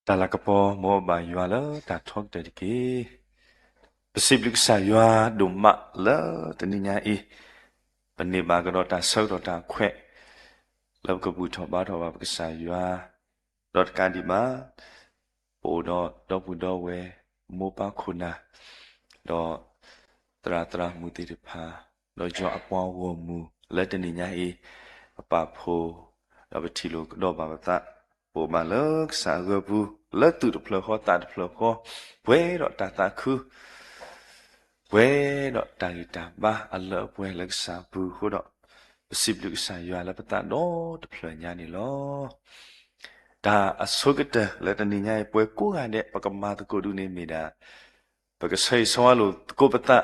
တၢ်လၤကပီၤ မ်အဘၣ်ယွၤလၢတၢ်ထီကတၢၢ်တက့ၢ်. ပစံးဘျုးကစၢ်ယွၤဒိၣ်မးလၢတနံၤညါအံၤ, ပန့ၢ်ဘၣ်ကဒီးတၢ်ဆၢကတီၢ်တၢ်ခွဲး လၢပကဘူၣ်ထီၣ်ဘါထီၣ်ဘၣ်ပကစၢ်ယွၤ, ဒီးတကးဒံးဘၣ် ပအိၣ်ဒီးဒီပုၢ်ဒီဝဲၢ် မိၢ်ပၢ်ခိၣ်နၢ် ဒီးသရၣ်သရၣ်မုၣ်သ့ၣ်တဖၣ်, ဒီးယွၤအပှၤဂီၢ်မုၢ်လၢတနံၤညါအံၤ, ပပာ်ဖှိၣ်, ဒီးပထံၣ်လိာ်ကဒီးဘၣ်ပသး, ပအိၣ်ဘၣ်လၢကစၢ်အဂၢၢ်ပူၤ လၢသူၣ်တဖျၢၣ်ဃီသးတဖျၢၣ်ဃီ, ပှဲၤဒီးတၢ်သးခု ပှဲၤဒီးတၢ်ဂံၢ်တၢ်ဘါအလၢအပှဲၤလၢကစၢ်အပူၤအဃိဒီး, ပစံးဘျုးကစၢ်ယွၤလၢပသးဒီတဖျၢၣ်ညါန့ၣ်လီၤ. တၢ်အဆိကတၢၢ်လၢတနံၤညါအံၤ ပှၤကိးဂၤဒဲး ပကမၤသကိးဒ်န့ၣ်မ့ၢ်ဒၣ်, ပကဆၢဂ့ၤဆၢဝါလိာ်သကိးပသး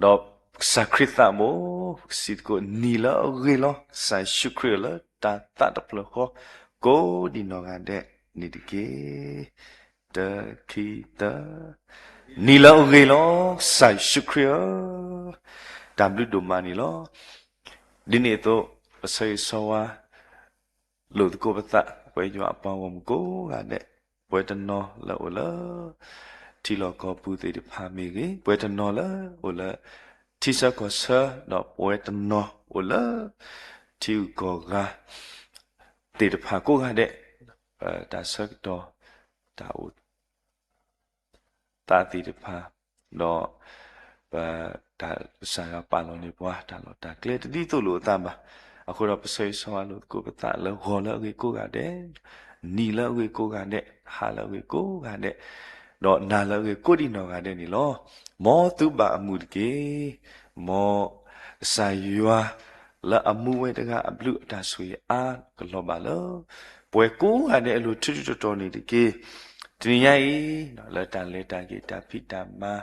ဒီးကစၢ်ခရံာ်သးဘိ, ပကစံးသကိး နံၤလၢအဂ့ၤလီၤ ကစၢ်ယ့ၣ်ၡူးခရံာ်ဧၢ လၢတၢ်သးတဖျၢၣ်ဃီ ကိးဒံးနီၢ်ဂၤဒဲးန့ၣ်တက့ၢ်. တၢ ခံ သၢ, နံၤလၢအဂ့ၤလီၤ ကစၢ်ယ့ၣ်ၡူးခရံာ်ဧၢ, တၢ်ဘျုးဒိၣ်မးန့ၣ်လီၤ. ဒ်န့ၣ်အသိး ပဆၢဂ့ၤဆၢဝါ လိာ်သကိးပသး ပဝဲယွၤအပှၤဂီၢ်မုၢ်ကိးဂၤဒဲး, ပဝဲတနီၤလၢအိၣ်လၢ ထံလီၢ်ကီၢ်ပူၤသ့ၣ်တဖၣ်မ့ၢ်ဂ့ၤ, ပဝဲတနီၤလၢအိၣ်လၢ ထံဆၢကီၢ်ဆၢ, ဒီးပဝဲတနီၤအိၣ်လၢ ထံဂုၤကီၢ်ဂၤ သ့ၣ်တဖၣ်ကိးဂၤဒဲး, တၢ်ဆၢကတီၢ် တၢ်အိၣ် သးသ့ၣ်တဖၣ်, ဒီး ပ တၢ်ကစၢ်ယွၤပာ်လီၤန့ၢ်ပှၤ တၢ်လီၢ်တၢ်ကျဲတဒ်သိးလိာ်အသးဘၣ်. အဃိဒီးပဆၢဂ့ၤဆၢဝါလိာ်သကိးပသးလၢဂီၤလၢအဂ့ၤကိးဂၤဒဲး, နံၤလၢအဂ့ၤကိးဂၤဒဲး, ဟါလၢအဂ့ၤကိးဂၤဒဲး, ဒီးနၤလၢအဂ့ၤကိးဒံးနီၢ်ဂၤဒဲးန့ၣ်လီၤ. မ်သုဘၣ်အမုာ်တက့ၢ်. မ် ကစၢ်ယွၤ လၢအမူဝဲတဂၤအဘျုးအတၢ်ဆိၣ်ဂ့ၤအါကလီၤဘၣ်လၢ ပှၤကိးဂၤဒဲးအလိၤထူထူတီတီန့ၣ်တက့ၢ်. တနံၤညါအံၤ လၢတၢ်လဲၤတၢ်က့ၤတၢ်ဖံးတၢ်မၤ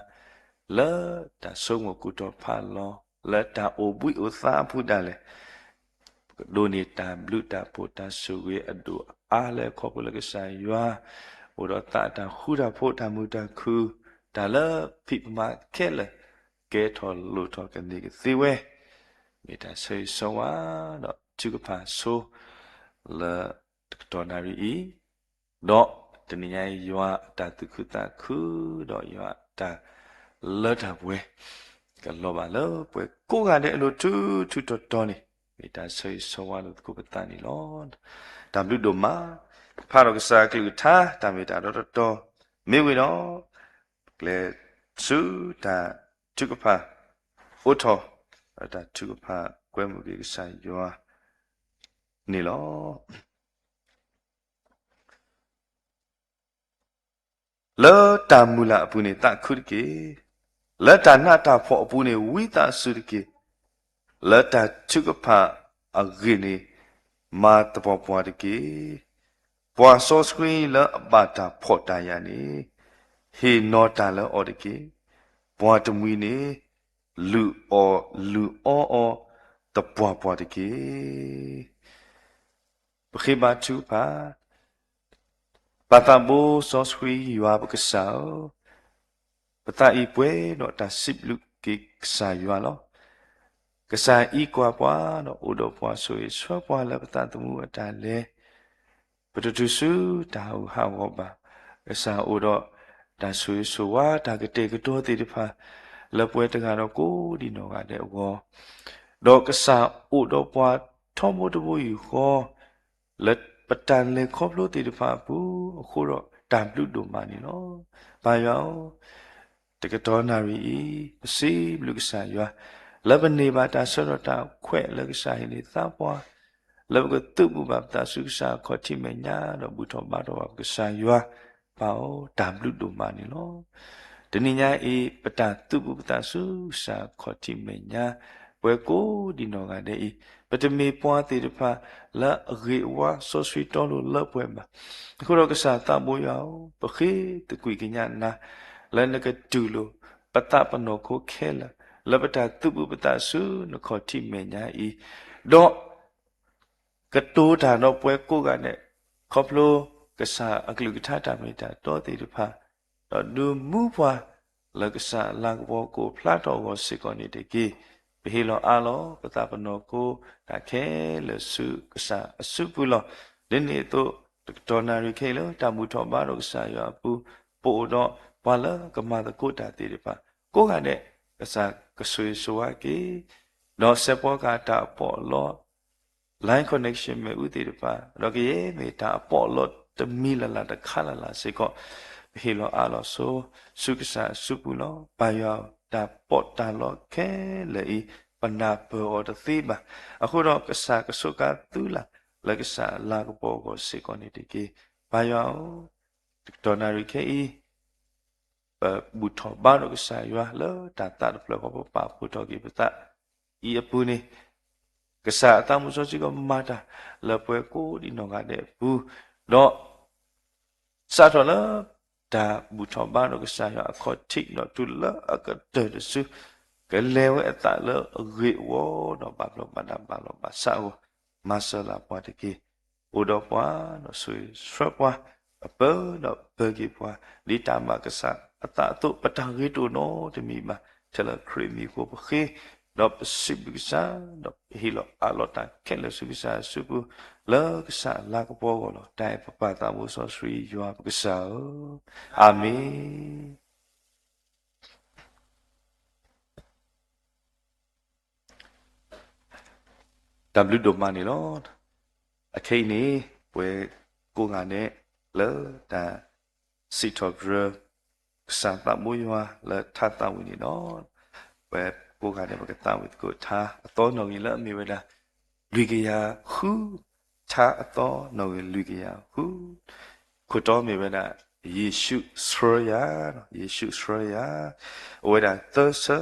လၢတၢ်ဆိကမိၣ်ကူၣ်တီၤဖးလီၤ လၢတၢ်အိၣ်ဘှံးအိၣ်သါအပူၤဒၣ်လဲာ် ပကဒိးန့ၢ်တၢ်ဘျုးတၢ်ဖှိၣ်တၢ်ဆိၣ်ဂ့ၤအဒိၣ်အါလၢခီဖျိလၢကစၢ်ယွၤ အိၣ်ဒီးသးတၢ်ဃူတၢ်ဖိးတၢ်မုာ်တၢ်ခုၣ် တၢ်လၢဖံးပမၤခဲလၢာ် ကဲထီၣ်လိၣ်ထီၣ်ကန့ၢ်ကသ့ဝဲ မ့ၢ်တၢ်ဆၢဂ့ၤဆၢဝါ ဒီးထုကဖၣ်ဆိ လၢတကတီၢ်နၣ်ရံၣ်အံၤ, ဒီးတနံၤညါအံၤ ယွၤအတၢ်သူၣ်ခုသးခု ဒီးယွၤအတၢ်လၢတၢ်ပှဲၤ ကလီၤဘၣ်လၢပှၤကိးဂၤဒဲးအလိၤထူထူတီတီန့ၣ် မ့ၢ်တၢ်ဆၢဂ့ၤဆၢဝါလိာ်သကိးပသးန့ၣ်လီၤ. တၢ်ဘျုးဒိၣ်မး, ဖးဒီးကစၢ်အကလုၢ်ကထါ တၢ်မ့ၢ်တၢ်တီတီတီ မ့ၢ်ဝံၤဒီး ကျဲးစၢးတၢ်ထုကဖၣ် အိးထီၣ် တၢ်ထုကဖၣ်ကွဲမုာ်က့ၤကစၢ်ယွၤန့ၣ်လီၤ. လၢတၢ်မုၢ်လၢ်အပူၤန့ၣ် သးခုတက့ၢ်. လၢတၢ်နးတၢ်ဖှီၣ်အပူၤန့ၣ် ဝံသးစူၤတက့ၢ်. လၢတၢ်ထုကဖၣ်အဂ့ၢ်န့ၣ် မၤသပှၢ်ပှၢ်တက့ၢ်. ပှၤစီဆှံလၢအဘၣ်တၢ်ဖှီၣ်တၢ်ယာ်န့ၣ် ဟ့ၣ်နီၤတၢ်လၢအီၤတက့ၢ်. ပှၤတမှံၤန့ၣ် လုၢ်အီၣ်လုၢ်အီအီၤ သပှၢ်ပှၢ်တက့ၢ်. ပဃ့ဘါထုကဖၣ်, ပၢ်သးဘိစီဆှံယွၤပကစၢ်ဧၢ, ပသးအံၤပှဲၤဒီးတၢ်စံးဘျုးက့ၤကစၢ်ယွၤလီၤ. ကစၢ်အံးကွၢ်ပှၤဒီးအိၣ်ဒီးပှၤဆိၣ်ဂ့ၤဆှၢပှၤလၢပသးသမူအတၢ်လဲၤ ပတတုၤဆူတၢ်ဟးဂူာ်ဟးဂီၤဘၣ်. ကစၢ်အိၣ်ဒီးတၢ်ဆိၣ်ဂ့ၤဆိၣ်ဝါ တၢ်ကတဲာ်ကတီၤသ့ၣ်တဖၣ် လၢပှၤတဂၤဒီးကိးဒံးနီၢ်ဂၤဒဲးအဂီၢ်, ဒီးကစၢ်အိၣ်ဒီးပှၤထီဘိတဘိယူၢ်ဃီ လၢပတၢ်လဲၤခီဖျိသ့ၣ်တဖၣ်အပူၤအဃိဒီး တၢ်ဘျုးဒိၣ်မးန့ၣ်လီၤ. ပၢ်ယွၤဧၢ, တကတီၢ်နၣ်ရံၣ်အံၤ ပစံးဘျုးကစၢ်ယွၤ လၢပန့ၢ်ဘၣ်တၢ်ဆၢကတီၢ်တၢ်ခွဲးလၢကစၢ်ဟ့ၣ်န့ၢ်သးပှၤ လၢပကသုးဘူးဘၣ်ပသးဆူကစၢ်အခီၣ်ထံးမဲာ်ညါ ဒီးဘူၣ်ထီၣ်ဘါထီၣ်ဘၣ်ပကစၢ်ယွၤ, ပၢ်ဧၢ, တၢ်ဘျုးဒိၣ်မးန့ၣ်လီၤ. တနံၤညါအံၤ ပတၢ်သုးဘူးပသးဆူကစၢ်အခီၣ်ထံးမဲာ်ညါ ပှၤကိးဒံးနီၢ်ဂၤဒဲးအံၤ ပတမ့ၢ်ပှၤသ့ၣ်တဖၣ်လၢအဂ့ၤအဝါစီဆှံတီလိၤလၢပှဲၤဘၣ်. အဃိဒီးကစၢ်သးဘိယွၤဧၢ, ပဃ့သကွံာ်ကညးနၤ လၢနကတူၢ်လိာ်ပသးပနီၢ်ခိခဲလၢာ် လၢပတၢ်သုးဘူးပသးဆူနခီၣ်ထံးမဲာ်ညါအံၤ, ဒီး ကတိၤတၢ်ဒီးပှၤကိးဂၤဒဲး ခီဖျိကစၢ်အကလုၢ်ကထါတၢ်မ့ၢ်တၢ်တီသ့ၣ်တဖၣ်, ဒီးဒုးမူပှၤလၢကစၢ်အလၤကပီၤကအိၣ်ဖျါထီၣ်အဂီၢ်စ့ၢ်ကီးန့ၣ်တက့ၢ်. ပဟ့ၣ်လီၤအါလီၤပသးပနီၢ်ခိတၢ်ခဲလၢာ်ဆူကစၢ်အစုပူၤလီၤ. ဒ်န့ၣ်အသိး တကတီၢ်နၣ်ရံၣ်ခဲအံၤလၢတၢ်ဘူၣ်ထီၣ်ဘါထီၣ်ကစၢ်ယွၤအပူၤ, ပအိၣ်ဒီးပှၤလၢကမၤသကိးတၢ်သ့ၣ်တဖၣ်ကိးဂၤဒဲး, ကစၢ်ကဆိၣ်ဂ့ၤဆိၣ်ဝါက့ၤ, ဒီးစဲးပီကၤတၢ်အပီးအလီ line connection မ့ၣ်အူသ့ၣ်တဖၣ်, ဒီးကယဲၢ်မ့ၢ်တၢ်အပီးအလီတမံၤလၢ်လၢ်တခါလၢ်လၢ်စ့ၢ်ကီး, ပဟ့ၣ်လီၤအးလီၤဆိဆူကစၢ်အစုပူၤလီၤ. ပၢ်ယွၤဧၢ, တၢ်ပီးတၢ်လီခဲလၢာ်အံၤ ပနၢ်ပၢၢ်အီၤတသ့ဘၣ်. အဃိဒီးကစၢ်ကဆိးကါသုလၢ် လၢကစၢ်လၤကပီၤအဂီၢ်စ့ၢ်ကီးန့ၣ်တက့ၢ်. ပၢ်ယွၤဧၢ, တကတီၢ်နၣ်ရံၣ်ခဲအံၤ ပဘူၣ်ထီၣ်ဘါထီၣ်ကစၢ်ယွၤလၢတၢ်သးတဖျၢၣ်ဃီ ပပာ်ဖှိၣ်ထီၣ်က့ၤပသးအံၤအပူၤန့ၣ်, ကစၢ်အသးမူစီဆှံကမၤတၢ်လၢပှဲၤကိးဒံးနီၢ်ဂၤဒဲးအပူၤ, ဒီး စးထီၣ်လၢတၢ်ဘူၣ်ထီၣ်ဘါထီၣ်ကစၢ်ယွၤအခီၣ်ထံးဒီးတုၤလၢအကတၢၢ်တစု, ကလဲၤဝဲအသးလၢအဂ့ၤအဝီဒီးဘၣ်ဘျီးဘၣ်ဒါဘၣ်လီၤဘၣ်ဆးအဂီၢ်, မၤစၢၤလၢပှၤတက့ၢ်. အိၣ်ဒီးပှၤဒီးဆိၣ်ဂ့ၤဆှၢပှၤ, အပၢဒီးပၢၤက့ၤပှၤ, ဒ်တၢ်ဘၣ်ကစၢ်အသးအသိး ပတၢ်ဂ့ၤတအိၣ်နီတမံၤဘၣ်, ထဲလၢခရံာ်မံၤအဃိပဃ့, ဒီးပစံးဘျုးကစၢ်, ဒီးပဟ့ၣ်လီၤအးလီၤတၢ်ခဲလၢာ်ဆူကစၢ်အစုပူၤ, လၢကစၢ်လၤကပီၤအဂီၢ်လီၤ. တၢ်အဲၣ်ပပၢ်သးဘိစီဆှံယွၤပကစၢ်ဧၢ, အၤမ့ၣ်. တၢ်ဘျုးဒိၣ်မးန့ၣ်လီၤ. အခဲအံၤန့ၣ် ပဝဲကိးဂၤဒဲးလၢတၢ်စံးထီၣ်ပတြၢၤ ကစၢ်သးဘိယွၤလၢထါသးဝံၣ်န့ၣ်လီၤ. ပဝဲကိးဂၤဒဲး ပကသးဝံၣ်သကိးထါအသီနီၣ်ဂံၢ်လၢအမ့ၢ်ဝဲဒၣ် လွံၢ်ကယၤဃု, ထါအသီနီၣ်ဂံၢ်လွံၢ်ကယၤဃု, ခိၣ်တီမ့ၢ်ဝဲဒၣ် ယ့ၣ်ၡူးဆှၢယၤ, ယ့ၣ်ၡူးဆှၢယၤ, အိၣ်ဝဲဒၣ်သၢဆၢ,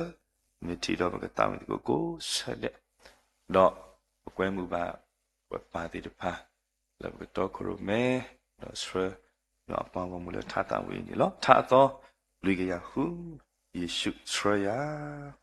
မ့ၢ်ထံၣ်ဒီးပကသးဝံၣ်သကိးကိးဆၢဒဲး, ဒီးပကွဲမုာ်ဘၣ်ပှၤပၢ်သ့ၣ်တဖၣ် လၢပကတီခိၣ်ရိၣ်မဲ, ဒီးဆှၢ, ဒီးအပှၤဂီၢ်မုၢ်လၢထါသးဝံၣ်အံၤန့ၣ်လီၤ. ထါအသီလွံၢ်ကယၤဃု, ယ့ၣ်ၡူးဆှၢယၤ.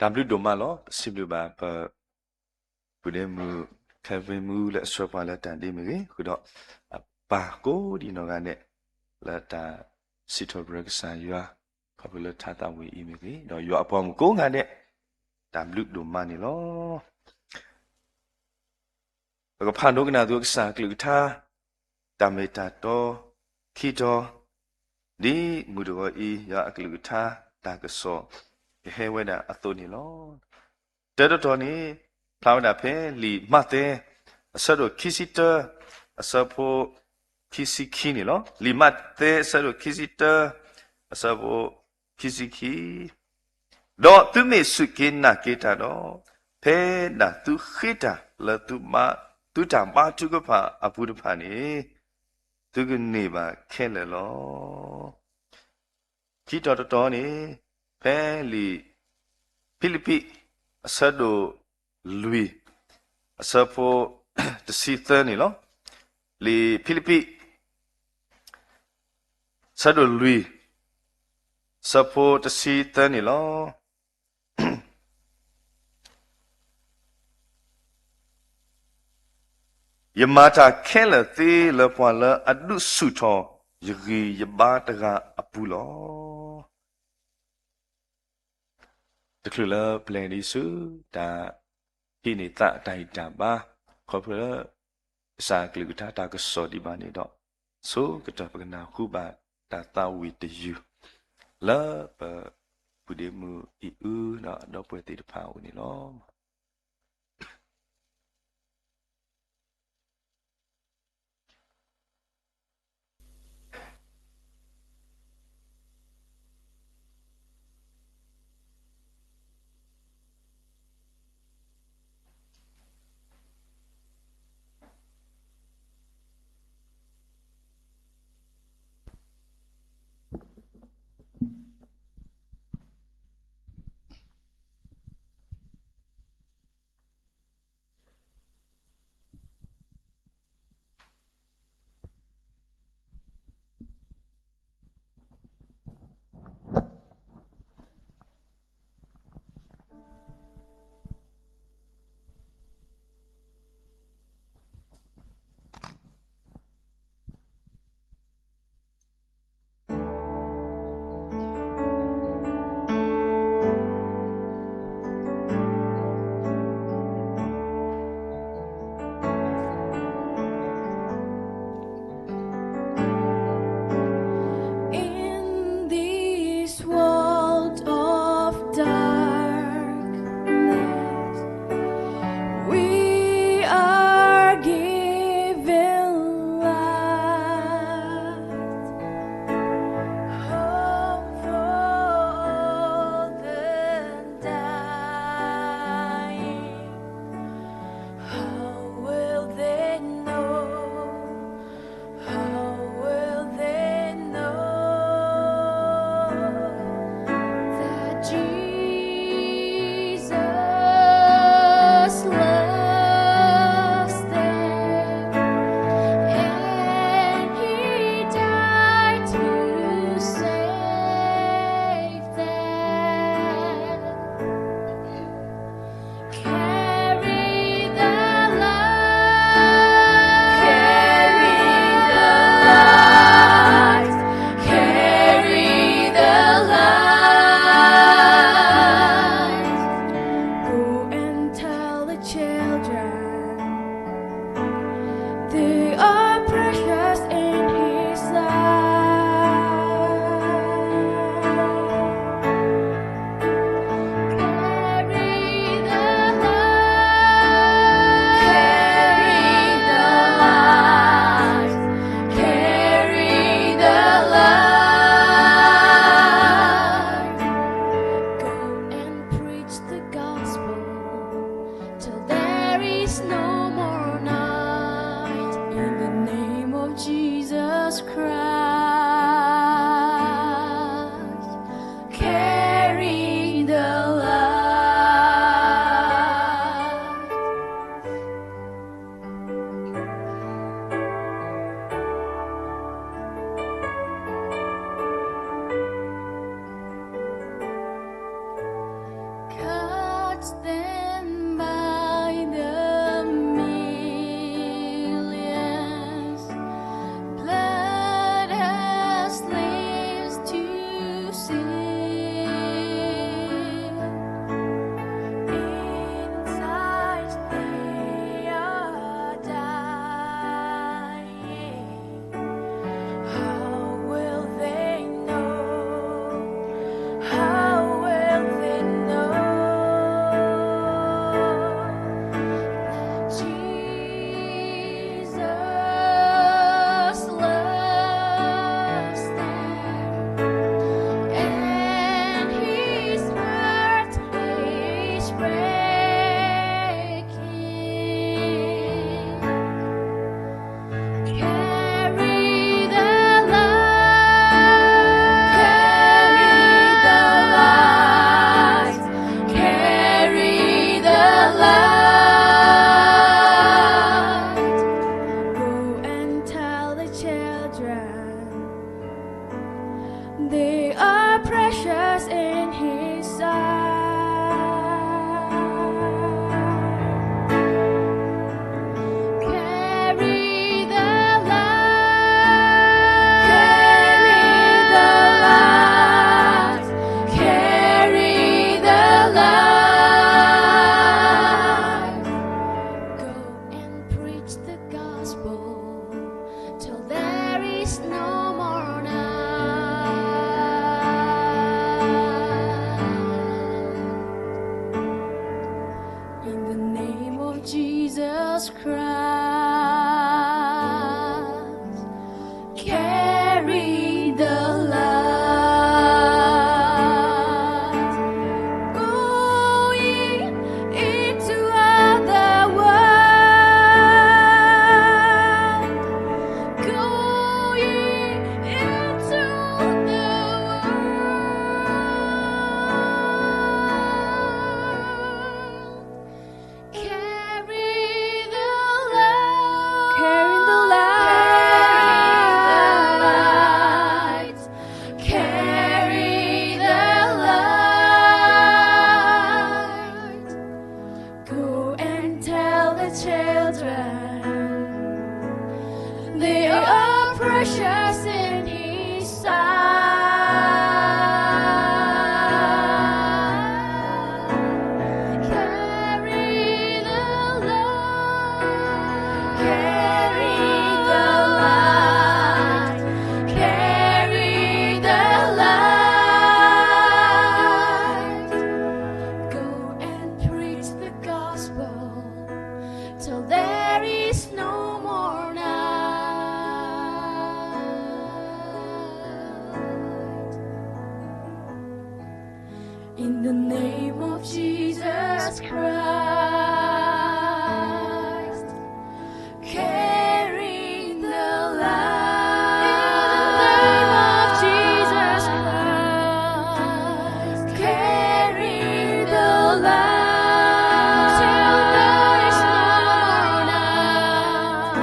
တၢ်ဘျုးဒိၣ်မးလီၤ. ပစံးဘျုးဘၣ်ပ ပုၢ်ဒ့မုၣ် Kevin မူလၢအဆှၢပှၤလၢတၢ်ဒ့မုၢ်ဂ့ၤ, ဃုာ်ဒီးအပၢ်ကိးဒံးနီၢ်ဂၤဒဲး လၢတၢ်စံးထီၣ်ပတြၢၤကစၢ်ယွၤ ခီဖျိလၢထါသးဝံၣ်အံၤမ့ၢ်ဂ့ၤ, ဒီးယွၤအပှၤမုၣ်ကိးဂၤဒဲး တၢ်ဘျုးဒိၣ်မးန့ၣ်လီၤ. ပကဖးဒိကနၣ်သကိးကစၢ်အကလုၢ်ကထါ တၢ်မ့ၢ်တၢ်တီ ခံတီၤ, ဒ်မုၢ်တဂီၤအံၤ ယွၤအကလုၢ်ကထါ တၢ်ကစီၣ် ကဟဲဝဲဒၣ်အသိးန့ၣ်လီၤ. တၢတတီၤန့ၣ် ဖျါဝဲဒၣ်ဖဲလံာ်မးသဲ အဆၢဒိၣ်ခံဆံတၢ အဆၢဖိ ခံဆံခံန့ၣ်လီၤ. လံာ်မးသဲ အဆၢဒိၣ်ခံဆံတၢ အဆၢဖိ ခံဆံခံ, ဒီးသုမ့ၢ်စူၢ်က့ၤနာ်က့ၤတၢ်ဒီး, ဖဲဒၣ်သုဃ့တၢ်လၢသုဘါ, သုတၢ်ဘါထုကဖၣ်အပူၤတဖၣ်န့ၣ်, သုကန့ၢ်ဘၣ်ခဲလၢာ်လီၤ. ခံတီၤတတီၤန့ၣ် ဖဲလံာ်ဖံလံးပံး အဆၢဒိၣ်လွံၢ် အဆၢဖိ တဆံသၢန့ၣ်လီၤ. လံာ်ဖံလံးပံး ဆၢဒိၣ်လွံၢ် ဆၢဖိတဆံသၢန့ၣ်လီၤ. ယမၤတၢ်ခဲလၢာ်သ့လၢပှၤလၢအဒုးဆူၣ်ထီၣ်ယဂံၢ်ယဘါတဂၤအပူၤလီၤ. တချုးလၢပလဲၤဒံးဆူ တၢ်ဟံးန့ၢ်သးတၢ်ဂံၢ်တၢ်ဘါ ခီဖျိလၢ ကစၢ်အကလုၢ်ကထါတၢ်ကစီၣ်ဒံးဘၣ်န့ၣ်ဒီး, ဆိကတၢၢ်ပကနၢ်ဟူဘၣ်တၢ်သးဝံၣ်တယုၢ် လၢပပုၢ်ဒ့မုၣ်အံၣ်အုဒီးအဒီပုၢ်ဝဲၢ်သ့ၣ်တဖၣ်အအိၣ်န့ၣ်လီၤ. In the name of Jesus Christ, carrying the light. In the name of Jesus Christ, carrying the light. Till there is no night,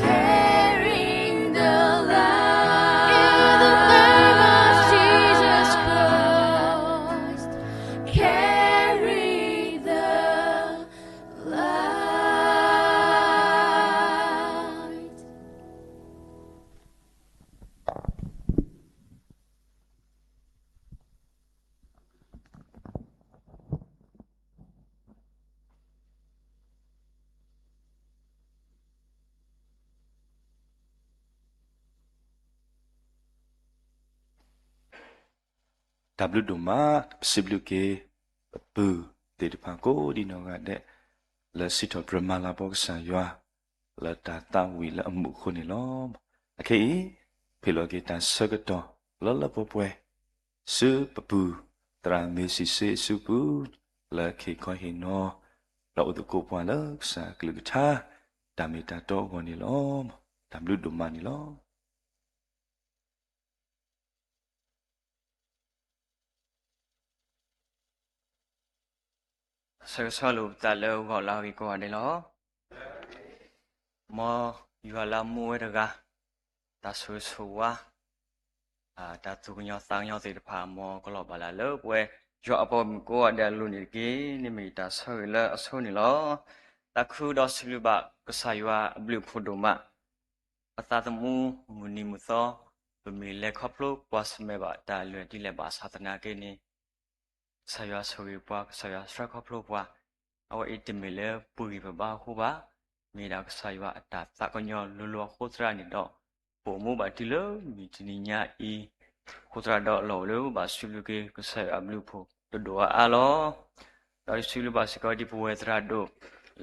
carrying the light. In the name of Jesus Christ, carry the light. တၢ်ဘျုးဒိၣ်မး ပစံးဘျုးက့ၤ ပပုၢ်သ့ၣ်တဖၣ်ကိးဒံနီၢ်ဂၤဒဲး လၢစံးထီၣ်ပတြၢၤမၤလၤကပီၤကစၢ်ယွၤ လၢတၢ်သးဝံၣ်လၢအမူးအဃိန့ၣ်လီၤ. အခဲအံၤ ဖ့ၣ်လီၤက့ၤတၢ်ဆၢကတီၢ်လၢလၢပှဲၤပှဲၤ ဆူပပုၢ်သရၣ်မ့ၢ်စံးဆ့အစုပူၤ လၢကဟ့ၣ်ခီဟ့ၣ်နီၤ ဒီးအိၣ်သကိးပှၤလၢကစၢ်အကလုၢ်ကထါ တၢ်မ့ၢ်တၢ်တီအဂီၢ်န့ၣ်လီၤ. တၢ်ဘျုးဒိၣ်မးန့ၣ်လီၤ. ဆၢဂ့ၤဆၢဝါလိာ်ပသးလၢဂီၤလၢအဂ့ၤကိးဂၤဒဲးလီၤ. မ်ယွၤလၢအမူဝဲတဂၤ တၢ်ဆိၣ်ဂ့ၤဆိၣ်ဝါ တၢ်သူၣ်ကညီၤသးကညီၤသ့ၣ်တဖၣ် မ်ကလီၤဘၣ်လၢပဝဲယွၤအပှၤဂီၢ်မုၢ်ကိးဂၤဒဲးအလိၤန့ၣ်တက့ၢ်. န့ၣ်မ့ၢ်ယတၢ်ဆၢဂ့ၤလၢအဆိန့ၣ်လီၤ. သးခုဒီးစံးဘျုးဘၣ်ကစၢ်ယွၤအဘျုးအဖှိၣ်ဒိၣ်မး ပသးသမူမုၢ်နံၤမုၢ်သီ ပမ့ၢ်လဲၤခီဖျိကွၢ်ဆၢၣ်မဲာ်ဘၣ်တၢ်အလဲၤတလဲၤဘၣ်ဆၣ်သနာ်က့န့ၣ် ကစၢ်ယွၤဆိၣ်ဂ့ၤပှၤ ကစၢ်ယွၤဆှၢခီဖျိပှၤ အဝဲအံၤတမ့ၢ်လၢပဂံၢ်ပဘါအဃိဘၣ်. မ့ၢ်ဒၣ်ကစၢ်ယွၤအတၢ်သးကညီၤလိၤလိၤအဃိသတးန့ၣ်ဒီး ပအိၣ်မူဘၣ်တုၤလၢမုၢ်တနံၤညါအံၤ အဃိသတးဒီးလီၢ်အိၣ်လၢပဘၣ်စံးဘျုးက့ၤကစၢ်ယွၤအဘျုးအဖှိၣ်တဒိၣ်အါအါလီၤ. ဒီးယစံးဘျုးဘၣ်စ့ၢ်ကီးဒ်ပဝဲသရၣ်ဒိၣ်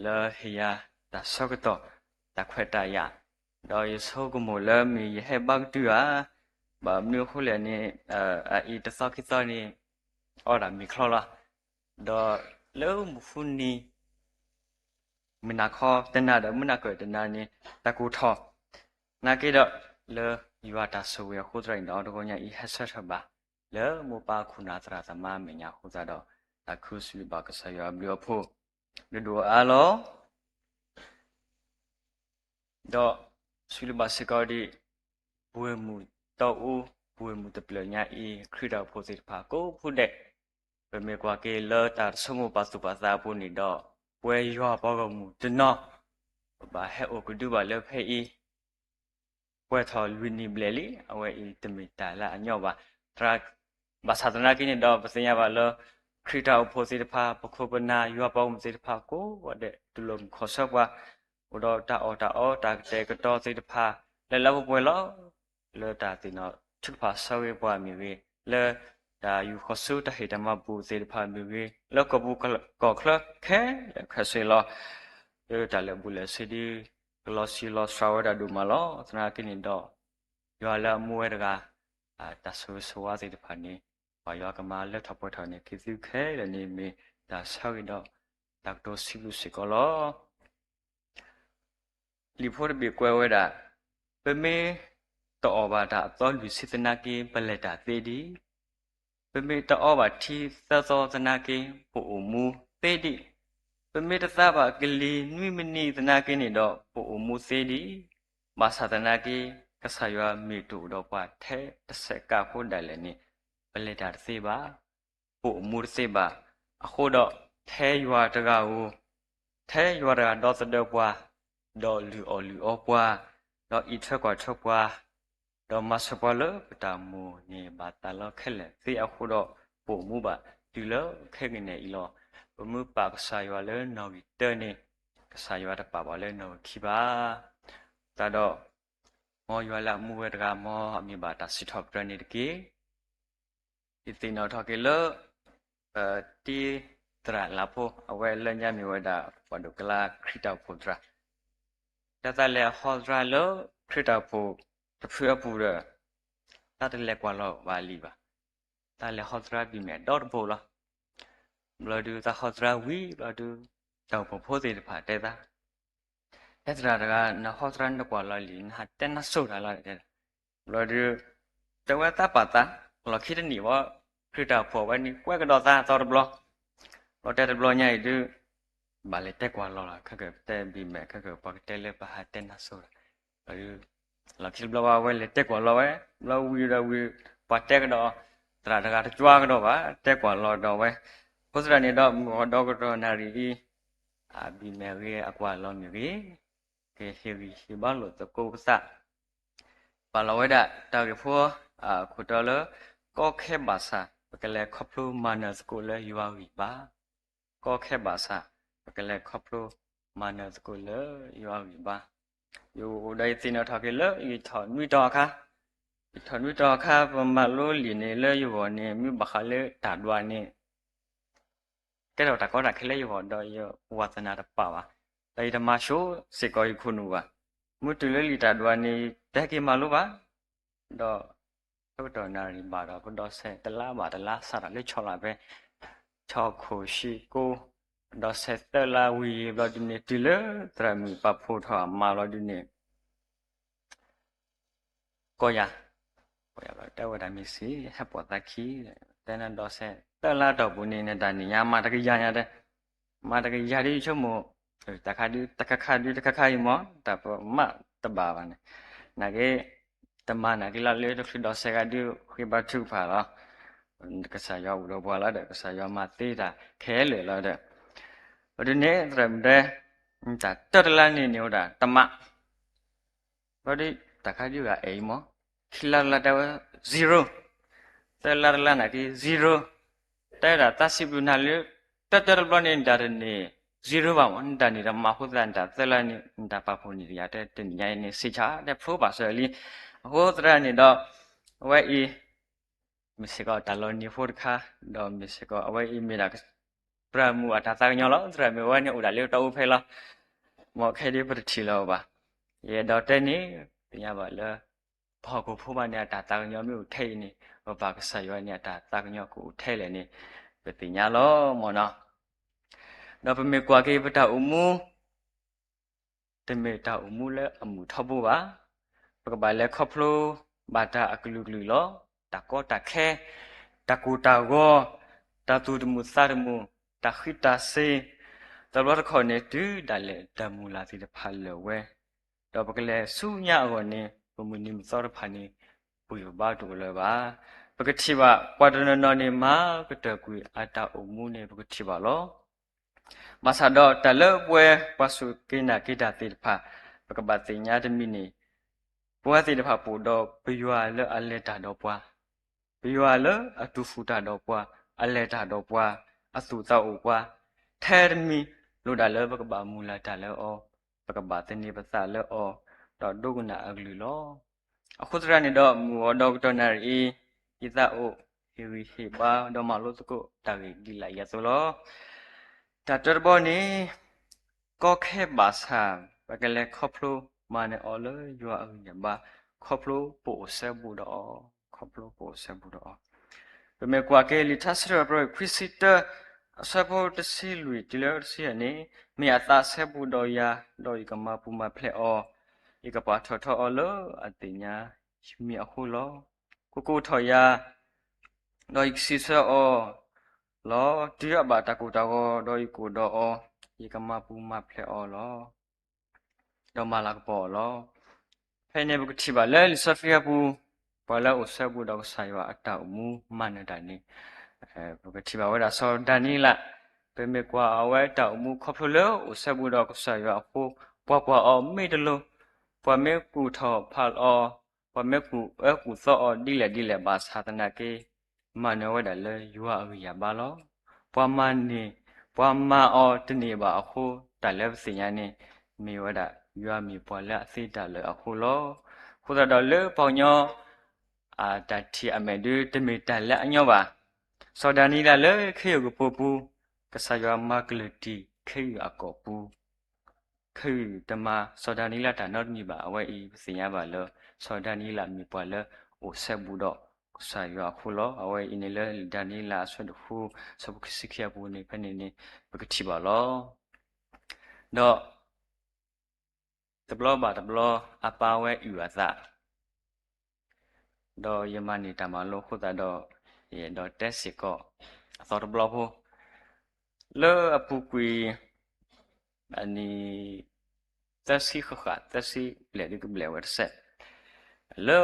လၢဟ့ၣ်ယၤတၢ်ဆၢကတီၢ် တၢ်ခွဲးတၢ်ယာ် ဒီးယဆိကမိၣ်လၢမ့ၢ်ယဟဲဘါကတုၤဧါ, ဘၣ်မနုၤအဃိလဲၣ်န့ၣ် အအံၤတသီခံသီန့ၣ် အီၣ်တၢ်မ့ၤချီလီၤ. ဒီးလၢမုၢ်ဃုနံၤ မုၢ်နၤခီတနၤဒီးမုၢ်နၤကၢၢ်တနၤန့ၣ် တၢ်ကိၢ်ထီၣ် နာ်က့ဒီး လၢယွၤတၢ်ဆိၣ်ဂ့ၤအဃိသတးန့ၣ်ဒီး တဂီၤညါအံၤဟဲဆၢထၢၣ်ဘၣ် လၢမိၢ်ပၢ်ခိၣ်နၢ်သရၣ်သမါအမဲာ်ညါအဃိသတးဒီး တၢ်ခုစံးဘျုးဘၣ်ကစၢ်ယွၤအဘျုးအဖှိၣ် ဒိၣ်ဒိၣ်အါအါလီၤ. ဒီးစံးဘျုးဘၣ်စ့ၢ်ကီးဒ် ပဝဲၢ်မုၢ်တီအူ ပဝဲၢ်မုၢ်တဖျၢၣ်ညါအံၤ ခရံာ်တၢ်အိၣ်ဖှိၣ်သ့ၣ်တဖၣ်ကိးဖုဒဲး ပမ့ၢ်ကွၢ်က့ၤလၢတၢ်ဆိကမိၣ်ပာ်သူၣ်ပာ်သးအပူၤန့ၣ်ဒီး ပဝဲယွၤပှၤဂီၢ်မုၢ်တနီၤ ပဘၣ်ဟဲအိၣ်ကဒုဘၣ်လၢဖဲအံၤ ပှဲၤထီၣ်လွံၢ်နံၣ်ဘျဲၣ်လံ အဝဲအံၤတမ့ၢ်တၢ်လၢအညီဘၣ်. သရၣ် ဘၣ်ဆၣ်သနာ်က့န့ၣ်ဒီး ပသ့ၣ်ညါဘၣ်လၢ ခရံာ်တၢ်အိၣ်ဖှိၣ်သ့ၣ်တဖၣ် ပခိၣ်ပနၢ် ယွၤပှၤဂီၢ်မုၢ်သ့ၣ်တဖၣ်ကိးဂၤဒဲး တူၢ်လိာ်မုာ်ခီၣ်ဆၢပှၤ အိၣ်ဒီးတၢ်အီၣ်တၢ်အီ တၢ်ကတဲာ်ကတီၤသ့ၣ်တဖၣ် လၢလၢပှဲၤပှဲၤလီၤ. လၢတၢ်သ့ၣ်နီၣ်ထုကဖၣ်ဆၢဂ့ၤပှၤမ့ၢ်ဂ့ၤ, လၢတၢ်ယူၢ်ဃီၤဆူတၢ်ဟ့ၣ်တၢ်မၤဘူၣ်သ့ၣ်တဖၣ်မ့ၢ်ဂ့ၤ, လၢကီၢ်ပူၤကီၢ်ချၢခဲလၢာ်ခဲဆ့လီၤ. လၢတၢ်လဲၤဘူးလဲၤဆ့ဒု ကလီၤဆံးလီၤစှၤဝဲဒၣ်ဒိၣ်မးလီၤ. သနာ်က့န့ၣ်ဒီး ယွၤလၢအမူဝဲတဂၤ တၢ်ဆိၣ်ဂ့ၤဆိၣ်ဝါသ့ၣ်တဖၣ်န့ၣ် ပှၤယွၤကမၤလၢထီၣ်ပှဲၤထီၣ်န့ၣ် က့ၤသုခဲလၢာ်န့ၣ်မ့ၢ်တၢ်ဆၢဂ့ၤဒီး တၢ်ကတိၤစံးဘျုးစ့ၢ်ကီးလီၤ. လံာ်ဖိတဘ့ၣ်ကွဲးဝဲဒၣ်, ပမ့ၢ်တအီၣ်ဘၣ်တၢ်အသီလွံၢ်ဆံသနာ်က့ ပလဲၤတၢ်သ့ဒံး, ပမ့ၢ်တအီဘၣ်ထံသၢသီသနာ်က့ ပအိၣ်မူသ့ဒံး, ပမ့ၢ်တသါဘၣ်ကလံၤနွံမံးနံးသနာ်က့န့ၣ်ဒီး ပအိၣ်မူသ့ဒံး, ဘၣ်ဆၣ်သနာ်က့ ကစၢ်ယွၤမ့ၢ်တအိၣ်ဒီးပှၤထဲတစဲးကးဖိဒၣ်လဲာ်န့ၣ် ပလဲၤတၢ်တသ့ဘၣ်, ပအိၣ်မူတသ့ဘၣ်. အဃိဒီး ထဲယွၤတဂၤဧိၤ, ထဲယွၤတဂၤဒီသဒၢပှၤ, ဒီးလုၢ်အီၣ်လုၢ်အီပှၤ, ဒီးအံးထွဲကွၢ်ထွဲပှၤ, ဒီးမၤစၢၤပှၤလၢပတၢ်အိၣ်မူန့ၣ် ဘၣ်သးလီခဲလၢာ်သ့အဃိဒီး ပအိၣ်မူဘၣ်တုၤလၢခဲကနံၣ်အံၤလီၤ. ပမ့ၢ်ပာ်ကစၢ်ယွၤလၢနီၣ်ဂံၢ်တၢန့ၣ် ကစၢ်ယွၤတပာ်ဘၣ်လၢနီၣ်ဂံၢ်ခံဘၣ်. သတးဒီး မ်ယွၤလၢအမူဝဲတဂၤ မ်အမ့ၢ်ဘၣ်တၢ်စံးထီၣ်ပတြၢၤန့ၣ်တက့ၢ်. ယသ့ၣ်နီၣ်ထီၣ်က့ၤလၢ တံသရၣ်လၢဖိ အဝဲလၢညါမ့ၢ်ဝဲဒၣ် ပှၤဒိၣ်ကလါခရံာ်တၢ်အိၣ်ဖှိၣ်သရၣ်, တၢ်သးလဲၤအဟီသရၣ်လၢခရံာ်တၢ်အိၣ်ဖှိၣ်တဖုအပူၤဒီး တၢ်တလဲၤကွၢ်လီၤဘၣ်လံဘၣ်. သးလဲၤဟီသရၣ်ဘံၣ်မဲာ်ဒီတဘိလီၤ. ဘျီဒုးသးဟီသရၣ်ဝံၤဘျီဒုး တၢ်အိၣ်ဖှိၣ်ဖိသ့ၣ်တဖၣ်တဲသး, တဲသရၣ်တဂၤ နဟီသရၣ်နတကွၢ်လီၤလံ နဟးတဲနၢ်စိၤတၢ်လီၤ တဲဝဲသးပာ်သး, လီၢ်ခံတနံၣ်ဝဲ ဖုတၢ်ဖှီၣ်ဝဲန့ၣ် ကွဲကဒီးသးသီတဘျီ, လီၤတဲာ်တဘျီညါအံၤဒုး ဘၣ်လဲၤတဲကွၢ်လီၤလီၤ ခဲကတဲဘံၣ်မဲာ် ခဲကပှၤကတဲလၢပဟးတဲနၢ်စိၤတၢ်, လီၢ်ခံတဘျီဝဲ အဝဲလဲၤတဲကွၢ်လီၤဝဲ, ဘျီဝံၤဒီးဝံၤ ပှၤတဲကဒီး သရၣ်တဂၤတကွၢ်ကဒီးဘၣ် တဲကွၢ်လီၤဒီးဝဲ, အဃိသတးန့ၣ်ဒီး မုၢ်အီၤဒီကတီၢ်နၣ်ရံၣ်အံၤ အဘံၣ်မဲာ်ဂ့ၤအကွၢ်လီၤမ့ၢ်ဂ့ၤ ကဟ့ၣ်ဂံၢ်ဟ့ၣ်ဘါလိာ်သကိးပသး, ပာ်လီၤဝဲဒၣ်တၢ်ဂ့ၢ်ဖိ အခိၣ်တီလၢ ကီခဲဘၣ်ဆၣ် ပကလဲၤခီဖျိမၤနၢၤသကိးလၢယွၤအဂံၢ်ဘါ, ကီခဲဘၣ်ဆၣ် ပကလဲၤခီဖျိမၤနၢၤသကိးလၢယွၤအဂံၢ်ဘါ, ယအိၣ်ဒီးယသ့ၣ်နီၣ်ထီၣ်က့ၤလၢ ယထီၣ်နွံတီၤအခါ, ယထီၣ်နွံတီၤအခါ ပမၤလိလံာ်န့ၣ်လၢယဂီၢ်န့ၣ် မ့ၢ်ဘၣ်ဃးလၢတၢ်ဒွးန့ၣ် ကဲထီၣ်တၢ်ကီတၢ်ခဲလၢယဂီၢ်ဒီးယဝးသနၢ်တပာ်ဘၣ်, ဒီးယတမၤဆိစ့ၢ်ကီးယခိၣ်နူာ်ဘၣ်, မ့ၢ်တုၤလၢလံာ်တၢ်ဒွးန့ၣ် တဟဲက့ၤမၤလိဘၣ်, ဒီး ဆၢကတီၢ်နၣ်ရံၣ်ဘၣ်ဒီး ပဒိးစဲးတလါဘၣ်တလါ စးထီၣ်လၢဆီလီၤဖဲ ဆီခိၣ်ဆံကိ ဒိးစဲးသၢလါဝံၤဘျီဒုးန့ၣ် တုၤလၢသရၣ်မုၣ်ပာ်ဖှိၣ်ထီၣ်အမါဘျီဒုးန့ၣ် ကီၢ်ယၤ, ကီၢ်ယၤဘျီတဲဝဲဒၣ်မ့ၢ်စ့ၢ် ဟဲပိာ်သးခံ, တဲနဒိးစဲးသၢလါတီၢ်ပူၤန့ၣ် နတၢ်နံၣ်ညါမၤတကယၤညါတဲ, မၤတကယၤဒုးဆိကမိၣ်, တၢ်ခါဒုး တခါခါဒုးတခါခါအံၤမး တၢ်ပမၤတဘၣ်ဘၣ်န့ၣ်, နာ်က့ တမၤနာ်က့လီၤလၢတချုးဒိးစဲးဂၤဒုး ဃ့ဘါထုကဖၣ်လီၤ, ကစၢ်ယွၤအိၣ်ဒီးပှၤလီၤဒီး ကစၢ်ယွၤမၤသ့တၢ်ခဲလၢာ်လီၤဒီး, ဘျီဒုးန့ၣ် သရၣ်မုၣ်တဲ, တၢ်တၢတလါန့ၣ်န့ၣ်ဝဲဒၣ် တမး ဘျီဒုး တၢ်ခါဒုးဂၤအဲၣ်အံၤမး, ခံလါတလါတဲဝဲ zero, သၢလါတလါနာ်က့ zero, တဲဒၣ်သးစံးဘျုးနၤလၢ တၢတၢတဘျီန့ၣ် နတၢ်တန့ၢ် zero ဘၣ်မး, နတၢ်န့ၢ်တမးအဃိသတး နတၢ်သၢလါန့ၣ် နတၢ်ပာ်ဖှိၣ်န့ၢ်တယၤ တဲတနံၣ်ညါအံၤန့ၣ် စံးဆၣ်တဲဖျိဘၣ်စၢၤလံ, အဃိသတးန့ၣ်ဒီး အဝဲအံၤ မ့ၢ်စ့ၢ်ကီးတၢ်လီၤနံၤဖိတခါ, ဒီးမ့ၢ်စ့ၢ်ကီးအဝဲအံၤမ့ၢ်ဒၣ် သရၣ်မုၣ်အတၢ်သးကညီၤလီၤ, သရၣ်မုၣ်အဝဲန့ၣ်အိၣ်ဒၣ်လၢတၢ်အိၣ်ဖဲလီၤ, မ်ခဲဒုးပတထံၣ်လၢၤဘၣ်, ယအဲၣ်ဒိးတဲန့ၣ် သ့ၣ်ညါဘၣ်လၢ ပှၤဟီၣ်ခိၣ်ဖိဘၣ်န့ၣ် အတၢ်သးကညီၤမ့ၢ်အိၣ်ထဲအံၤန့ၣ် ပဘၣ်ကစၢ်ယွၤန့ၣ် အတၢ်သးကညီၤကအိၣ်ထဲလဲၣ်န့ၣ် ပသ့ၣ်ညါလီၤမ့ၢ်နီၤ, ဒီးပမ့ၢ်ကွၢ်က့ၤပတၢ်အိၣ်မူ တမ့ၢ်တၢ်အိၣ်မူလၢအမုာ်ထီဘိဘၣ်. ပကဘၣ်လဲၤခီဖျိဘၣ်တၢ်အကလုာ်ကလုာ်လီၤ. တၢ်ကီတၢ်ခဲ, တၢ်ကိၢ်တၢ်ဂီၤ, တၢ်သူၣ်တမုာ်သးတမုာ်, တၢ်ဃံးတၢ်စ့ၤ, တဘျီတခီၣ်န့ၣ် တုၤဒၣ်လဲာ်တၢ်မုၢ်လၢ်သ့ၣ်တဖၣ်လၢာ်ဝဲ, ဒီးပကလဲၤဆူညါအဂီၢ်န့ၣ် ပမုၢ်နံၤမုၢ်သီတဖၣ်န့ၣ် ပှ့ၤပဘါတအိၣ်လၢၤဘၣ်. ပကထံၣ်ဘၣ် ပှၤတနီၤနီၤန့ၣ် မၤကတၢၢ်ကွံာ်အတၢ်အိၣ်မူန့ၣ် ပကထံၣ်ဘၣ်လီၤ. ဘၣ်ဆၣ်ဒီးတၢ်လၢပဝဲပှၤစူၢ်က့ၤနာ်က့ၤတၢ်သ့ၣ်တဖၣ် ပကဘၣ်သ့ၣ်ညါတမံၤန့ၣ်, ပဝဲသ့ၣ်တဖၣ်ပအိၣ်ဒီးပယွၤလၢအလဲၤတၢ်ဒီးပှၤ, ပယွၤလၢအတူၢ်ဃူၣ်တၢ်ဒီးပှၤ, အလဲၤတၢ်ဒီးပှၤ, အသူၣ်သးအိၣ်ပှၤ, ထဲတမံၤ လိၣ်ဒၣ်လၢပကဘၣ်မုၢ်လၢ်တၢ်လၢအီၤ, ပကဘၣ်သန့ၤပသးလၢအီၤ, ဒီးဒိကနၣ်အကလုၢ်လီၤ. အဃိသတးန့ၣ်ဒီး မုၢ်အီၤဒီကတီၢ်နၣ်ရံၣ်အံၤ, ယသးအိၣ် ဟ့ၣ်ဂံၢ်ဟ့ၣ်ဘါ ဒီးမၤလိသကိးတၢ်ဂ့ၢ်ဒ်လဲၣ်အသိးလီၤ. တၢ်တၢတဘီန့ၣ်, ကီခဲဘၣ်ဆၣ် ပကလဲၤခီဖျိမၤနၢၤအီၤလၢယွၤအဂံၢ်ယဘါ, ခီဖျိပအိၣ်စဲဘူးဒီးအီၤ, ခီဖျိပအိၣ်စဲဘူးဒီးအီၤ. ပမ့ၢ်ကွၢ်က့ၤလံာ်ထါစံးထီၣ်ပတြၢၤ ခွံဆံတၢ အဆၢဖိတဆံလွံၢ် တုၤလၢတဆံယဲၢ်န့ၣ်, မ့ၢ်အသးစဲဘူးဒီးယၤ, ဒီးယကမၤပူၤမၤဖျဲးအီၤ, ယကပာ်ထီၣ်ထီအီၤလၢအသ့ၣ်ညါမံၤအဃိလီၤ. ကကိးထီၣ်ယၤ ဒီးယကစံးဆၢအီၤလီၤ. တုၤအဘၣ်တၢ်ကိၢ်တၢ်ဂီၤ ဒီးယကအိၣ်ဒီးအီၤ, ယကမၤပူၤမၤဖျဲးအီၤလီၤ. ဒီးမၤလၤကပီၤအီၤလီၤ. ဖဲန့ၣ်ပကထံၣ်ဘၣ်လၢလံာ်စီဆှံအပူၤ, ပှၤလၢအအိၣ်စဲဘူးဒီးကစၢ်ယွၤအတၢ်အိၣ်မူမၤနၢၤတၢ်န့ၣ်, ပကထံၣ်ဘၣ်ဝဲဒၣ်စီၤဒၤနံးယ့လး, ပမ့ၢ်ကွၢ်အဝဲတၢ်အိၣ်မူခီဖျိလၢအိၣ်စဲဘူးဒီးကစၢ်ယွၤအဃိ, ပှၤကွၢ်အီၤမ့ၢ်တလိၤ, ပှၤမ့ၢ်ကူၣ်ထီၣ်ဖးလီၤအီၤ, ပှၤမ့ၢ်ကူၣ်အၢကူၣ်သီအီၤဒ်လဲၣ်ဒ်လဲၣ်ဘၣ်ဆၣ်သနာ်က့ မၤနၢၤဝဲဒၣ်လၢယွၤအဂံၢ်ယၤဘါလီၤ. ပှၤမၤန့ၢ်, ပှၤမၤအီၤတန့ၢ်ဘၣ်အဃိ, တၢ်လၢပသ့ၣ်ညါန့ၣ် မ့ၢ်ဝဲဒၣ် ယွၤမ့ၢ်ပှၤလၢအသ့တၢ်လၢာ်အဃိလီၤ. အဃိသတးဒီးလၢပှၤကညီ အတၢ်ထံၣ်အမဲာ်ဒုး တမ့ၢ်တၢ်လၢအညီဘၣ်. စီၤဒၤနံးယ့လးလၢခ့ယုၢ်ကပိာ်ပူၤ, ကစၢ်ယွၤမၤကလုၢ်တံၢ်ခ့ယုၢ်အကီၢ်ပူၤ, ခ့ယုၢ်တမၤစီၤဒၤနံးယ့လးတၢ်နီတမံၤဘၣ်. အဝဲအံၤပသ့ၣ်ညါဘၣ်လၢ စီၤဒၤနံးယ့လးမ့ၢ်ပှၤလၢအိၣ်စဲဘူးဒီး ကစၢ်ယွၤအဃိလီၤ. အဝဲအံၤန့ၣ်လၢလံာ်ဒၤနံးယ့လးအဆၢဒိၣ်ဃု ဆၢဖိခံဆံခံအပူၤန့ၣ် ဖဲန့ၣ်န့ၣ် ပကထံၣ်ဘၣ်လီၤ. ဒီး တဘျီဘၣ်တဘျီ အပၢ်ဝဲအုၣ်အသး, ဒီးယမၤန့ၢ်တၢ်မၤလိအဃိသတးဒီး ယအဲၣ်ဒိးတဲစ့ၢ်ကီး အသီတဘျီဖိ, လၢအပူၤကွံာ် အနံၣ် သၢဆံဃၣ်ဃၣ် သၢဆံဘျဲၣ်ဒုကဘျဲၣ်ဝဲတစဲး, လၢ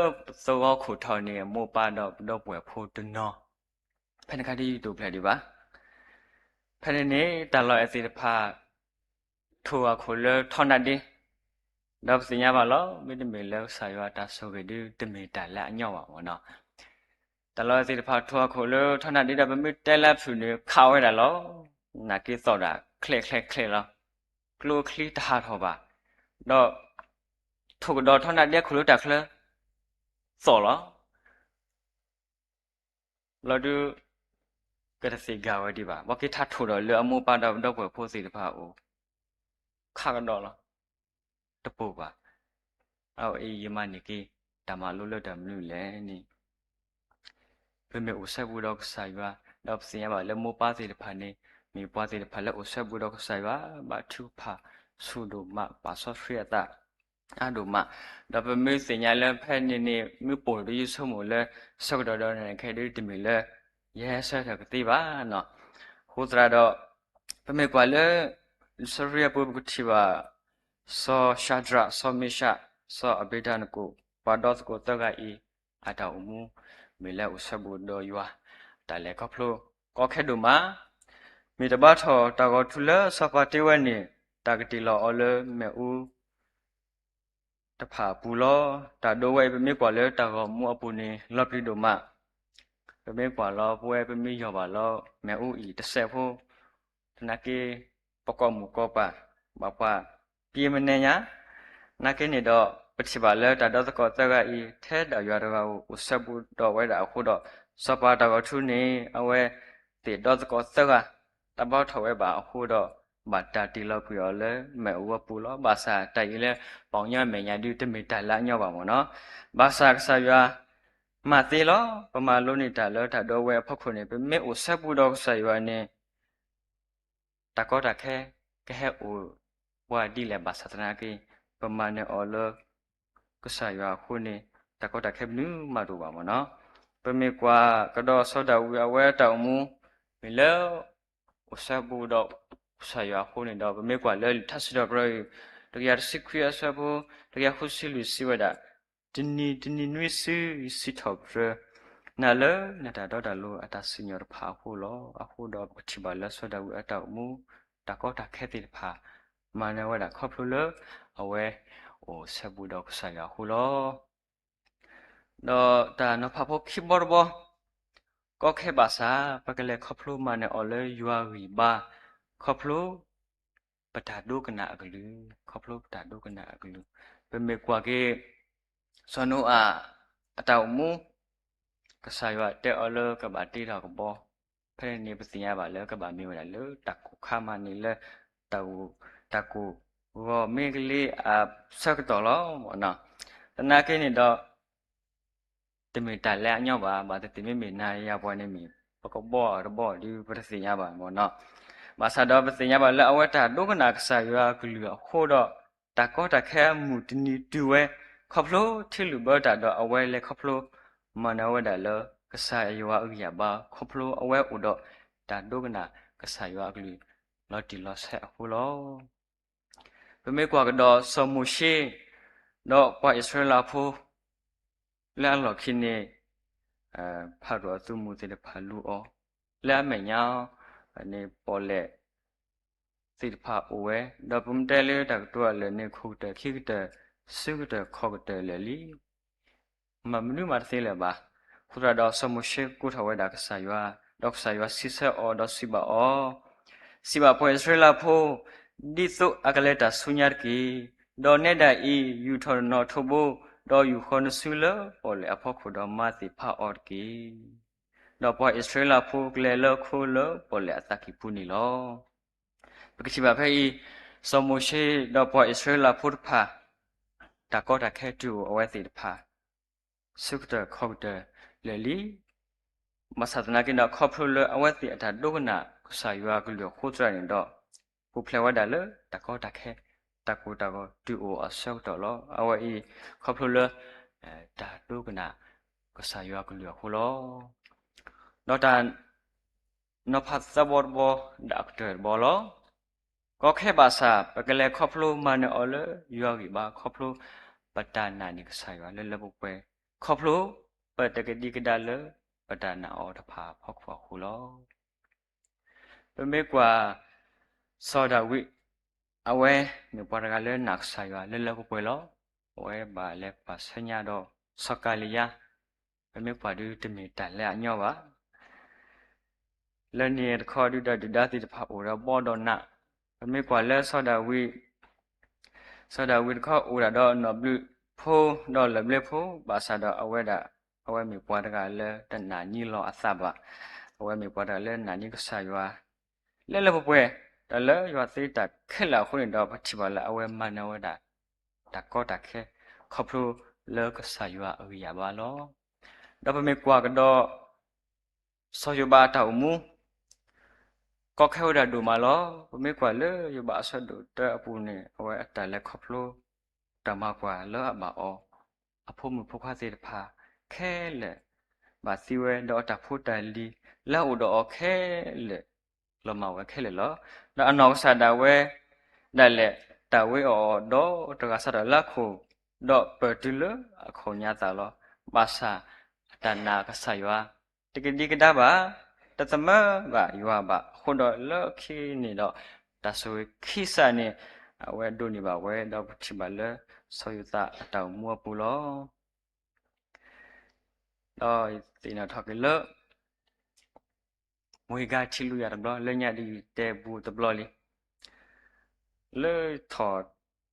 သဝီခိၣ်ထီန့ၣ် အမိၢ်ပၢ်ဒီးပဒီပုၢ်ဝဲၢ်ဖိတနီၤ ဖဲန့ၣ်ခါဒ်ယတိာ်ဖျဲးဒံးဘၣ်. ဖဲန့ၣ်န့ၣ် တၢ်လီၢ်အဲၣ်သ့ၣ်တဖၣ် ထိၣ်အခိၣ်လၢထီနါဒ့, ဒီးပသ့ၣ်ညါဘၣ်လီၤ, မ့တမ့ၢ်လၢကစၢ်ယွၤတၢ်ဆိၣ်ဂ့ၤဒု တမ့ၢ်တၢ်လၢအညီဘၣ်မ့ၢ်နီၤ. တၢ်လီၢ်အဲၣ်သ့ၣ်တဖၣ် ထိၣ်အခိၣ်လၢထီနါဒ့ဒီး ပမ့ၢ်တဲလၢအဖုၣ်န့ၣ် ခးဝဲဒၣ်လီၤ. နာ်က့သီၣ်ဒၣ် ချဲးချဲးချဲးလီၤ. ကျိချံတဟးထီၣ်ဘၣ်. ဒီး ထိၣ်ကဒီးထီနါဒ့အခိၣ်လၢတၢ်ချၢ သီၣ်လီၤ. လီၤဒု ကတသ့ၣ်ဂ့ၤဝဲဒံးဘၣ်. ဘၣ်က့ၤထါထိၣ်ဒီးလၢအမိၢ်ပၢ်ဒီးပဒီပုၢ်ဝဲၢ်ဖိသ့ၣ်တဖၣ်အအိၣ် ခးကဒီးလီၤ. တပိၢ်ဘၣ်. အဝဲအံၤယမၤန့ၢ်က့ၤ တၢ်မၤလိလၢတၢ်မနုၤလဲၣ်န့ၣ် ပမ့ၢ်အိၣ်စဲဘူးဒီးကစၢ်ယွၤ, ဒီးပသ့ၣ်ညါဘၣ်လၢမိၢ်ပၢ်သ့ၣ်တဖၣ်န့ၣ် မ့ၢ်ပှၤသ့ၣ်တဖၣ်လၢအိၣ်စဲဘူးဒီးကစၢ်ယွၤ, ဘါထုကဖၣ်ဆူၣ်ဒိၣ်မး, ပာ်စီဆှံအသး အါဒိၣ်မး, ဒီးပမ့ၢ်သ့ၣ်ညါလၢဖဲန့ၣ်န့ၣ် မ့ၢ်ပိာ်ဒုးယဆိကမိၣ်လၢ ဆၢကတီၢ်ဒီးန့ၣ်ခဲဒုတမ့ၢ်လၢ ယဟဲဆၢထၢၣ်ကသ့ဘၣ်နီၤ. အဃိသတးဒီး ပမ့ၢ်ကွၢ်လၢ လံာ်စီဆှံအပူၤ ပကထံၣ်ဘၣ် စီၤၡၤဒြး, စီၤမ့ၡး, စီၤအဘ့းနကိၣ်, ပှၤဒီသကိးသၢဂၤအံၤ အတၢ်အိၣ်မူ မ့ၢ်လၢအိၣ်စဲဘူးဒီးယွၤ တၢ်လဲၤခီဖျိ ကီခဲဒိၣ်မး, မ့ၢ်တဘါထီၣ်တၢ်ဂီၤထူလၢစီၤပၤတ့ဝဲန့ၣ် တၢ်ကတ့ၢ်လီၤအီၤလၢမ့ၣ်အူ တဖၣ်အပူၤလီၤ. တၢ်ဒိဝဲအံၤ ပမ့ၢ်ကွၢ်လၢတၢ်ဂီၤမူအပူၤန့ၣ် လီၤပျံၤဒိၣ်မး, ပမ့ၢ်ကွၢ်လီၤပဝဲ ပမ့ၢ်ယီၢ်ဘၣ်လီၤ မ့ၣ်အူအံၤတစဲးဖိ, သနာ်က့ ပကိာ်မုၣ်ကိာ်ပၢ် ဘၣ်ပှၤ ပှ့ၤမနဲညါ, သနာ်က့န့ၣ်ဒီး ပထံၣ်ဘၣ်လၢတၢ်ဒီသကိးသၢဂၤအံၤ ထဲဒၣ်ယွၤတဂၤဧိၤ အိၣ်စဲဘူးဒီးဝဲဒၣ်အဃိဒီး စီၤပၤတၢ်ဂီၤထူန့ၣ် အဝဲသ့ၣ်ဒီသကိးသၢဂၤ တၢ်ဘါထီၣ်ဝဲဘၣ်အဃိဒီး ဘၣ်တၢ်တ့ၢ်လီၤကွံာ်အီၤလၢမ့ၣ်အူအပူၤလီၤ. ဘၣ်ဆၣ်တၢ်အံၤလၢ ပှၤကညီအမဲာ်ညါဒု တမ့ၢ်တၢ်လၢအညီဘၣ်မ့ၢ်နီၤ. ဘၣ်ဆၣ်ကစၢ်ယွၤ မၤသ့လီၤ. ပမၤလိန့ၢ်တၢ်လၢတၢ်ဒိဝဲအဖီခိၣ်န့ၣ် ပမ့ၢ်အိၣ်စဲဘူးဒီးကစၢ်ယွၤန့ၣ် တၢ်ကီတၢ်ခဲ ကဟဲအိၣ်ပှၤဒ်လဲၣ်ဘၣ်ဆၣ်သနာ်က့ ပမၤနၢၤအီၤလၢ ကစၢ်ယွၤအဃိန့ၣ် တၢ်ကီတၢ်ခဲမနုၤမးတအိၣ်ဘၣ်မ့ၢ်နီၤ. ပမ့ၢ်ကွၢ်ကဒီးစီၤဒၤဝံးအဝဲအတၢ်အိၣ်မူ မ့ၢ်လၢ အိၣ်စဲဘူးဒီးကစၢ်ယွၤအဃိန့ၣ်ဒီး ပမ့ၢ်ကွၢ်လၢလံာ်ထါစံးထီၣ်ပတြၢၤအံၤ တကယၤတဆံခွံအဆၢဖိ တကယၤဃုဆံလွံၢ်စံးဝဲဒၣ် တနံၤတနံၤနွံစုစံးထီၣ်ပတြၢၤ နၤလၢနတၢ်တီတၢ်လိၤအတၢ်စံၣ်ညီၣ်တဖၣ်အဃိလီၤ. အဃိဒီးပကထံၣ်ဘၣ်လၢစီၤဒၤဝံးအတၢ်အိၣ်မူ တၢ်ကီတၢ်ခဲသ့ၣ်တဖၣ် မၤနၢၤဝဲဒၣ်ခီဖျိလၢ အဝဲအိၣ်စဲဘူးဒီးကစၢ်ယွၤအဃိလီၤ. ဒီးတၢ်နီၤဖးဖိခံဘီတဘီ ကီခဲဘၣ်ဆၣ် ပကလဲၤခီဖျိမၤနၢၤအီၤလၢယွၤဂံၢ်ဘါ ခီဖျိ ပတၢ်ဒိကနၣ်အကလုၢ်, ခီဖျိပတၢ်ဒိကနၣ်အကလုၢ်, ပမ့ၢ်ကွၢ်က့ၤ စီၤနိအၤ အတၢ်အိၣ်မူ ကစၢ်ယွၤတဲအီၤလၢကဘၣ်တ့ထီၣ်ကဘီ, ဖဲန့ၣ်န့ၣ် ပသ့ၣ်ညါဘၣ်လၢကဘၣ်မ့ၢ်ဝဲဒၣ်လၢတၢ်ကိၢ်ခါမးန့ၣ်လၢ တၢ်ဂိၢ် တၢ်ကိၢ်ဂီၤမ့ၢ်ကလံၤအဆၢကတီၢ်လီၤမ့ၢ်နီၤ. သနာ်က့န့ၣ်ဒီး တမ့ၢ်တၢ်လၢအညီဘၣ်, ဘၣ်သ့ၣ်သ့ၣ်မ့မ့ၢ်နၤယၤပှၤန့ၣ်မ့ၢ် ပကဘီအီၤတဘီအီၤဒုး ပတသ့ၣ်ညါဘၣ်မ့ၢ်နီၤ. ဘၣ်ဆၣ်ဒီးပသ့ၣ်ညါဘၣ်လၢအဝဲတၢ်ဒိကနၣ်ကစၢ်ယွၤအကလုၢ်အဃိဒီး တၢ်ကီတၢ်ခဲအမုၢ်တနံၤတုၤဝဲ ခီဖျိထံလုၢ်ဘၢတၢ်ဒီးအဝဲလဲၤခီဖျိ မၤနၢၤဝဲဒၣ်လၢ ကစၢ်ယွၤအဂံၢ်အဘါ ခီဖျိအဝဲအိၣ်ဒီးတၢ်ဒိကနၣ်ကစၢ်ယွၤအကလုၢ် လီၤတံၢ်လီၤဆဲးအဃိလီၤ. ပမ့ၢ်ကွၢ်ကဒီးစီၤမိၤၡ့ ဒီးပှၤအံၣ်စရ့လးဖိ လၢအလီၢ်ခံန့ၣ် ဖးဒိၣ်အသုးမုၢ်သ့ၣ်တဖၣ်လူၤအီၤ လၢအမဲာ်ညါန့ၣ် ပီၣ်လဲၣ်သ့ၣ်တဖၣ်အိၣ်ဝဲ, ဒီးပမ့ၢ်တဲလၢတၢ်ကတိၤအလၢာ်န့ၣ် ခိၣ်ကတၢၢ် ခံကတၢၢ် စုကတၢၢ် ခီၣ်ကတၢၢ်လၢာ်လံ မၤမနုၤမးတသ့လၢၤဘၣ်. အဃိသတးဒီးစီၤမိၤၡ့ကိးထီၣ်ဝဲဒၣ်ကစၢ်ယွၤ, ဒီးကစၢ်ယွၤစံးဆၢအီၤဒီးစံးဘၣ်အီၤ, စံးဘၣ်ပှၤအံၣ်စရ့လးဖိ, ဒ်သိးအကလဲၤတၢ်ဆူညါတက့ၢ်. ဒီးနဲဒၣ်အံၤ ယူာ်ထီၣ်နနီၣ်ထိးဘိ, ဒီးယူာ်ဃီၤနစုလၢပီၣ်လဲၣ်အဖီခိၣ်ဒီးမၤသ့ၣ်ဖးအီၤတက့ၢ်. ဒီးပှၤအံၣ်စရ့လးဖိကလဲၤလၢခိလၢပီၣ်လဲၣ်အသးကံၢ်ပူၤန့ၣ်လီၤ. ပကထံၣ်ဘၣ်ဖဲအံၤ, စီၤမိၤၡ့ဒီးပှၤအံၣ်စရ့လးဖိတဖၣ် တၢ်ကီတၢ်ခဲတုၤအိၣ်အဝဲသ့ၣ်တဖၣ် စုကတၢၢ်ခီၣ်ကတၢၢ်, လဲၤလံ. ဘၣ်ဆၣ်သနာ်က့ဒီး ခီဖျိလၢအဝဲသ့ၣ်အတၢ်ဒိကနၣ်ကစၢ်ယွၤအကလုၢ်အဃိသတးန့ၣ်ဒီး ပူၤဖျဲးဝဲဒၣ်လၢတၢ်ကီတၢ်ခဲ, တၢ်ကိၢ်တၢ်ဂီၤတုၤအိၣ်အဆၢကတီၢ်လီၤ. အဝဲအံၤ ခီဖျိလၢ တၢ်ဒိကနၣ်ကစၢ်ယွၤအကလုၢ်အဃိလီၤ. ဒီးတၢ် နီၤဖးသၢဘီတဘီ ဒီးအကတၢၢ်တဘီလီၤ. ကီခဲဘၣ်ဆၣ် ပကလဲၤခီဖျိမၤနၢၤအီၤလၢယွၤဂံၢ်ဘါ ခီဖျိပတၢ်နာ်န့ၢ်ကစၢ်ယွၤလၢလၢပှဲၤပှဲၤ, ခီဖျိပတကဒံကဒါလၢပတၢ်နာ်အီၤတဖၣ်အဖီခိၣ်အဃိလီၤ. ပမ့ၢ်ကွၢ် စီၤဒၤဝံး အဝဲမ့ၢ်ပှၤတဂၤလၢနာ်ကစၢ်ယွၤလၢလၢပှဲၤပှဲၤလီၤ. အဝဲဘၣ်လဲၤကွၢ်ဆၢညါဒီးစီၤကၤလံယါ, ပမ့ၢ်ကွၢ်ဒုးတမ့ၢ်တၢ်လၢအညီဘၣ်. လၢန့ၣ်တခီဒုးဒီးဒုၣ်ဒါသ့ၣ်တဖၣ်အိၣ်ဒီးဘီဒီးနး, ပမ့ၢ်ကွၢ်လၢစီၤဒၤဝံး စီၤဒၤဝံးတခီအိၣ်ဒၣ်ဒီးနီၢ်ဘျုးဖိဒီးလၢၢ်ဘျ့ဖိ, ဘၣ်ဆၣ်ဒီးအဝဲဒၣ် အဝဲမ့ၢ်ပှၤတဂၤလၢတနာ်န့ၢ်လီၤအသးဘၣ်. အဝဲမ့ၢ်ပှၤတဂၤလၢနာ်န့ၢ်ကစၢ်ယွၤ လၢလၢပှဲၤပှဲၤ, ဒီးလၢယွၤသ့တၢ်ခဲလၢာ်အဃိန့ၣ်ဒီး ပထံၣ်ဘၣ်လၢအဝဲမၤနၢၤဝဲဒၣ် တၢ်ကီတၢ်ခဲ ခီဖျိလၢကစၢ်ယွၤအဂံၢ်အဘါလီၤ. ဒီးပမ့ၢ်ကွၢ်ကဒီး စီၤယိၤဘးအတၢ်အိၣ်မူ ကီခဲဝဲဒၣ်ဒိၣ်မးလီၤ. ပမ့ၢ်ကွၢ်လၢယိၤဘးအဆၢဒိၣ်တၢအပူၤန့ၣ် အဝဲအတၢ်လဲၤခီဖျိ တၢ်မၤကွၢ်လၢအဘၣ်အီၤ အဖိမုၣ်ဖိခွါသ့ၣ်တဖၣ် ခဲလၢာ် ဘၣ်သံဝဲ ဒီးအတၢ်ဖိတၢ်လံၤလၢအအိၣ်ဒီးအီၤခဲလၢာ် လီၤမၢ်ဝဲခဲလၢာ်လီၤ. ဒီးအနီၢ်ကစၢ်ဒၣ်ဝဲဒၣ်လဲာ် တၢ်ဝ့ၤအီၤဒီးတဂၤစးထီၣ်လၢအခိၣ် ဒီးပၢၢ်တုၤလၢအခီၣ်ညါသးလီၤ. ဘၣ်ဆၣ်အတၢ်နာ်ကစၢ်ယွၤ တကဒံကဒါဘၣ်, တသမၢဘၣ်ယွၤဘၣ်. အဃိဒီးလၢခံန့ၣ်ဒီး တၢ်ဆိၣ်ဂ့ၤခံစးန့ၣ် အဝဲဒိးန့ၢ်ဘၣ်ဝဲ ဒီးပထံၣ်ဘၣ်လၢစီၤယိၤသးအတၢ်အိၣ်မူအပူၤလီၤ. ဒီးယသ့ၣ်နီၣ်ထီၣ်က့ၤလၢ မူဟ့ၣ်ဂါထံလူယၤတဘျီ လၢညါဒ်ယတဲဘူးတဘျီလံ. လၢထီၣ်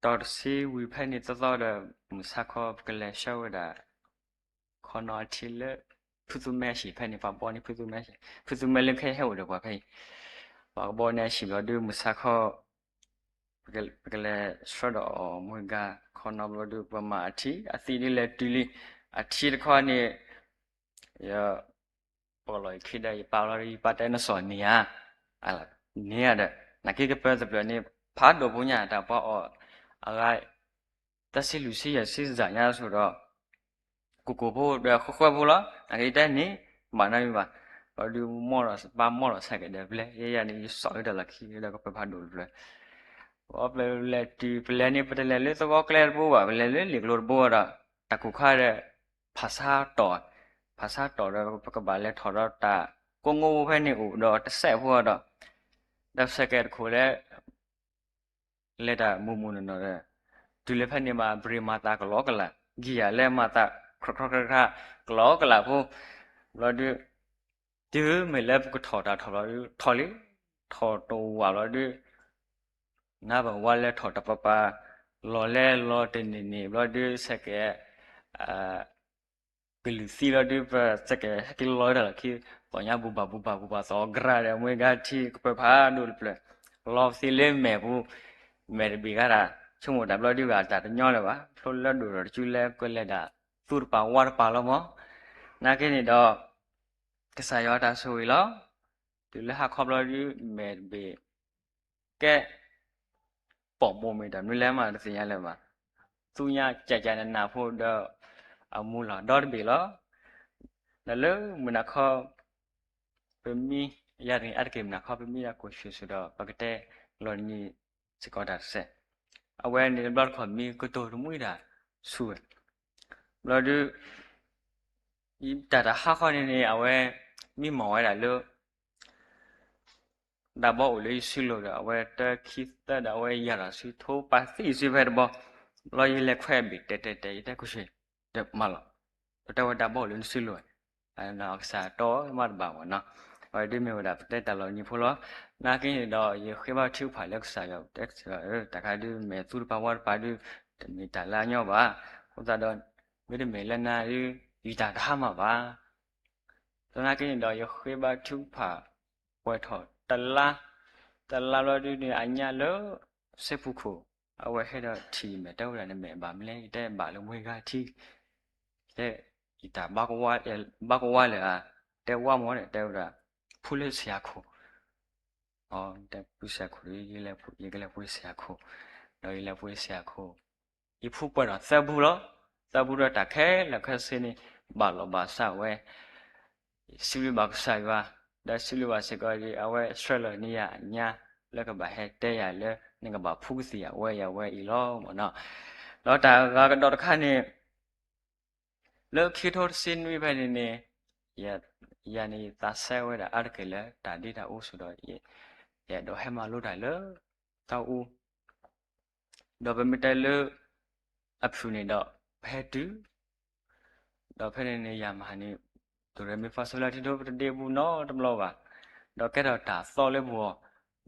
တီၤတဆံဝံၤဖဲန့ၣ်သီသီဒီး မုၢ်ဆါခီပကလဲၤဆှၢဝဲဒၣ် ခီနီအထံလၢ ဖုသူမဲဟံၣ်ဖဲန့ၣ် ပှၤဘီန့ၢ်ဖုသူမဲဟံၣ် ဖုသူမဲလၢခဲဟဲအိၣ်ဒီးပှၤဖဲအံၤ ပှၤကဘီန့ၢ်အဟံၣ်ဘျီဒုး မုၢ်ဆါခီ ပကလဲၤဆှၢဒီးအီၤမူဟ့ၣ်ဂါ ခီနီဘျီဒုး ပမၤအထံ အသံဒုးလဲၤတုၤလံ အထံတခီန့ၣ် ယ ပကလီၤယခံဒီး ယပာ်လီၤ ယပာ်တဲနစီၣ်န့ၣ်ဧါ, န့ၣ်ဧါဒီး နာ်က့ကပၢသပျၢၤန့ၣ် ဖးဒိၣ်ဖိညါ တၢ်ပှၤအီၣ်အဂၤ တဆံလွံၢ်ဆံယဲၢ်ဆံစၢ်ညါဆိဒီး ကိၢ်ကိၢ်ဖိဒီးဃၢဃၢဖိလီၤ. နာ်က့ယတဲန့ၣ် ဘၣ်နီတမံၤဘၣ်, ဘျီဒုးမီၢ်ဒီးပၢ်မီၢ်ဒီးဆဲးကဲးဒီးပျဲ ယဲယၤန့ၣ် ယစိာ်ကဒီးလီၢ်ခံဒီးကပၢၤဖးဒိၣ်တဖျၢၣ် ပလဲၤတုၤ ပလဲၤန့ၣ် ပတလဲၤလၢသဝီကျဲတဘိဘၣ်, ပလဲၤလၢလ့ၣ်ကျိတဘိဒီး တၢ်ကူၣ်ခါဒီး ဖးဆါတီၢ်, ဖးဆါတီၢ်ဒီး ပကဘၣ်လဲၤထီၣ်ဒီးတၢ်ကိးငိဖိဖဲန့ၣ်အိၣ်ဒီးတစဲးဖိဒီး ဒီးပဆဲးကဲးတခိၣ်လၢ လဲၤတၢ်မုၢ်မုၢ်နီၢ်နီၢ်ဒီး တုၤလၢဖဲန့ၣ်ဘၣ် ဘြ့ၣ်မၤသးကလီကလး, ကံၢ်ယၤလဲမၤသး ခြဲးခြဲးခြဲးခြဲး ကလီကလးဖိ, ဘျီဒုး တုၤမ့ၢ်လၢပကထီၣ်တၢ်ထီၣ်ဘျီဒုး ထီၣ်လံ, ထီၣ်တဝာ်ဘျီဒုး နါပၢၢ်ဝါလဲထီၣ်တပၤပၤ, လီၤလဲလီၤတန့ၢ်န့ၣ်ဘျီဒုး ဆဲးကဲး ကလုၢ်သံလီၤဒုး ပဆဲးကဲးဟဲက့ၤလီၤဝဲဒၣ်လီၢ်ခံ, သီၣ်ညါဘူၣ်ဘၣ်ဘူၣ်ဘၣ်ဘူၣ်ဘၣ်သီၣ်အဂၤဒီး မူဟ့ၣ်ဂါထံကပၢၤဖးဒိၣ်တဖျၢၣ်, လီၤသံလၢမဲာ်ပူၤ, မဲာ်တဘ့ၣ်ဂၤဒၣ် ဆိကမိၣ်တၢ်ဘျီဒုးဂၤတၢ်တညီလၢၤဘၣ်, ဖျိလၢဒိၣ်ထီၣ်တစုလဲ ကလဲၤဒၣ်သူတပၤဝါတပၤလီၤမး, နာ်က့န့ၣ်ဒီး ကစၢ်ယွၤတၢ်ဆိၣ်ဂ့ၤလီၤ, တုၤလၢဟါခီဘျီဒုး မဲာ်တဘ့ၣ် ကဲ ပိာ်မိၣ်မ့ၢ်တၢ်မနုၤလဲၣ်မးတသ့ၣ်ညါလၢၤဘၣ်, သူညါကၠးကၠးနးနးဖိဒီး အမူလီၤဒီတဘ့ၣ်လီၤ, ဒီးလၢမုၢ်နၤခီ ပမံ ယၤတဂ့ၤအါတက့ၢ်မုၢ်နၤခီ ပမံဒၣ်ကိၣ်ဆူၣ်ဆူၣ်ဒီး ပကတဲလီၤနံၤစ့ၢ်ကီးတၢ်တစဲး, အဝဲန့ၣ်တဘျီတခီၣ်မံကတိၤတမှံတၢ်ဆူၣ်ဝဲ, ဘျီဒုး တၢ်တဟါခီန့ၣ်န့ၣ် အဝဲ မံမီၢ်ဝဲဒၣ်လၢ ဒၣ်ဘီအိၣ်လၢယစုလိၤဒီး အဝဲတခံသၢဒီး အဝဲယၤထီၣ်ဆူထိပာ်သံၣ်စုဖဲတဘီ, ဘျီယလဲၤခွဲးဘ့ၣ်တဲတဲတဲ ယတဲခိၣ်ဆ့ ဒီးမၤလီၤ, ပတဲဝဲဒၣ်ဘီအိၣ်လၢနစုလိၤဝဲ, အကစၢ်တီမးတဘၣ်မးနီၤ, အဝဲဒုးမ့ၢ်ဝဲဒၣ်ပတဲတၢ်လီၤနံၤဖိလီၤ, နာ်က့န့ၣ်ဒီး ယဃ့ဘါထုကဖၣ်လၢကစၢ်ယွၤ ပတဲကစၢ်ယွၤဧၢ တၢ်ခါဒုးမဲာ်သူတပၤဝါတပၤဒုး တမ့ၢ်တၢ်လၢအညီဘၣ်, အဃိသတးဒီး မ့တမ့ၢ်လၢနၤဒုး ယတၢ်တဟါမၢ်ဘၣ် သနာ်က့န့ၣ်ဒီး ယဃ့ဘါထုကဖၣ် ပှဲၤထီၣ်တလါ, တလါဘျီဒုးန့ၣ် အညါလၢ စဲပူခိၣ်, အဝဲဟဲဒီးထံၣ်မဲာ် တဲဝဲဒၣ်န့ၣ် မဲာ်ဘၣ်မလဲၣ်, ယတဲဘၣ်လၢမူဟ့ၣ်ဂါထံ, ယတဲ ယတၢ်ဘၣ်ကဝါလၢအ တဲဝါမ့ၢ်န့ၣ် တဲဝဲဒၣ် ဖှူလၢစယၤခိၣ်, တဲဖှူစယၤခိၣ်ဒီး ယကလဲၤဖှူစယၤခိၣ်, ဒီးယလဲၤဖှူစယၤခိၣ်, ယဖှူပှဲၤဒီးသၢဖှူလီၤ. သၢဖှူဒီးတၢ်ခဲလၢာ်ခဲဆ့န့ၣ် ဘၣ်လီၤဘၣ်စးဝဲ စံးဘျုးဘၣ်ကစၢ်ယွၤ, ဒီးစံးဘျုးဘၣ်စ့ၢ်ကီးဒ်အဝဲဆှၢလီၤန့ၢ်ယၤအညါ လၢကဘၣ်ဟဲတဲယၤလၢ နကဘၣ်ဖှူကသံၣ်အဝဲအံၤအဝဲအံၤလီၤမ့ၢ်နီၤ. ဒီးတၢ်ဂၤကဒီးတခါန့ၣ် လၢခံထိတဆံနွံဖဲန့ၣ်န့ၣ် ယၤန့ၣ်ယသးစဲဝဲဒၣ်အါတက့ၢ်လၢတၢ်ဒ့တၢ်အူစ့ၢ်ဒီး ယအဲၣ်ဒိးဟဲမၤလိတၢ်လၢ သးအူ ဒီးပမ့ၢ်တဲလၢ အဖုၣ်န့ၣ်ဒီး ပဟဲတုၤ ဒီးဖဲန့ၣ်န့ၣ် ယၤမၤန့ၣ် ဒိၣ်ရဲမ့ၢ်ဖးဆၢလၢထံဒိၣ်ပတဒ့ပူၤနီတဘျီဘၣ်, ဒီးကဲထီၣ်တၢ်သီလၢပဂီၢ်,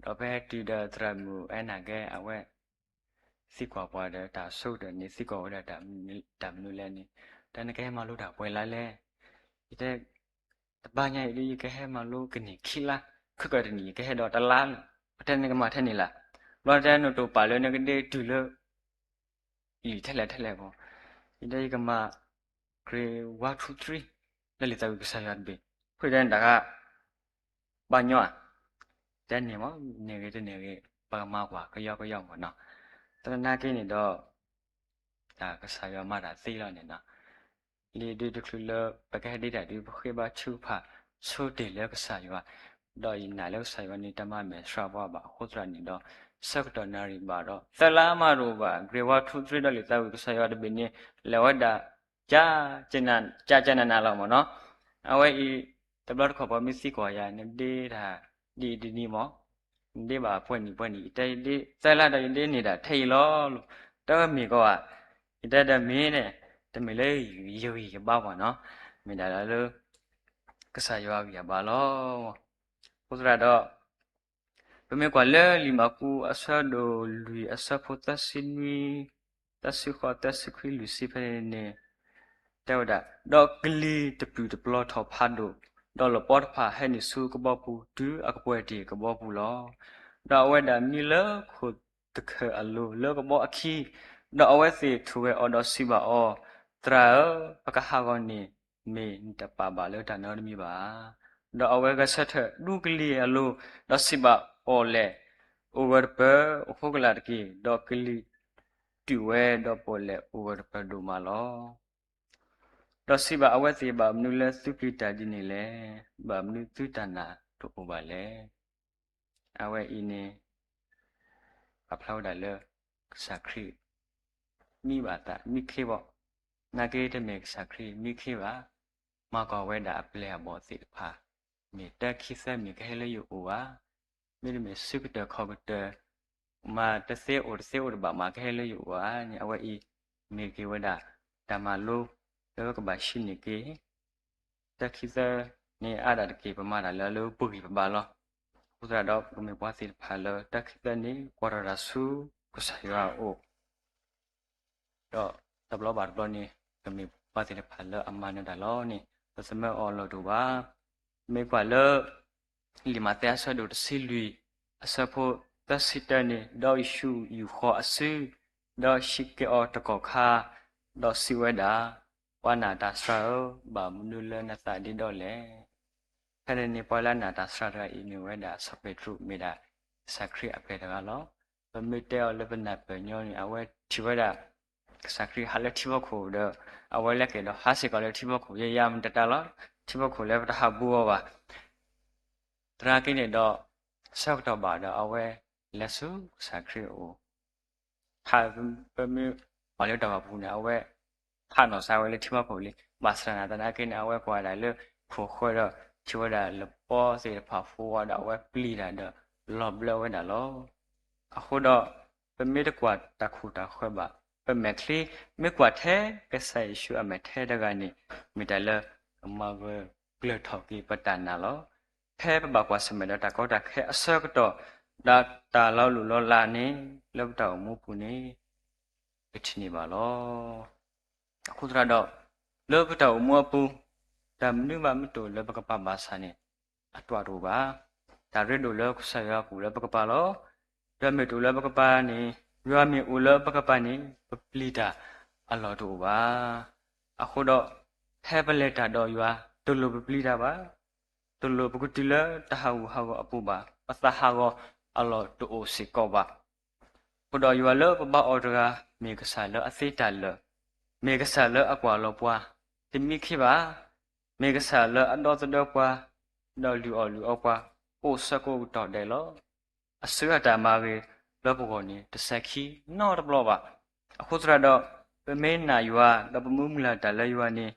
ဒီးဖဲဟဲတုၤဒီးသရၣ်မုၣ်အဲၣ်နၤကဲ အဝဲ သံကွၢ်ပှၤဒီးတၢ်ဆိကတၢၢ်န့ၣ် သံကွၢ်ဝဲဒၣ်တၢ်မနုၤလဲၣ်န့ၣ်, တၢ်နကဟဲမၤလိတၢ်ပှဲၤလါလဲၣ်, ယတဲ တဘၣ်ညါအံၤဒ်ယကဟဲမၤလိကန့ၢ်ခံလါ, ခဲကၢၢ်တနံၣ်ယကဟဲဒီးတလါ, ပတဲနကမၤထဲန့ၣ်လၢ်, ဘျီတဲနတိာ်ပာ်လၢနကဒ့တုၤလၢ လံာ်ထဲလဲၣ်ထဲလဲၣ်ဘၣ်, ယတဲယကမၤ grade one two three လၢလံာ်သးဝံၣ်ကစၢ်ယွၤတဘ့ၣ်, ဖဲတဲနတၢ်ဂၤ ဘၣ်ညီဧါ, တဲန့ၢ်မး န့ၢ်ဂ့ၤတန့ၢ်ဂ့ၤ ပကမၤကွၢ်ကယီကယီမ့ၢ်နီၤ, သနာ်က့န့ၣ်ဒီး တၢ်ကစၢ်ယွၤမၤတၢ်သ့လီၤန့ၣ်နီၤ, လံာ်ဒုးတချုးလၢ ပကဟဲဒ့တၢ်ဒုး ပဃ့ဘါထုကဖၣ် ဆိတ့ၢ်လၢကစၢ်ယွၤ, ဒီးယနာ်လၢကစၢ်ယွၤန့ၣ် တမၤမဲာ်ဆှးပှၤဘၣ်အဃိသတးန့ၣ်ဒီး ဆၢကတီၢ်နၣ်ရံၣ်ဘၣ်ဒီး သၢလါမးတအိၣ်ဘၣ် grade one two three ဒီးလံာ်သးဝံၣ်ကစၢ်ယွၤတဘ့ၣ်န့ၣ် လဲၤဝဲဒၣ် ကကနနလီၤမ့ၢ်နီၤ, အဝဲအံၤ တဘျီတခီၣ်ပှၤမ့ၢ်သံကွၢ်ယၤ နဒ့တၢ်ဒ်အံၤဒ်န့ၣ်မး, နဒ့ဘၣ်ပှဲၤနံၣ်ပှဲၤနံၣ် ယတဲယဒ့သၢလါဒီးယဒ့န့ၢ်ဒၣ်ထဲအံၤလီၤ, တမ့ၢ်ကီးဘၣ်, ယတဲဒီးမ့ၢ်န့ၣ် တမ့ၢ်လၢယဂံၢ်ယဘါဘၣ်နီၤ, မ့ၢ်ဒၣ်လၢ ကစၢ်ယွၤအဂံၢ်အဘါလီၤ. အဃိသတးဒီး ပမ့ၢ်ကွၢ်လၢလံာ်မၢ်ကူးအဆၢဒိၣ်လွံၢ် အဆၢဖိသၢဆံနွံ, သၢဆံဃိး သၢဆံခွံ လွံၢ်ဆံဖဲန့ၣ်န့ၣ် တဲဝဲဒၣ်, ဒီးကလံၤတပျုာ်တပျီၤထီၣ်ဖးဒိၣ်, ဒီးလပီတဖၣ်ဟဲနုာ်ဆူကဘီပူၤ တုၤအကပှဲၤတ့ၢ်ကဘီပူၤလီၤ. ဒီးအဝဲဒၣ်မံလၢခိၣ်တခၢၣ်အလိၤလၢကဘီအခံ, ဒီးအဝဲသ့ၣ်ထိၣ်ဂဲၤအီၤဒီးစံးဘၣ်အီၤ, သရၣ်ဧၢ, ပကဟးဂီၤန့ၣ် မ့ၢ်နတပာ်ဘၣ်လၢတၢ်နီတမံၤဘၣ်. ဒီးအဝဲဂဲၤဆၢထၢၣ်ဒူကလံၤအလိၤ, ဒီးစံးဘၣ်အီၤလဲၣ်, အိၣ်ဂၢၢ်တပၢၤ အိၣ်ဃိကလာ်တက့ၢ်. ဒီးကလံၤတုၤဝဲဒီးပီၣ်လဲၣ်အိၣ်ဂၢၢ်တပၢၤဒိၣ်မးလီၤ. ဒီးစံးဘၣ်အဝဲသ့ၣ်, ဘၣ်မနုၤလၢသုပျံၤတၢ်ဒ်န့ၣ်လဲၣ်. ဘၣ်မနုၤသုတၢ်နာ်တအိၣ်ဘၣ်လဲၣ်. အဝဲအံၤန့ၣ် ပာ်ဖျါဝဲဒၣ်လၢ ကစၢ်ခရံာ် မံဘၣ်သးမံခ့ဘၣ်, နာ်က့တမ့ၢ်ကစၢ်ခရံာ်မံခ့ဘၣ်. မၤကွၢ်ဝဲဒၣ်အပျဲၢ်အဘီၣ်သ့ၣ်တဖၣ်, မ့ၢ်တၢ်ခံသၢမံၤကဟဲလၢယအိၣ်ဧါ, မ့တမ့ၢ်ဆၢကတီၢ်ခီၣ်ကတၢၢ် မၤတသ့အိၣ်တသ့အိၣ်တဘၣ်မးကဟဲလၢယအိၣ်ဧါန့ၣ် အဝဲအံၤ မ့ၢ်က့ၤဝဲဒၣ် တၢ်မၤလိ လၢပကဘၣ်ဆှၢန့ၢ်က့ၤ တၢ်ခံသၢန့ၣ်အါဒၣ်တက့ၢ် ပမၤတၢ်လၢအလၢပဂံၢ်ပဘါလီၤ. အဃိသတးဒီး ပမ့ၢ်ပှၤသ့ၣ်တဖၣ်လၢတၢ်ခံသၢန့ၣ် ကွၢ်ထီၣ်တၢ်ဆူကစၢ်ယွၤအအိၣ် ဒီးတဘျီဘၣ်တဘျီန့ၣ် ပမ့ၢ်ပှၤသ့ၣ်တဖၣ်လၢအမၤနၢၤတၢ်လီၤန့ၣ် ပသမၢအီၤလီၤတူာ်ဘၣ်. မ့ၢ်ကွၢ်လၢ လံာ်မးသဲအဆၢဒိၣ်တဆံလွံၢ် အဆၢဖိသၢဆံတၢန့ၣ်, ဒီးယ့ၣ်ၡူးယူာ်ဃီၤအစု, ဒီးဟံးက့ၤအီၤတကီၢ်ခါ, ဒီးစံးဝဲဒၣ်, ပှၤနာ်တၢ်စှၤဧၢ, ဘၣ်မနုၤလၢနသးဒ့ဒီလဲၣ်. ဖဲန့ၣ်န့ၣ် ပှၤလၢအနာ်တၢ်စှၤတဂၤအံၤမ့ၢ်ဝဲဒၣ်စီၤပ့းတရူး မ့ၢ်ဒၣ်ကစၢ်ခရံာ်အပျဲၢ်တဂၤလီၤ. ပမ့ၢ်တဲအီၤလၢပနၢ်ပၢၢ်ညီန့ၣ် အဝဲထံၣ်ဝဲဒၣ် ကစၢ်ခရံာ်ဟးလၢထံဖီခိၣ်ဒီး အဝဲလဲၤက့ၤဒီးဟးစ့ၢ်ကီးလၢထံဖီခိၣ် ယယၤမတၤတၢ်လီၤ. ထံဖီခိၣ်လၢပတဟးဘူးအီၤဘၣ်. သနာ်က့န့ၣ်ဒီး ဆၢကတီၢ်ဘၣ်ဒီးအဝဲလဲၤဆူကစၢ်ခရံာ်အအိၣ် ဟး ပမ့ၢ်ပာ်လၢတၢ်ဘၣ်ပူၤန့ၣ် အဝဲဟးနီၢ်စၢ်ဝဲလၢထံဖီခိၣ်လံ. ဘၣ်ဆၣ်သနာ်က့န့ၣ် အဝဲကွၢ်ဒၣ်လၢခိၣ်ဃၢၤဒီး ထံၣ်ဝဲဒၣ်လပီသ့ၣ်တဖၣ်ဃိဝဲဒီး အဝဲပျံၤတၢ်ဒီးလီၤဘျၢဝဲဒၣ်လီၤ. အဃိဒီး ပမ့ၢ်တကွၢ်တၢ်ခိၣ်တၢ်ဃၢၤဘၣ် ပမဲာ်ချံ, မ့ၢ်ကွၢ်ထဲကစၢ်ယ့ၣ်ၡူးအမဲာ်ထဲတဂၤန့ၣ် မ့ၢ်တၢ်လၢကမၤဂၢၢ်ကျၢၤထီၣ်က့ၤပတၢ်နာ်လီၤ. ဖဲပဘၣ်ကွၢ်ဆၢၣ်မဲာ်ဒီးတၢ်ကီတၢ်ခဲအဆၢကတီၢ် ဒီးတၢ်လီၤလိၢ်လီၤလးန့ၣ် လၢပတၢ်အိၣ်မူပူၤန့ၣ် ပထံၣ်န့ၢ်ဘၣ်လီၤ. အဃိသတးဒီး လၢပတၢ်အိၣ်မူအပူၤ တၢ်မနုၤမးမ့ၢ်တအိၣ်လၢပကပာ်ဘၣ်ဆၣ်န့ၣ် အတၢ်တအိၣ်ဘၣ်. တၢ်ရ့ဒိၣ်လၢကစၢ်ယွၤကအိၣ်လၢပကပၤလီၤ. ဒီးမ့ၢ်တအိၣ်လၢပကပၤန့ၣ် ယွၤမ့ၢ်အိၣ်လၢပကပၤန့ၣ် ပပျံၤတၢ်အလီၢ်တအိၣ်ဘၣ်. အဃိဒီး ဖ ဖဲပလဲၤတၢ်ဒီးယွၤ, တလိၣ်ပပျံၤတၢ်ဘၣ်. တလိၣ်ပကတုၤလၢတၢ်ဟးဂူာ်ဟးဂီၤအပူၤဘၣ်. ပသးဟးဂီၤအလီၢ်တအိၣ်စ့ၢ်ကီးဘၣ်. အဃိဒီးယွၤလၢပဘါအီၤတဂၤ, မ့ၢ်ကစၢ်လၢအသ့တၢ်လၢာ်, မ့ၢ်ကစၢ်လၢအကွၢ်လီၤပှၤ, တမံခ့ဘၣ်. မ့ၢ်ကစၢ်လၢအဒီသဒၢပှၤ, ဒီးလုၢ်အီၣ်လုၢ်အီပှၤ, အိၣ်ဆၢကိးကတီၢ်ဒဲးလီၤ. အစုအတၢ်မၤဂ့ၤလၢပဂီၢ်န့ၣ် တစဲးခံနီတဘျီဘၣ်. အဃိသတးဒီး, ပမ့ၢ်နာ်ယွၤ, ဒီးပမ့ၢ်မုၢ်လၢ်တၢ်လၢယွၤန့ၣ်,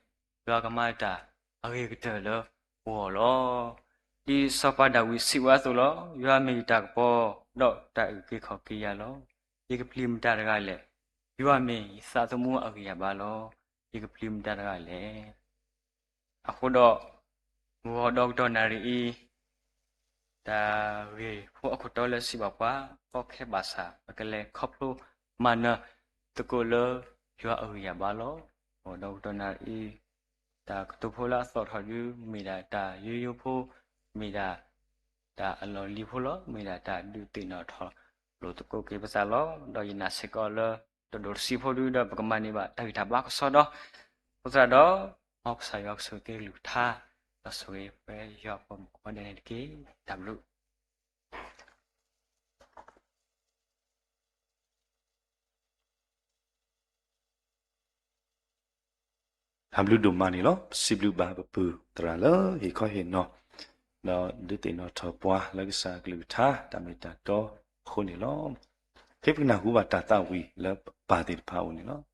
ယွၤကမၤတၢ်အဂ့ၤကတၢၢ်လၢပဂီၢ်လီၤ. ဒ်စီၤပၤဒၤဝံးစံးဝဲအသိးလီၤ. ယွၤမ့ၢ်ယတၢ်ကပီၤ, ဒီးတၢ်အုၣ်က့ၤခီၣ်က့ၤယၤလီၤ. ယကပျံၤမတၤတဂၤလဲၣ်. ယွၤမ့ၢ်ယသးသမူအဂံၢ်ယၤဘါလီၤ. ယကပျံၤမတၤတဂၤလဲၣ်. အဃိဒီး, မုၢ်ဂီၤဒီကတီၢ်နၣ်ရံၣ်အံၤ, တၢ်ဂ့ၢ်ဖိအခိၣ်တီလၢစံးဘၣ်ပှၤ, ကီခဲဘၣ်ဆၣ် ပကလဲၤခီဖျိမၤနၢၤသကိးလၢယွၤအဂံၢ်ယၤဘါလီၤ. မုၢ်ဂီၤဒီကတီၢ်နၣ်ရံၣ်အံၤ, တၢ်ကတိၤဖိလၢအသီၣ်ထီၣ်ဒု မ့ၢ်ဒၣ်တၢ်ယိယိဖိ, မ့ၢ်ဒၣ်တၢ်အလီၢ်လံၤဖိလီၤ. မ့ၢ်ဒၣ်တၢ်ဒုးသ့ၣ်နီၣ်ထီၣ်လိာ်သကိးက့ၤပသးလီၤ. ဒီးယနာ်စ့ၢ်ကီးလၢ တဒိၣ်တဆံးဖိဒုဒီး ပကမၤန့ၢ်ဘၣ်တၢ်ဂံၢ်တၢ်ဘါကစီဒီ, အဃိသတးဒီး, မ်ကစၢ်ယွၤကဆိၣ်ဂ့ၤက့ၤကလုၢ်ကထါ, ဒီးဆိၣ်ဂ့ၤပှၤယွၤအဖိမုၣ်ကိးဂၤဒဲးန့ၣ်တက့ၢ်. တၢ်ဘျုး တၢ်ဘျုးဒိၣ်မးန့ၣ်လီၤ. ပစံးဘျုးဘၣ်ပပုၢ်သရၣ်လၢဟ့ၣ်ခီဟ့ၣ်နီၤ, ဒီးဒုးသ့ၣ်နီၣ်ထီၣ်ပှၤလၢကစၢ်အကလုၢ်ကထါ တၢ်မ့ၢ်တၢ်တီအဃိန့ၣ်လီၤ. ဖဲပကနၢ်ဟူဘၣ်တၢ်သးဝံၣ်လၢပပၢ်သ့ၣ်တဖၣ်အအိၣ်န့ၣ်လီၤ.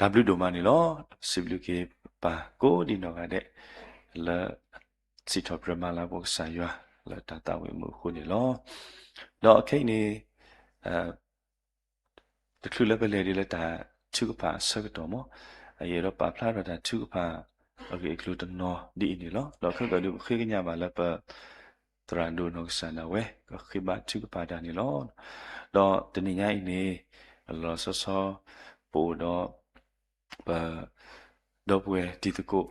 တၢ်ဘျုးဒိၣ်မးန့ၣ်လီၤ. စံးဘျုးက့ၤပၢ်ကိးဒံနီၢ်ဂၤဒဲး လၢ စံးထီၣ်ပတြၢၤမၤလၤကပီၤကစၢ်ယွၤ လၢတၢ်သးဝံၣ်မူအဃိန့ၣ်လီၤ. ဒီးခဲအံၤန့ၣ် တချုးလၢပလဲၤဒ်လၢတၢ်ထုကဖၣ်အဆၢကတီၢ်မး, ယအဲၣ်ဒိးပာ်ဖျါထီၣ်တၢ်ထုကဖၣ်အဂ့ၢ်အကျိၤတနီၤဒ်အံၤန့ၣ်လီၤ. ဒီးခဲကၢ်ဒုးပဃ့ကညးဘၣ်လၢပ သရၣ်ဒိၣ်နီၢ်ကစၢ်ဒၣ်ဝဲ ကဃ့ဘါထုကဖၣ်တၢ်န့ၣ်လီၤ. ဒီးတနံၤညါအံၤန့ၣ် လီၤလီၤဆီဆီ ပအိၣ်ဒီး ပ ဒီပုၢ်ဝဲၢ်တံၤသကိး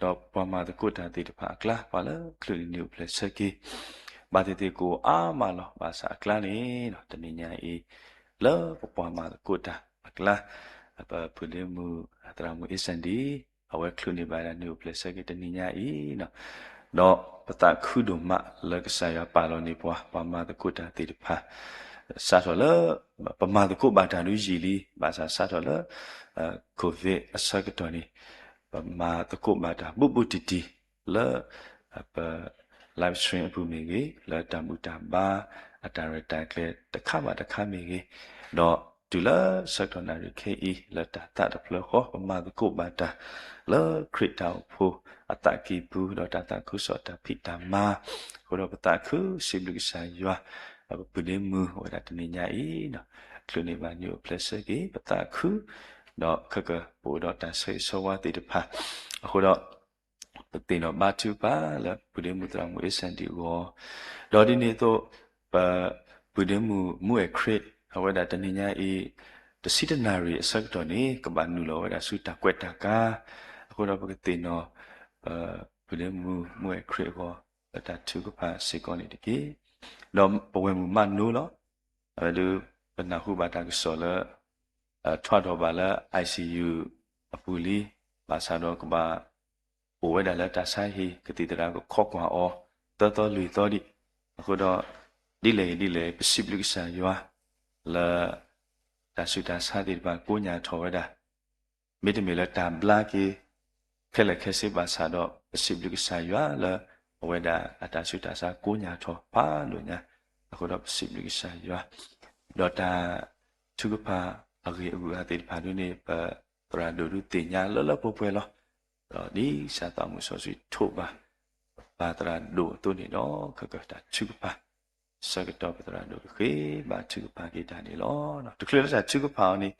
ဒီးပှၤမၤသကိးတၢ်သ့ၣ်တဖၣ်အကျါ ပှၤလၢချုးန့ၣ်နံၣ်အိၣ်ဖျဲၣ်ဆၢက့ၤ ဘၣ်သ့ၣ်သ့ၣ်ကအိၣ်အါမးလီၤ. ဘၣ်ဆၣ်အကျါန့ၣ် တနံၤညါအံၤ လၢပပှၤမၤသကိးတၢ်အကျါ ပပုၢ်ဒ့မုၣ် သရၣ်မုၣ်အ့စၣ်ဒံ အဝဲချုးန့ၢ်ဘၣ်ဒၣ်နံၣ်အိၣ်ဖျဲၣ်ဆၢက့ၤတနံၤညါအံၤ ဒီးပသးခုဒိၣ်မးလၢကစၢ်ယွၤပာ်လီၤန့ၢ်ပှၤ ပှၤမၤသကိးတၢ်သ့ၣ်တဖၣ် စးထီၣ်လၢ ပမၤသကိးဘၣ်တၢ်ဒုးယံာ်လံ, ဘၣ်ဆၣ်စးထီၣ်လၢ COVID အဆၢကတီၢ်န့ၣ် ပမၤသကိးဘၣ်တၢ်ဘူးဘူးတံၢ်တံၢ်လၢ ပ live stream အပူၤမ့ၢ်ဂ့ၤ, လၢတၢ်ဘူၣ်တၢ်ဘါအတၢ်ရဲၣ်တၢ်ကျဲၤတခါဘၣ်တခါမ့ၢ်ဂ့ၤ, ဒီးတုၤလၢဆၢကတီၢ်နၣ်ရံၣ်ခဲအံၤ လၢတၢ်သးတဖျၢၣ်ဃီ ပမၤသကိးဘၣ်တၢ်လၢခရံာ်တၢ်အိၣ်ဖှိၣ်အသးကံၢ်ပူၤ ဒီးတၢ်သးခုကစီၣ်တၢ်ဖံးတၢ်မၤ, အဃိဒီးပသးခုစံးဘျုးကစၢ်ယွၤ, ပပုၢ်ဒ့မုၣ်ဝဲဒၣ်တနံၤညါအံၤ ချုးန့ၢ်ဘၣ်နံၣ်အိၣ်ဖျဲၣ်ဆၢက့ၤ ပသးခု, ဒီးခဲကၢ်ပအိၣ်ဒီးတၢ်ဆၢဂ့ၤဆၢဝါသ့ၣ်တဖၣ်, အဃိဒီး ပသ့ၣ်နီၣ်ဘါထုကဖၣ်လၢပုၢ်ဒ့မုၣ်သရၣ်မုၣ်အ့စၣ်ဒံအဂီၢ်, ဒီးဒ်န့ၣ်အသိး ပပုၢ်ဒ့မုၣ်မူအဲၣ်ခရံာ် အဝဲဒၣ်တနံၤညါအံၤ တဆံတနၣ်ရံၣ်အဆၢကတီၢ်န့ၣ် ကဘၣ်နုာ်လီၤဝဲဒၣ်ဆူတၢ်ကွဲးတၢ်ကၤ, အဃိဒီးပကသ့ၣ်နီၣ် ပပုၢ်ဒ့မုၣ်မူအဲၣ်ခရံာ်အဂီၢ် လၢတၢ်ထုကဖၣ်စ့ၢ်ကီးန့ၣ်တက့ၢ်. ဒီးပဝဲၢ်မုၣ်မးနိလီၤ. အဝဲဒၣ် ပနၢ်ဟူဘၣ်တၢ်ကစီၣ်လၢ ထွဲထီၣ်ဘၣ်လၢ ICU အပူၤလံ, ဘၣ်ဆၣ်ဒီးကဘၣ် အိၣ်ဝဲဒၣ်လၢတၢ်ဆါဟံၣ် ကသံၣ်သရၣ်ကခိးကွၢ်အီၤ သၢသီလွံၢ်သီဒံး, အဃိဒီး ဒ်လဲၣ်ဂ့ၤဒ်လဲၣ်ဂ့ၤ ပစံးဘျုးကစၢ်ယွၤ လၢ တၢ်ဆူးတၢ်ဆါသ့ၣ်တဖၣ်ကိညၢ်ထီၣ်ဝဲဒၣ်, မ့တမ့ၢ်လၢတၢ်ဘျါက့ၤ ခဲလၢာ်ခဲဆ့ဘၣ်ဆၣ်ဒီး ပစံးဘျုးကစၢ်ယွၤလၢ အဝဲဒၣ်အတၢ်ဆူးတၢ်ဆါကိညၢ်ထီၣ်ဖးဒိၣ်ညါ, အဃိဒီးပစံးဘျုးကစၢ်ယွၤ, ဒီးတၢ်ထုကဖၣ်အဂ့ၢ်အဂုာ်အသ့ၣ်တဖၣ်ဒ်န့ၣ် ပသရၣ်ဒိၣ်ဒုးသ့ၣ်ညါလၢလၢပှဲၤပှဲၤလီၤ. ဒီးဒ်ကစၢ်သးမုၢ်စီဆှံထိးဘၣ် ပပၢ်သရၣ်ဒိၣ်အသိးန့ၣ်ဒီး ခဲကၢ်တၢ်ထုကဖၣ် ဆၢကတီၢ်ပသရၣ်ဒိၣ်ကဃ့ဘါထုကဖၣ်က့ၤတၢ်န့ၣ်လီၤ. တချုးလၢတၢ်ထုကဖၣ်အီၤန့ၣ်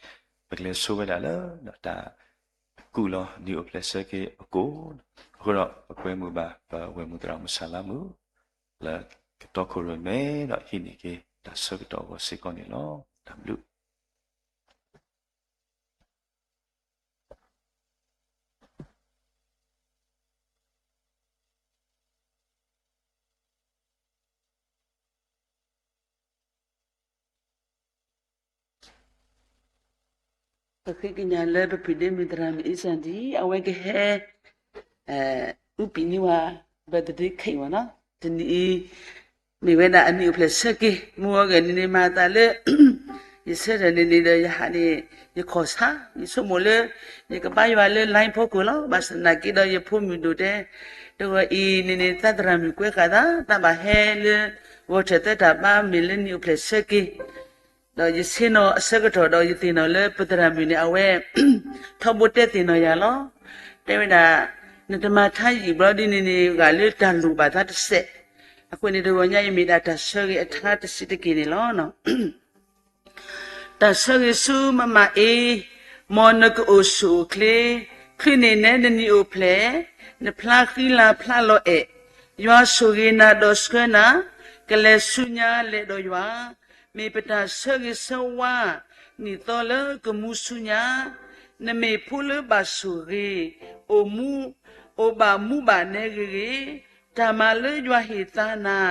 ပကလဲၤဆိဝဲဒၣ်လၢ တၢ်ကူၣ်လီၤနံၣ်အိၣ်ဖျဲၣ်ဆၢက့ၤအကိၣ်, အဃိဒီး ပကွဲမုာ်ဘၣ်ပဝဲၢ်မုၣ်သရၣ်မုၣ်ဆၣ်လါမုၣ် လၢကတီခိၣ်ရိၣ်မဲဒီးဟံးန့ၢ်က့ၤတၢ်ဆၢကတီၢ်အဂီၢ်စ့ၢ်ကီးန့ၣ်လီၤ. တၢ်ဘျုး ပဃ့ကညးလၢပပုၢ်ဒ့မုၣ်သရၣ်မုၣ်အ့စၣ်ဒံ အဝဲကဟဲ အူပံၤန့ၢ်ဝဲ birthday cake ဝဲနီၤ, တနံၤအံၤ မ့ၢ်ဝဲဒၣ်အနံၣ်အိၣ်ဖျဲၣ်ဆၢက့ၤ မုၢ်ဂီၤဂဲၤန့ၣ်န့ၣ် မၤသးလၢ ယဆၢထၢၣ်န့ၣ်န့ၣ်ဒီး ယဟးန့ၣ် ယခီၣ်ဆါ ယဆိကမိၣ်လၢ ယကဘါယွၤလၢ line ဖီခိၣ်လီၤ. ဘၣ်ဆၣ်သနာ်က့ဒီး ယဖိမုၣ်ဒိၣ်တဲ တဂီၤအံၤန့ၣ်န့ၣ် သးသရၣ်မုၣ်ကွဲးဃာ်သး သးဘၣ်ဟဲလၢ ဂီၤထၢၣ်သၢတၢ်ဘါ မ့ၢ်လၢနံၣ်အိၣ်ဖျဲၣ်ဆၢက့ၤ ဒီးယဆ့ၣ်နီၤအဆၢကတီၢ်ဒီး ယသ့ၣ်နီၣ်လၢပသရၣ်မုၣ်န့ၣ် အဝဲ ထီဘိတဲသ့ၣ်နီၣ်ယၤလီၤ. တဲဝဲဒၣ် နတမၤထါယံာ်ဘျီဒ်န့ၣ်န့ၣ် ဂာ်လၢတၢ်လိၣ်ဘၣ်သးတစဲး. အဃိန့ၣ် တဂီၤညါအံၤမ့ၢ်ဒၣ်တၢ်ဆၢဂ့ၤအထါတစဲးတက့ၢ်န့ၣ်လီၤ. တၢ်ဆၢဂ့ၤဆူမမအ့, မ်နကအိၣ်ဆူၣ်အိၣ်ချ့, ချုးန့ၢ်နဲနနံၣ်အိၣ်ဖျဲၣ်, နဖျါဃံလၤဖျါလီၤအဲၣ်, ယွၤဆိၣ်ဂ့ၤနၤဒီးဆှၢနၤ, ကလဲၤဆူညါလဲၤဒီးယွၤ, မ့ၢ်ပတၢ်ဆၢဂ့ၤဆၢဝါ, နံၣ်သီလၢကမူဆူညါ, နမ့ၢ်ဖိလၢဘၣ်ဆိၣ်ဂ့ၤ, အိၣ်မူ, အိၣ်ဘၣ်မူဘၣ်နဲဂ့ၤဂ့ၤ, တၢ်မၤလၢယွၤဟ့ၣ်သါနၤ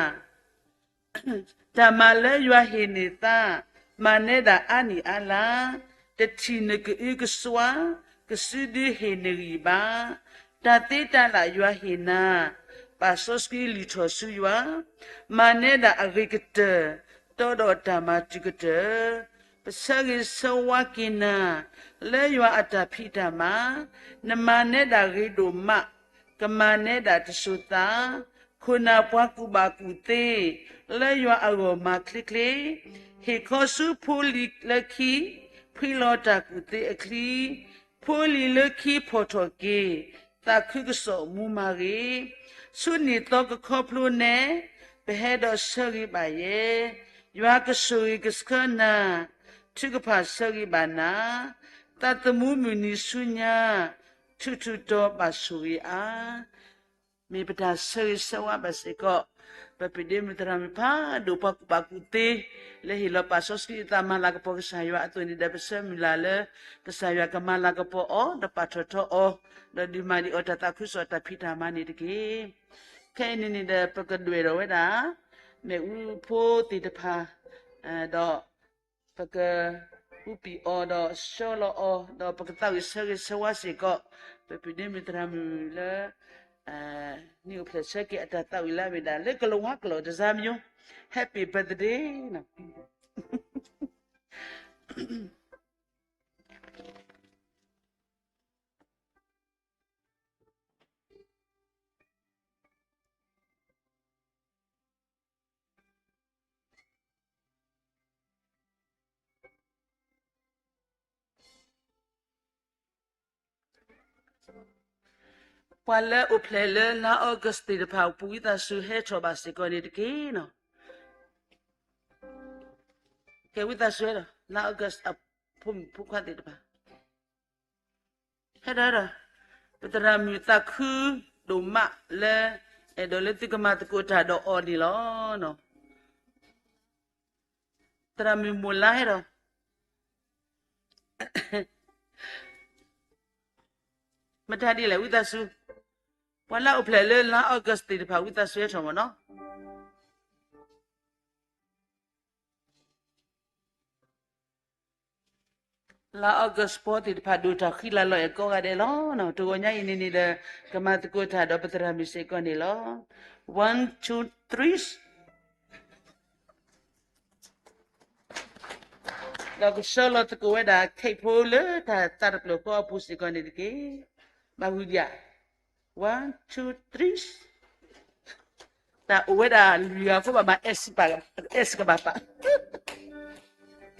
တၢ်မၤလၢယွၤဟ့ၣ်န့ၢ်သး, မၤနဲဒၣ်အါနံၣ်အါလါ, တထံၣ်နကအုကစွါ, ကစုဒုဟ့ၣ်နဂံၢ်ဘါ, တၢ်သ့တၢ်လၢ်ယွၤဟ့ၣ်နၤ, ပာ်စီဆှံလုၢ်ထီၣ်ဆူယွၤ, မၤနဲဒၣ်အဂ့ၤကတၢၢ်, တီဒီးတၢ်မၤတုၤကတၢၢ်, ပဆၢဂ့ၤဆၢဝါက့ၤနၤ, လၢယွၤအတၢ်ဖံးတၢ်မၤ, နမၤနဲဒၣ်ဂ့ၤဒိၣ်မး, ကမၤနဲဒၣ်တစိၤသး, ခိၣ်နၢ်ပှၤကူၣ်ဘၣ်ကူၣ်သ့, လၢယွၤအဂီၢ်မၤချ့ချ့, ဟ့ၣ်ခီဆူဖိလံၤလၢခံ, ဖှံလီၤတၢ်ကူၣ်သ့အချံ, ဖ ဖိလံၤလၢခံဖီၣ်ထီၣ်က့ၤ, သးခုကစီၣ်မူမၤဂ့ၤ, ဆူနံၣ်သီကခီဖျိနဲ, ပဟဲဒီးဆၢဂ့ၤဘၣ်ယဲ, ယွၤကဆိၣ်ဂ့ၤကဆှၢနၤ, ထုကဖၣ်ဆၢဂ့ၤဘၣ်နၤ, သးသမူမုၢ်နံၤဆူညါ, ထူးထူးတီၤဘၣ်ဆိၣ်ဂ့ၤအါ မ့ၢ်ပတၢ်ဆၢဂ့ၤဆၢဝါဘၣ်စ့ၢ်ကီး, ပပုၢ်ဒ့မုၣ်သရၣ်မုၣ်ဖးဒိၣ်ပှၤကူၣ်ဘၣ်ကူၣ်သ့, လၢဟ့ၣ်လီၤပာ်စီဆှံအသးမၤလၤကပီၤကစၢ်ယွၤအသိးန့ၣ်ဒီး ပဆၢမုၢ်လၢ်လၢ ကစၢ်ယွၤကမၤလၤကပီၤအီၤ ဒီးပာ်ထီၣ်ထီအီၤ, ဒီးဒုးမၤဒံးအီၤတၢ်သးခုကစီၣ်တၢ်ဖံးတၢ်မၤန့ၣ်တက့ၢ်. ခဲအံၤန့ၣ်န့ၣ်ဒီး ပကဒွဲၣ်ထီၣ်ဝဲဒၣ် မ့ၣ်အူဖိသ့ၣ်တဖၣ်, ဒီး ပက အူပံၣ်အီၤဒီးဆှၢလီၤအီၤ, ဒီးပကသးဝံၣ်ဆၢဂ့ၤဆၢဝါစ့ၢ်ကီး, ပပုၢ်ဒ့မုၣ်သရၣ်မုၣ်လၢ နံၣ်အိၣ်ဖျဲၣ်ဆၢက့ၤအတၢ်သးဝံၣ်လၢအမ့ၢ်ဒၣ် လၢကလၤဝါကျိာ်တစၢ်မံၤ, Happy birthday နီၤ. ပှၤလၢအိၣ်ဖျဲၣ်လၢလါ August သ့ၣ်တဖၣ် ပဝံသးစူၤဟဲထီၣ်ဘၣ်စ့ၢ်ကီးန့ၣ်တက့ၢ်နီၤ. ကဲဝံသးစူၤဟဲဒီး လါ August အဖိမုၣ်ဖိခွါသ့ၣ်တဖၣ် ဟဲဒီး ဟဲဒီး, ပသရၣ်မုၣ်သးခုဒိၣ်မးလၢ အဲၣ်ဒိးလၢသုကမၤသကိးတၢ်ဒီးအီၤန့ၣ်လီၤ. သရၣ်မုၣ်မိၢ်လါဟဲဒီး, မတၤဒ်လဲၣ် ဝံသးစူၤ, ပှၤလၢအိၣ်ဖျဲၣ်လၢလါ August သ့ၣ်တဖၣ် ဝံသးစူၤဟဲထီၣ်မ့ၢ်နီၤ. လါ August ပီသ့ၣ်တဖၣ် ဒိၣ်တၢ်ဃံလၤလီၤအဲၣ်ကိးဂၤဒဲးလီၤ. တဂီၤညါအံၤန့ၣ်န့ၣ်ဒီး ကမၤသကိးတၢ်ဒီးပသရၣ်မုၣ်စ့ၢ်ကီးန့ၣ်လီၤ. One, two, three. ဒီးကဆှၢလီၤသကိးဝဲဒၣ် cake ဖိလၢတၢ်သးတကျိၤဃီအပူၤစ့ၢ်ကီးန့ၣ်တက့ၢ်. ဘၣ်ဝံၤဒံးဧါ. One, two, three. တၢ်အိၣ်ဝဲဒၣ်လွံၢ်ဂၤအဃိဘၣ်မၤ S ကဘၣ်ပာ်,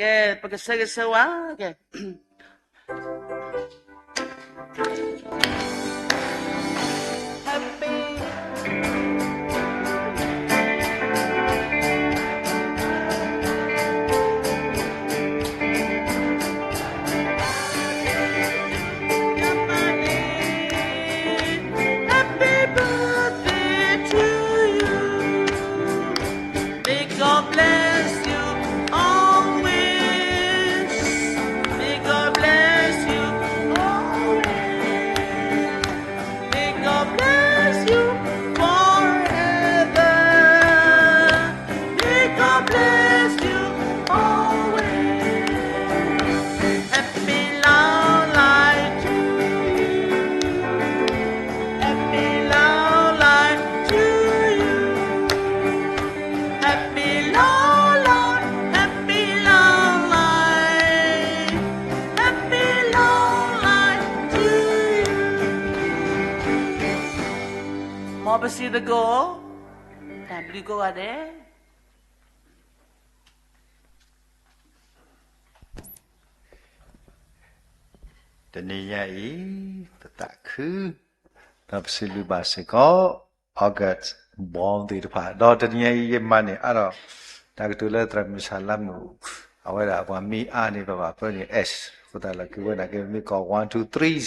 ကဲ ပကဆၢဂ့ၤဆၢဝါ, ကဲ Happy birthday to you. May God bless you always. May God bless you always. May God bless you forever. May God bless you always. Happy long life to you. Happy long life to you. Happy long life, happy long life, happy long life to you. မ်ပစံးသကိး, တၢ်ဘျုးကိးဂၤဒဲး. တနံၤညါအံၤ ပသးခု ဒီးပစံးဘျုးဘၣ်စ့ၢ်ကီး August born သ့ၣ်တဖၣ်, ဒီးတနံၤညါအံၤ ယမၤန့ၢ်အါထီၣ် တၢ်ကတိၤလၢသရၣ်မုၣ်ဆၣ်လါမုၣ်, အဝဲဒၣ်ပှၤမံအါန့ၣ် ပဘၣ်ပၢန့ၢ် S အဃိသတးလၢက့ၤဝဲဒၣ်က့ၤ ပမ့ၢ်ကိး one, two, three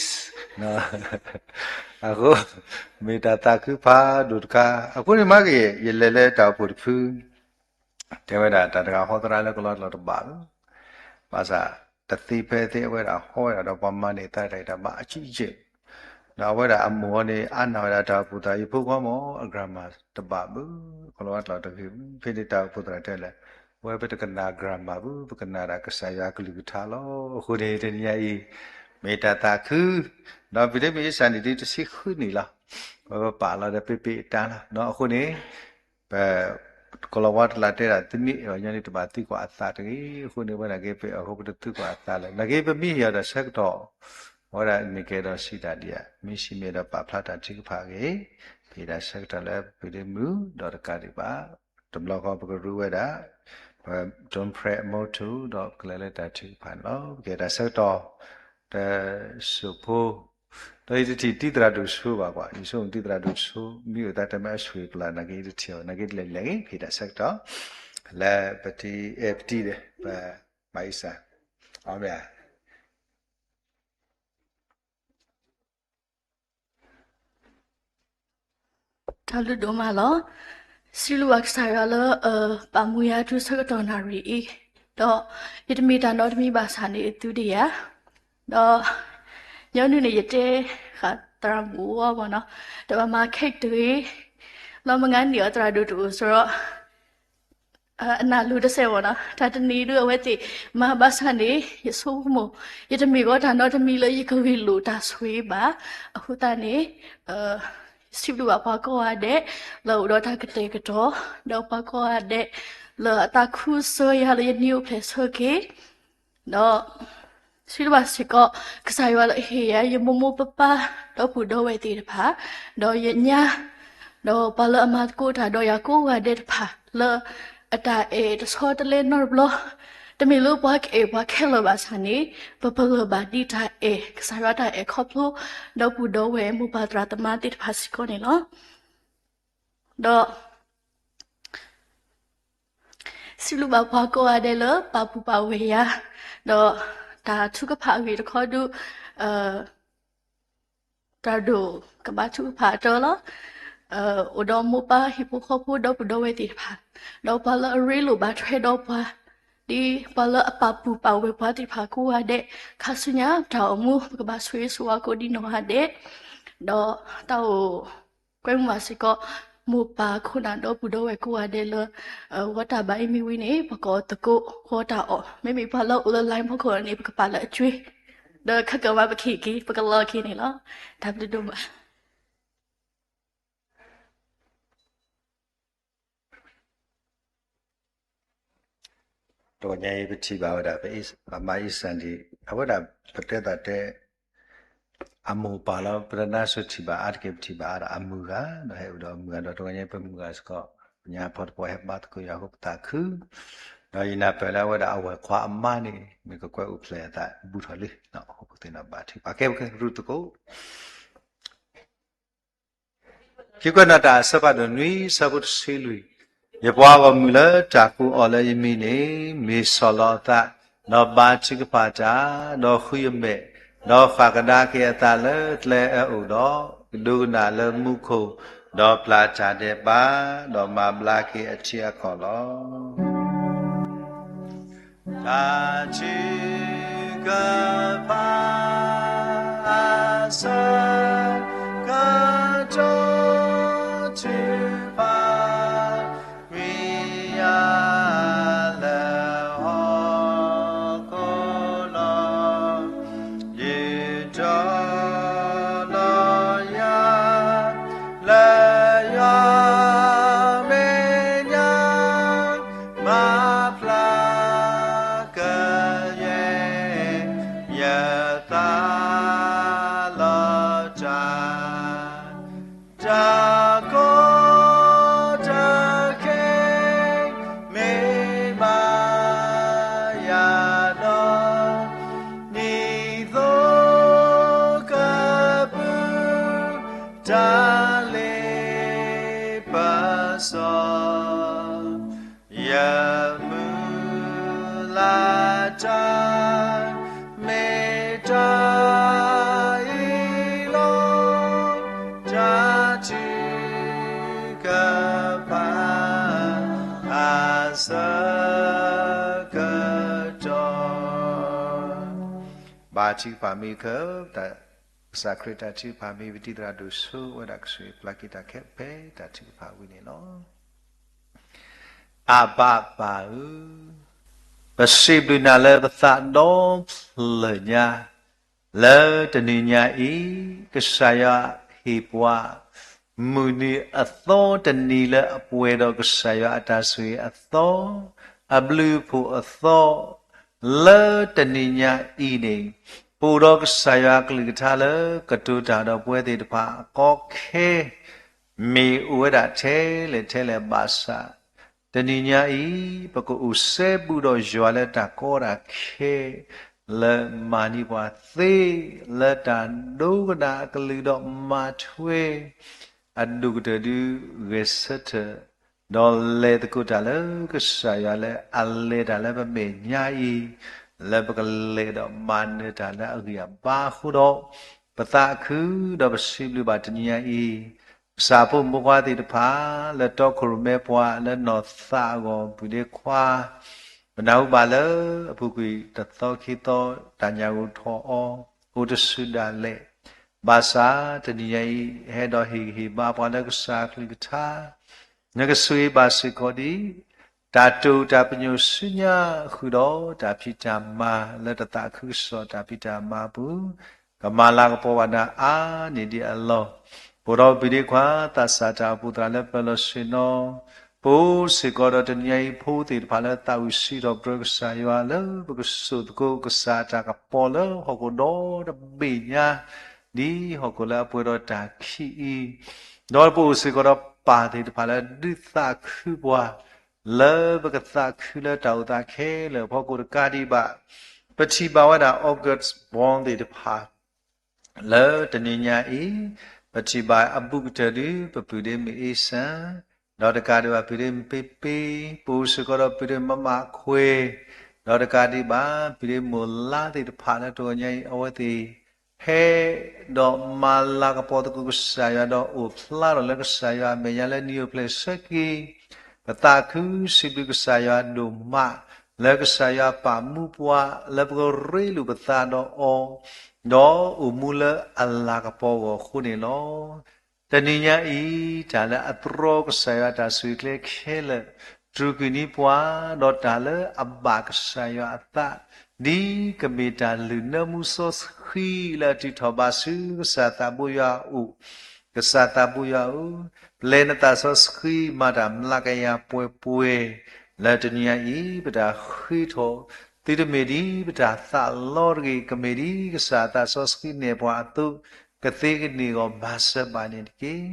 အဃိ မ့ၢ်တၢ်သးခုဖးဒိၣ်တခါ. အဃိန့ၣ်မ့ၢ်ဂ့ၤ ယလဲၤလၢတၢ်အိၣ်ဖှိၣ်တဖု တဲဝဲဒၣ်တၢ်တဂၤဟီသရၣ်လၢကလီတလီၤတဘၣ်လီၤ. ဘၣ်ဆၣ် တသ့ဖဲသ့အဝဲဒၣ်ဟီဝဲဒၣ်ဒီးပှၤမၤန့ၢ်သးတၢ်ဂံၢ်တၢ်ဘါအစုအယံၤ, ဒီးအဝဲဒၣ်အမိၢ်အီၤန့ၣ် အါနၢ်ဝဲဒၣ်တၢ်အိၣ်ဖှိၣ်သရၣ် ယဖိခွါမ့ၢ် အ grammar တဘၣ်ဘၣ်, ကလီတလီၤတဂ့ၤဘၣ်. ဖဲန့ၣ်တၢ်အိၣ်ဖှိၣ်သရၣ်တဲလဲၣ်, ဝဲပတကနၣ် grammar ဘၣ်, ပကနၣ်ဒၣ်ကစၢ်ယွၤကလုၢ်ကထါလီၤ. အဃိန့ၣ် တနံၤညါအံၤ မ့ၢ်တၢ်သးခု, ဒီးပဒ့မုၣ်အ့စၢ်န့ၣ်ဒ်တဆံဃုနံၣ်လီၤ. ဝဲပပာ်လီၤဒီးပ့ပ့အတၢ်လီၤ. အဃိန့ၣ် ပ ကလီၤဝါတလၢ်တဲဒၣ် သုမ့ၢ်အဲၣ်အီၤညီန့ၣ် တဘၣ်သံကွၢ်အသးတဂ့ၤ. အဃိန့ၣ် ဝဲဒၣ်က့ၤပအဲၣ်အီၤအဃိ ပတသံကွၢ်အသးလၢၤ. နာ်က့ ပမ့ၢ်ဟ့ၣ်အီၤဒီးဆၢကတီၢ်, အဝဲဒၣ်န့ၣ်ကဲဒီးစံးတၢ်ဒ်အံၤ, မ့ၢ်စံးမ့ၢ်ဒီးပာ်ဖျါတၢ်ထုကဖၣ်အဂ့ၢ်, ပဟ့ၣ်တၢ်ဆၢကတီၢ်လၢပဒ့မုၣ်ဒီးတကးဒံးဘၣ်, တဘျီဃီပကရူဝဲဒၣ် ပ don't pray အမူထူ ဒီးကလဲၤလၢတၢ်ထုကဖၣ်န့ၣ်လီၤ. ပကဟ့ၣ်တၢ်ဆၢကတီၢ် တစိၢ်ဖိ, ဒီးယတထံၣ်တံၤသရၣ်ဒိၣ်ဆိဘၣ်ကွၢ်, ယဆိကမိၣ်တံၤသရၣ်ဒိၣ်ဆိ မ့ၢ်အိၣ်သးတမ့ၢ်အဆှံကလၤ နာ်က့ယတထံၣ်အီၤ, နာ်က့တလဲၤလဲၤဂ့ၤ ဖဲတၢ်ဆၢကတီၢ် လၢပတံၤအဲၣ်ပတံၤဒီး ပမၤအံစၢ် အီမ့ၢ် တၢ်ဘျုးဒိၣ်မးလီၤ. စံးဘျုးဘၣ်ကစၢ်ယွၤလၢ ပာ်မူယၤတုၤဆၢကတီၢ်နၣ်ရံၣ်အံၤ, ဒီးယတမ့ၢ်တၢ်နီတမံၤဘၣ်ဆၣ်န့ၣ် အသုဒံးယၤ, ဒီးညီနုၢ်န့ၣ် ယတဲဃာ်သရၣ်မုၣ်အီၤဘၣ်နီၤ, တဘၣ်မၤခဲကတဂ့ၤ, လီၤမုၢ်ဂၤန့ၣ်အီၤသရၣ်ဒိၣ်တအိၣ်စရီ အနၢ်လိၤတစဲးဘၣ်နီၤ, တၢ်တနံၤဒုးအဝဲသ့ၣ်မၤဘၣ်ဆၣ်န့ၣ် ယဆိကမိၣ် ယတမ့ၢ်ဂီၤတၢ်နီတမံၤလၢယကဂ့ၢ်လိာ်တၢ်ဆိၣ်ဂ့ၤဘၣ်. အဃိသတးန့ၣ် ယစံးဘျုးဘၣ်ပှၤကိးဂၤဒဲး လၢအအိၣ်ဒီးတၢ်ကတဲာ်ကတီၤ, ဒီးပှၤကိးဂၤဒဲး လၢအသးခုစၢၤယၤလၢယနံၤအိၣ်ဖျဲၣ်ဆၢက့ၤ ဒီး စံးဘျုးဘၣ်စ့ၢ်ကီး ကစၢ်ယွၤလၢအဟ့ၣ်ယၤ ယမိၢ်မိၢ်ပၢ်ပၢ် ဒီပုၢ်ဒီဝဲၢ်သ့ၣ်တဖၣ်, ဒီးယညါ, ဒီးပှၤလၢအမၤသကိးတၢ်ဒီးယၤကိးဂၤဒဲးတဖၣ် လၢအတၢ်အဲၣ်တဆီတလဲနီတဘျီ, တမ့ၢ်လၢပှၤကအဲၣ်ပှၤခဲလၢာ်ဘၣ်ဆၣ်န့ၣ် ပပလၢၢ်ဘၣ်ဒ်တၢ်အဲၣ် ကစၢ်ယွၤတၢ်အဲၣ်ခီဖျိ ဒီပုၢ်ဒီဝဲၢ်မိၢ်ပၢ်သရၣ်သမါသ့ၣ်တဖၣ်စ့ၢ်ကီးန့ၣ်လီၤ. ဒီး စံးဘျုးဘၣ်ပှၤကိးဂၤဒဲးလၢပာ်ပူၤပာ်ဝဲယၤ, ဒီးတၢ်ထုကဖၣ်အဂ့ၢ်တခီဒုး တၢ်ဒိၣ်ကဘါထုကဖၣ်အတၢ်လီၤ. အိၣ်ဒီးမိၢ်ပၢ်ဟံၣ်ဖိဃီဖိဒီပုၢ်ဒီဝဲၢ်သ့ၣ်တဖၣ်, ဒီးပှၤလၢအရ့လိာ်ဘၣ်ထွဲဒီးပှၤ, ဒ်ပှၤလၢအပာ်ပူၤပာ်ဝဲပှၤသ့ၣ်တဖၣ်ကိးဂၤဒဲး, ခါဆူညါတၢ်အိၣ်မူ ပကဘၣ်ဆိၣ်ဂ့ၤဆိၣ်ဝါကိးဒံနီၢ်ဂၤဒဲး, ဒီးတၢ်အိၣ် ကွဲမုာ်ဘၣ်စ့ၢ်ကီး မိၢ်ပၢ်ခိၣ်နၢ်ဒီပုၢ်ဒီဝဲၢ်ကိးဂၤဒဲးလၢ ဂီၤတၢ်ဘါအံၤမ့ၢ်ဝံၤန့ၣ် ပကိးသကိးဂီၤတၢ်အီၣ်, မ့မ့ၢ်ပှၤလၢအိၣ်လၢ line ဖီခိၣ်န့ၣ် ပကပာ်လၢအကွ့, ဒီးခဲကမၤပကဟ့ၣ်က့ၤ ပကလီၤက့ၤန့ၣ်လီၤ. တၢ်ဘျုးဒိၣ်မး. တဂီၤညါအံၤ ပထံၣ်ဘၣ်ဝဲဒၣ် ပမၤအံစၢ်ဒံး အဝဲဒၣ်ပတဲသးတဲ အမိၢ်ပၢ်လီၤ. ပတနါစိၤထံၣ်ဘၣ်အါတက့ၢ် ပထံၣ်ဘၣ်အါဒီးအမုၢ်ဂၤ ဒီးဟဲအိၣ်ဒီးအမုၢ်ဂၤ ဒီးတဂီၤညါအံၤ ပမုၢ်ဂၤစ့ၢ်ကီး ပညါဖီတပှၢ်ဟဲဘါသကိးယၤအဃိ ပသးခု ဒီးယနၢ်ပၢၢ်လၢအဝဲဒၣ်အဝဲၢ်ခွါအမါန့ၣ် မ့ၢ်ကကွဲးအိၣ်ဖျဲၣ်အသး ဘူးထီၣ်လံ အဃိပသ့ၣ်နီၣ်ဘၣ်ထံၣ် ပှၤကဲပကရူၢ်သကိး ခံကွဲးနီၣ်တၢ် အဆၢဖးဒိၣ်နွံ ဆၢဖိတဆံလွံၢ်, ယပှၤဂီၢ်မုၢ်လၢတၢ်ကိးအီၤလၢယမံၤန့ၣ် မ့ၢ်ဆီၣ်လီၤအသး, ဒီးဘါထုကဖၣ်တၢ်, ဒီးဃုယမဲာ်, ဒီးဃၣ်ကဒါက့ၤအသးလၢကျဲအအိၣ်ဒီး ကဒိကနၣ်လၢမူခိၣ်, ဒီးပျၢ်တၢ်ဒဲးဘး, ဒီးမၤဘျါက့ၤအထံအကီၢ်လီၤ. တၢ်ထုကဖၣ်အဆၢကတီၢ်ထုကဖၣ် ဝံယၤလၢဟီၣ်ခိၣ်လီၤ. ဒုးတီလီၤယၤ လၢယွၤမဲာ်ညါ မၤဖျါကယဲၢ် ယသးလီၤတၢ် တၢ်ကီတၢ်ခဲ မ့ၢ်ဘၣ်ယၤဒီး ဒ်သိးကပုၢ် တၢ်လ့ပစီ ယမုၢ်လၢ်တၢ် မ့ၢ်တၢ်အံၤလီၤ. တၢ်ထုကဖၣ် အဆၢကတီၢ် ဘါထုကဖၣ်မ့ၢ်ခဲ ကစၢ်ခရံာ်တၢ်ထုကဖၣ်မ့ၢ်ပတံၤသရၣ်ဒိၣ်ဆိ ဝဲဒၣ်ကစၢ်ပျၢ်က့ၤတၢ်ခဲဖဲတၢ်ထုကဖၣ်ဝံၤန့ၣ်လီၤ. အဘၣ်ပၢ်ဧၢ, ပစံးဘျုးနၤလၢပသးဒီဖျၢၣ်ညါ, လၢတနံၤညါအံၤ ကစၢ်ယွၤဟ့ၣ်ပှၤ မုၢ်နံၤအသီတနံၤလၢအပှဲၤဒီးကစၢ်ယွၤအတၢ်ဆိၣ်ဂ့ၤအသီ, အဘျုးအဖှိၣ်အသီ, လၢတနံၤညါအံၤန့ၣ် ပအိၣ်ဒီးကစၢ်ယွၤအကလုၢ်ကထါလၢကတိၤတၢ်ဒီးပဝဲသ့ၣ်တဖၣ်အကီအခဲ မ့ၢ်အိၣ်ဝဲဒၣ်ထဲလဲၣ်ထဲလဲၣ်ဘၣ်ဆၣ်, တနံၤညါအံၤ ပကအိၣ်စဲဘူးဒီးယွၤလၢတၢ်ကီတၢ်ခဲ, လၢမၤန့ၢ်ပှၤသ့, လၢတၢ်ဒိကနၣ်အကလုၢ်ဒီးမၤထွဲ အဒိၣ်ကတၢၢ်ဒုးဂဲၤဆၢထၢၣ်, ဒီးလဲၤသကိးတၢ်လၢကစၢ်ယွၤလၢအလဲၤတၢ်လၢပမဲာ်ညါအံၤ, လၢပကလဲၤဒီးမၤနၢၤတၢ်လၢအဂံၢ်အဘါအဃိဒီး, ပသးခုဒီးပစံးဘျုးဘၣ်တနံၤညါအံၤ, ကစၢ်ဖိမုၣ်ဖိခွါသ့ၣ်တဖၣ် လၢတီခိၣ်ရိၣ်မဲပှၤလၢနီၢ်သးအဂီၢ် ပုၢ်ဒ့ခွါ ပနၢ်ဟူဘၣ်လၢအပူၤကွံာ်တသီခံသီ တၢ်ညၣ်ဂိၢ်ထီၣ်အီၤ အိၣ်တဆူၣ်ဒၣ်လဲာ်, ဘၣ်ဆၣ်တနံၤညါအံၤ ဟဲဒီးဟ့ၣ်ဂံၢ်ဟ့ၣ်ဘါပှၤလၢကစၢ်အကလုၢ်ကထါ, နကဆိၣ်ဂ့ၤဘၣ်စ့ၢ်ကီးဒံး တၢ်တိာ်တၢ်ပညိၣ်ဆူညါဃုာ်ဒီး တၢ်ဖံးတၢ်မၤလၢတသးခုကစီၣ်တၢ်ဖံးတၢ်မၤအပူၤ, ကမၤလၤကပီၤဘၣ်နၤအါန့ၢ်ဒံးအလီၢ်, ပအိၣ်ဒီးပပုၢ်ဒ့ခွါသးစၢ်တၢ်အိၣ်ဖှိၣ်သရၣ်လၢပၢၤလီၢ်ဆ့ၣ်နီၤ, ပအိၣ်စ့ၢ်ကီးဒီးတနံၤညါအံၤဖိသ့ၣ်တဖၣ်လၢသးဝံၣ်စံးထီၣ်ပတြၢၤကစၢ်ယွၤလၢ ပကစိာ်သကိးကစၢ်တၢ်ကပီၤလၢဟီၣ်ခိၣ်ဒီတဘ့ၣ်ညါ ဒ်ဟီၣ်ခိၣ်လၢအပှဲၤဒီးတၢ်ခံးအံၤ, ဒီးပအိၣ်စ့ၢ်ကီးဒီးပၢ်သ့ၣ်တဖၣ်လၢဒုးသးခုပှၤ လၢပကသးခုလၢတၢ်အိၣ်သးခဲလၢာ်အဖီခိၣ်တကးဒံးဘၣ်, ပထံၣ်ဘၣ်ဝဲဒၣ် August Burns သ့ၣ်တဖၣ် လၢတနံၤညါအံၤ, ပထံၣ်ဘၣ်အဘူးကတၢၢ်ဒုး ပပုၢ်ဒ့မုၣ်အ့စၢ်, ဒီးတကးဒံးဘၣ်ပုၢ်ဒ့မုၣ်ပ့ပ့, ပအိၣ်စ့ၢ်ကီးဒီးပုၢ်ဒ့မုၣ်မးခွဲ, ဒီးတကးဒံးဘၣ် ပုၢ်ဒ့မုၣ်လါသ့ၣ်တဖၣ်လၢတဂီၤညါအံၤ အဝဲသ့ၣ် ဟဲဒီးမၤလၤကပီၤသကိးကစၢ်ယွၤဒီးအိၣ်ဖျါထီၣ်လၢကစၢ်ယွၤအမဲာ်ညါလၢနံၣ်အိၣ်ဖျဲၣ်ဆၢက့ၤ, ပသးခုစံးဘျုးကစၢ်ယွၤဒိၣ်မး, လၢကစၢ်ယွၤပာ်မူပှၤ လၢပကရ့လိာ်ပသးဒီးအီၤ, ဒီးအိၣ်မူလၢအလၤကပီၤအဂီၢ်အဃိန့ၣ်လီၤ. တနံၤညါအံၤ တၢ်လၢအတြီကစၢ်ယွၤတၢ်ဆိၣ်ဂ့ၤကျဲခဲလၢာ် တြူာ်ကွံာ်န့ၢ်ပှၤ, ဒီးတၢ်လၢအဘၣ်ကစၢ်ယွၤအသး ဒ်ကမ့ၢ်တၢ်လုၢ်နၢမူစီဆှံလၢအတုၤထီၣ်ဘၣ်ဆူကစၢ်သးဘိယွၤအအိၣ်, ကစၢ်သးဘိယွၤဧၢ, ပျဲနသးစီဆှံမၤတၢ်မျးကယၤပှဲၤပှဲၤ, လၢတနံၤညါအံၤ ပတၢ်ဃ့ထီၣ်သုတမ့ၢ်ဒ်ပတၢ်သးလီတဂ့ၤ, ကမ့ၢ်ဒ်ကစၢ်သးစီဆှံနဲၣ်ပှၤအသိး ကသ့ကန့ၢ်အဂီၢ်မၤစၢၤဘၣ်န့ၣ်တက့ၢ်.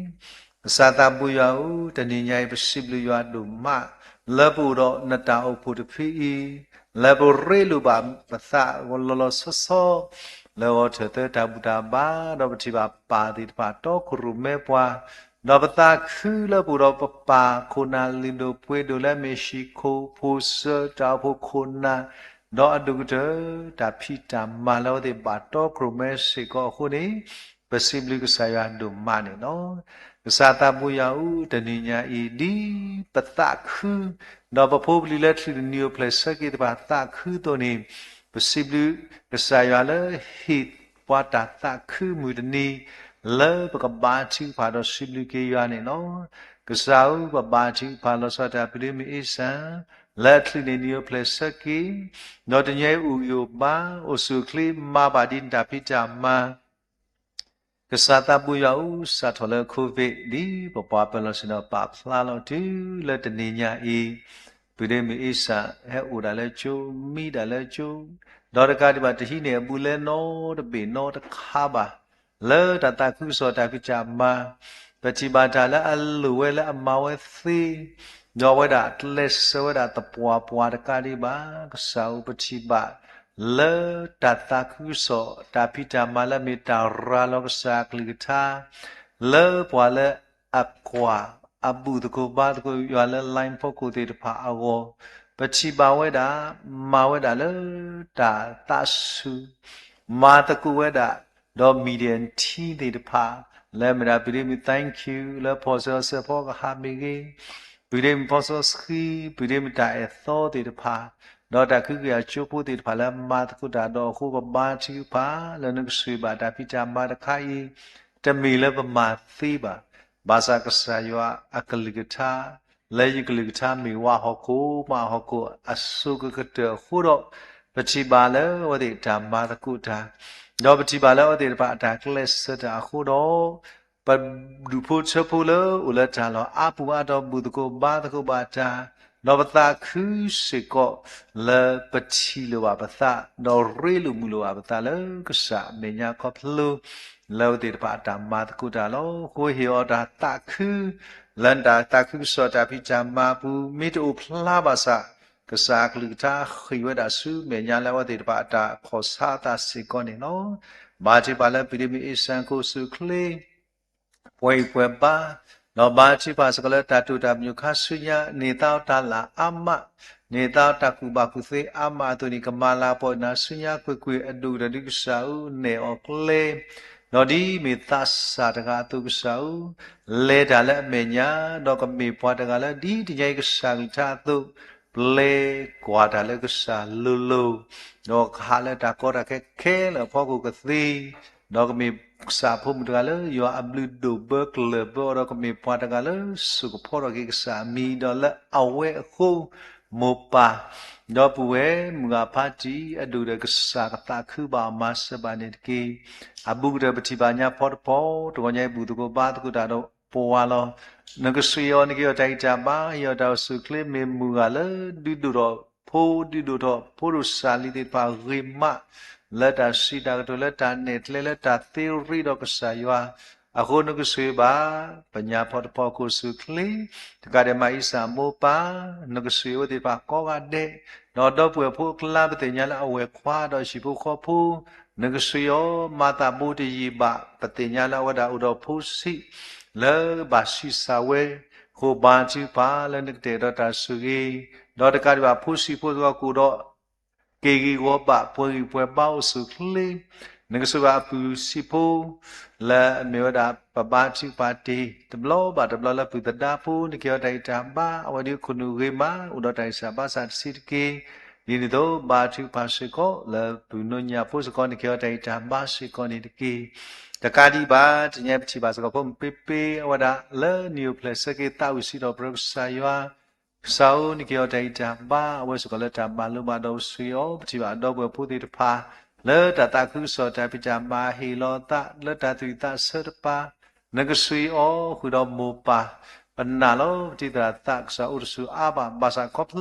ကစၢ်သးဘိယွၤဧၢ, တနံၤညါအံၤ ပစံးဘျုးယွၤဒိၣ်မး လၢပအိၣ်ဒီးနတၢ်အိၣ်ဖှိၣ်တဖုအံၤ, လၢပရ့လိာ်ဘၣ်ပသးလီၤလီၤဆီဆီ လၢဂီၤထၢၣ်သၢတၢ်ဘူၣ်တၢ်ဘါ, ဒီးပထံၣ်ဘၣ်ပၢ်သ့ၣ်တဖၣ်တီခိၣ်ရိၣ်မဲပှၤ, ဒီးပသးခုလၢပအိၣ်ဒီးပပၢ်ခိၣ်နၢ်လုၢ်ဒိၣ်ပှ့ၤဒိၣ်လၢမ့ၢ်ဟံၣ်ခိၣ်ဖိစၢၤတၢ်အိၣ်ဖှိၣ်ခိၣ်နၢ်, ဒီးအဒိၣ်ကတၢၢ်တၢ်ဖံးတၢ်မၤလၢအဝဲသ့ၣ်ဘၣ်တီခိၣ်ရိၣ်မဲစ့ၢ်ကီးအဃိန့ၣ်, ပစံးဘျုးကစၢ်ယွၤဒိၣ်မးန့ၣ်လီၤ. ကစၢ်သးဘိယွၤဧၢ, တနံၤညါအံၤ ဒ်ပသးခု, ဒီးပဖိပလံၤလၢချုးတနံၤအိၣ်ဖျဲၣ်ဆၢက့ၤသ့ၣ်တဖၣ်သးခုအသိးန့ၣ်, ပစံးဘျုးကစၢ်ယွၤလၢဟ့ၣ်ပှၤတၢ်သးခုမုၢ်တနံၤ, လၢပကဘါထုကဖၣ်ဒီးစံးဘျုးက့ၤယွၤန့ၣ်လီၤ. ကစၢ်ဧၢ, ပဘါထုကဖၣ်လီၤဆီဒၣ်တၢ်ပုၢ်ဒ့မုၣ်အ့စၢ်, လၢအချုးန့ၣ်နံၤအိၣ်ဖျဲၣ်ဆၢက့ၤ, ဒီးတနံၤအံၤအိၣ်ဂံၢ်အိၣ်ဘါ, အိၣ်ဆူၣ်အိၣ်ချ့, မၤဘၣ်ဒ်နတၢ်ဖံးတၢ်မၤ ကစၢ်သးဘိယွၤဧၢ, စးထီၣ်လၢ COVID ဒ်ပပှၤပၢၤလီၢ်ဆ့ၣ်နီၤပာ်ဖျါလီၤတုၤလၢတနံၤညါအံၤ, ပုၢ်ဒ့မုၣ်အ့စၢ် ဟဲအိၣ်ဒၣ်လၢကၠိ, မံဒၣ်လၢကၠိ, ဒီးတကးဒံးဘၣ်တဟံးန့ၢ်အဘူးလၢနီတဘ့ၣ်နီတခါဘၣ်, လၢတၢ်သးခုကစီၣ်တၢ်ဖံးတၢ်မၤ, ပထံၣ်ဘၣ်တၢ်လၢအလိၣ်ဝဲလၢအမၤဝဲသ့, ဒီးအဝဲဒၣ်ကျဲးစၢးဝဲဒၣ်သပှၢ်ပှၢ်တကးဒံးဘၣ်, ကစၢ်ဧၢ ပထံၣ်ဘၣ် လၢတၢ်သးခုကစီၣ် တၢ်ဖံးတၢ်မၤလၢအမ့ၢ်တၢ်ရၤလီၤကစၢ်အကလုၢ်ကထါ, လၢပှၤလၢအကွၢ် အဘူၣ်သကိးဘါသကိးယွၤလၢ line ဖီခိၣ်သ့ၣ်တဖၣ်အဂီၢ်, ပထံၣ်ဘၣ်ဝဲဒၣ် မၤဝဲဒၣ်လၢတၢ်သးဆူၣ်, မၤသကိးဝဲဒၣ် ဒီး media team သ့ၣ်တဖၣ်, လၢမ့ၢ်ဒၣ် ပုၢ်ဒ့မုၣ် Thank you လၢဖီၣ်စၢၤအီၤစၢၤဖီကဟၣ်မ့ၢ်ဂ့ၤ, ပုၢ်ဒ့မုၣ်ဖီၣ်စီဆှံ, ပုၢ်ဒ့မုၣ်တၢ်အဲၣ်သီသ့ၣ်တဖၣ်, ဒီးတၢ်ခုကယၤကၠိဖိသ့ၣ်တဖၣ်လၢမၤသကိးတၢ်ဒီးအဃိ ပဘါထုကဖၣ် လၢနကဆိၣ်ဂ့ၤဘၣ်တၢ်ဖံးတၢ်မၤတခါအံၤ, တမ့ၢ်လၢပမၤသ့ဘၣ်, ဘၣ်ဆၣ်ကစၢ်ယွၤအကလုၢ်ကထါ လၢယကလုၢ်ကထါမ့ၢ်ဝါဟီၣ်ခိၣ် မးဟီၣ်ခိၣ်အစိၤကကတၢၢ်အဃိဒီး, ပထံၣ်ဘၣ်လၢအဝဲသ့ၣ်တၢ်မၤသကိးတၢ်, ဒီးပထံၣ်ဘၣ်လၢအဝဲသ့ၣ်တဖၣ်အတၢ်ကျဲးစၢးတၢ်အဃိဒီး, ပဒူၣ်ဖိထၢဖိလၢအိၣ်လၢတၢ်လီၢ်အါပူၤအါတီၤဘူၣ်သကိးဘါသကိးဘၣ်တၢ်, ဒီးပသးခုစ့ၢ်ကီးလၢပထံၣ်လိာ်ဘၣ်ပသး, ဒီးရ့လိာ်မုာ်လိာ်ဘၣ်ပသးလၢကစၢ်အမဲာ်ညါခီဖျိ လၢအဝဲသ့ၣ်တဖၣ်အတၢ်မၤသကိးတၢ်လီၤ. အဃိဟ့ၣ်အီၤတၢ်သးခု လၢနတၢ်သးခုကစီၣ်တၢ်ဖံးတၢ်မၤအပူၤ မ့ၢ်တအိၣ်ဖျါဘၣ်ဆၣ် ကစၢ်အကလုၢ်ကထါဃ့ၢ်ဝဲဒၣ်ဆူမဲာ်ညါလၢအဝဲသ့ၣ်တဖၣ်အတၢ်ခီၣ်ဆါအသးစ့ၢ်ကီးန့ၣ်လီၤ. ဘါထုကဖၣ်လၢပုၢ်ဒ့မုၣ်အ့ၡၢၣ်ခိၣ်အစုချ့ ပှဲၤဂံၢ်ပှဲၤဘါ, ဒီးဘါထုကဖၣ်စ့ၢ်ကီးလၢတၢ်တိာ်တၢ်ပညိၣ်ခါဆူညါ န့ၢ်သါတၢ်လၢအါမး, န့ၢ်သါတၢ်ကူၣ်ဘၣ်ကူၣ်သ့အါမးအသိးန့ၣ် ကမၤလၤကပီၤနၤဆူညါကွ့ၢ်ကွ့ၢ် အဒိၣ်ကတၢၢ်ဒ်ကစၢ်ဧၢ နဲၣ်အီၤကျဲ ဒီးဒ်မ့ၢ်သးစၢ်တဂၤအသိးကစၢ်ဧၢ, လဲၤတၢ်လၢအမဲာ်ညါ, ဒီးကမ့ၢ်ပှၤတဂၤလၢဒ်တနံၤအံၤကစၢ်ကလုၢ်ကထါအသိး ပျဲကွၢ်တၢ်လၢကစၢ်လိၤလိၤ, ဒီးကဟးလၢတၢ်ကီတၢ်ခဲခဲလၢာ်အဖီခိၣ်ကသ့, ဒီးကမ့ၢ်ကစၢ်အဖိမုၣ်တဂၤလၢယွၤအဘျုးဒိၣ်ဘၢကျၢၢ်ဘၢအီၤ ဒီးကမ့ၢ်ပှၤတဂၤလၢစိာ်ကဖီထီၣ်က့ၤကစၢ်အမံၤ ဒီးလၢအဝဲအဃိ မိၢ်ပၢ် ဒီပုၢ်ဝဲၢ်မုၢ်ဂၤဖါတံၢ် အဒိၣ်ဒီးကစၢ်ကသးခုဘၣ်အီၤမၤစၢၤဘၣ်န့ၣ်တက့ၢ်. အဘူးကတၢၢ်ပထံၣ်ဘၣ်ညါဖီတဖီ တဂီၤညါအံၤဘူၣ်သကိးဘါသကိးတၢ်ဒီးပဝၤလီၤ. နကဆှံအီၤ နကဟ့ၣ်အီၤတၢ်ဂံၢ်တၢ်ဘါ ဟ့ၣ်အီၤတၢ်အိၣ်ဆူၣ်အိၣ်ချ့ မ့ၢ်မုၢ်ဂၤလၢဒုးဒိၣ်ထီၣ်ဖိ ဒုးဒိၣ်ထီၣ်ဖိဒိၣ်စၢ်လံၤသ့ၣ်တဖၣ်ဂ့ၤမး လၢတၢ်စံးတၢ်ကတိၤလၢတၢ်နဲၣ်ကျဲလၢတၢ်သ့ရ့ဒီးကစၢ်ယွၤ အဃိနကဆှံဘၣ် ပညါဖီတဖီကအိၣ်ဆူၣ်အိၣ်ချ့ တကးဒံးမးအံၣ်စၢ်မိၢ်ပၢ် နကဆှံအဝဲသ့ၣ်တဖၣ်ကိးဂၤဒဲး ဒီးဒီပုၢ်ဝဲၢ်ဖိအကျါ ပသ့ၣ်ညါလၢအဝဲၢ်ခွါဒီးဟံၣ်ဖိဃီဖိ နကဆှံအီၤ မၤသးဘိတယံာ်ဘၣ် ပသ့ၣ်ညါလၢအဝဲဒၣ်အိၣ်ဒီးဖိဆံး လၢဘၣ်ဆံးစၢ်ဝဲ ဃိဘါထုကဖၣ်လၢနကတဲာ်ကတီၤတၢ်ဆိၣ်ဂ့ၤ ဒီးတကးဒံးဘၣ်ဖိဆံးဖိစ့ၢ်ကီးကအိၣ်ဒီး က့ၤဂ့ၤဂီၤဘၣ် ပှဲၤဂံၢ်ပှဲၤဘါအိၣ်ဆူၣ်အိၣ်ချ့ နကဆှံဘၣ်အပုၢ်ဆံးဖိ လၢအမ့ၢ်ဝဲဒၣ်ပဘါထုကဖၣ်တ့ၢ် တဘျီဘၣ်တဘျီလၢပုၢ်သဒါဖိ နကဟ့ၣ်အီၤတၢ်ဂံၢ်တၢ်ဘါ အဝဲဒၣ်ခိၣ်နူာ်ဂ့ၤမး အိၣ်ဒီးတၢ်ဂံၢ်စၢ်ဘါစၢ်တဆံးတက့ၢ်. ဒ်န့ၣ်အသိး ဘါထုကဖၣ်စ့ၢ်ကီး လၢပုၢ်နိညၣ်ဖိစ့ၢ်ကီး နကဟ့ၣ်အီၤတၢ်ဂံၢ်တၢ်ဘါစ့ၢ်ကီးန့ၣ်တက့ၢ်. တကးဒံးဘၣ် တနံၤအံၤပထံၣ်ဘၣ်စ့ၢ်ကီးဖိမုၣ်ပ့ပ့ အဝဲဒၣ်လၢနံၣ်အိၣ်ဖျဲၣ်ဆၢက့ၤသးဝံၣ်စံးထီၣ်ပတြၢၤကစၢ်ယွၤ ကစၢ်ဧၢ နကဟ့ၣ်အီၤတၢ်ဂံၢ်တၢ်ဘါ အဝဲစ့ၢ်ကီးလၢတၢ်မၤလိဘၣ်ဒီးဆှံအီၤ ပထံၣ်ဘၣ်အဒီပုၢ်ဝဲၢ်ဖိသ့ၣ်တဖၣ် လၢတၢ်သးခုကစီၣ်တၢ်ဖံးတၢ်မၤဟ့ၣ်လီၤအသး လၢတၢ်သူၣ်ဝံၣ်သးဆၢတပၤ နကဆှံအီၤ ဃုာ်ဒီးမိၢ်ပၢ် ပနာ်လီၤ ပတံၤသရၣ်သးကစၢ်အိၣ်တဆူၣ်အါဘၣ် ဘၣ်ဆၣ်ခီဖျိ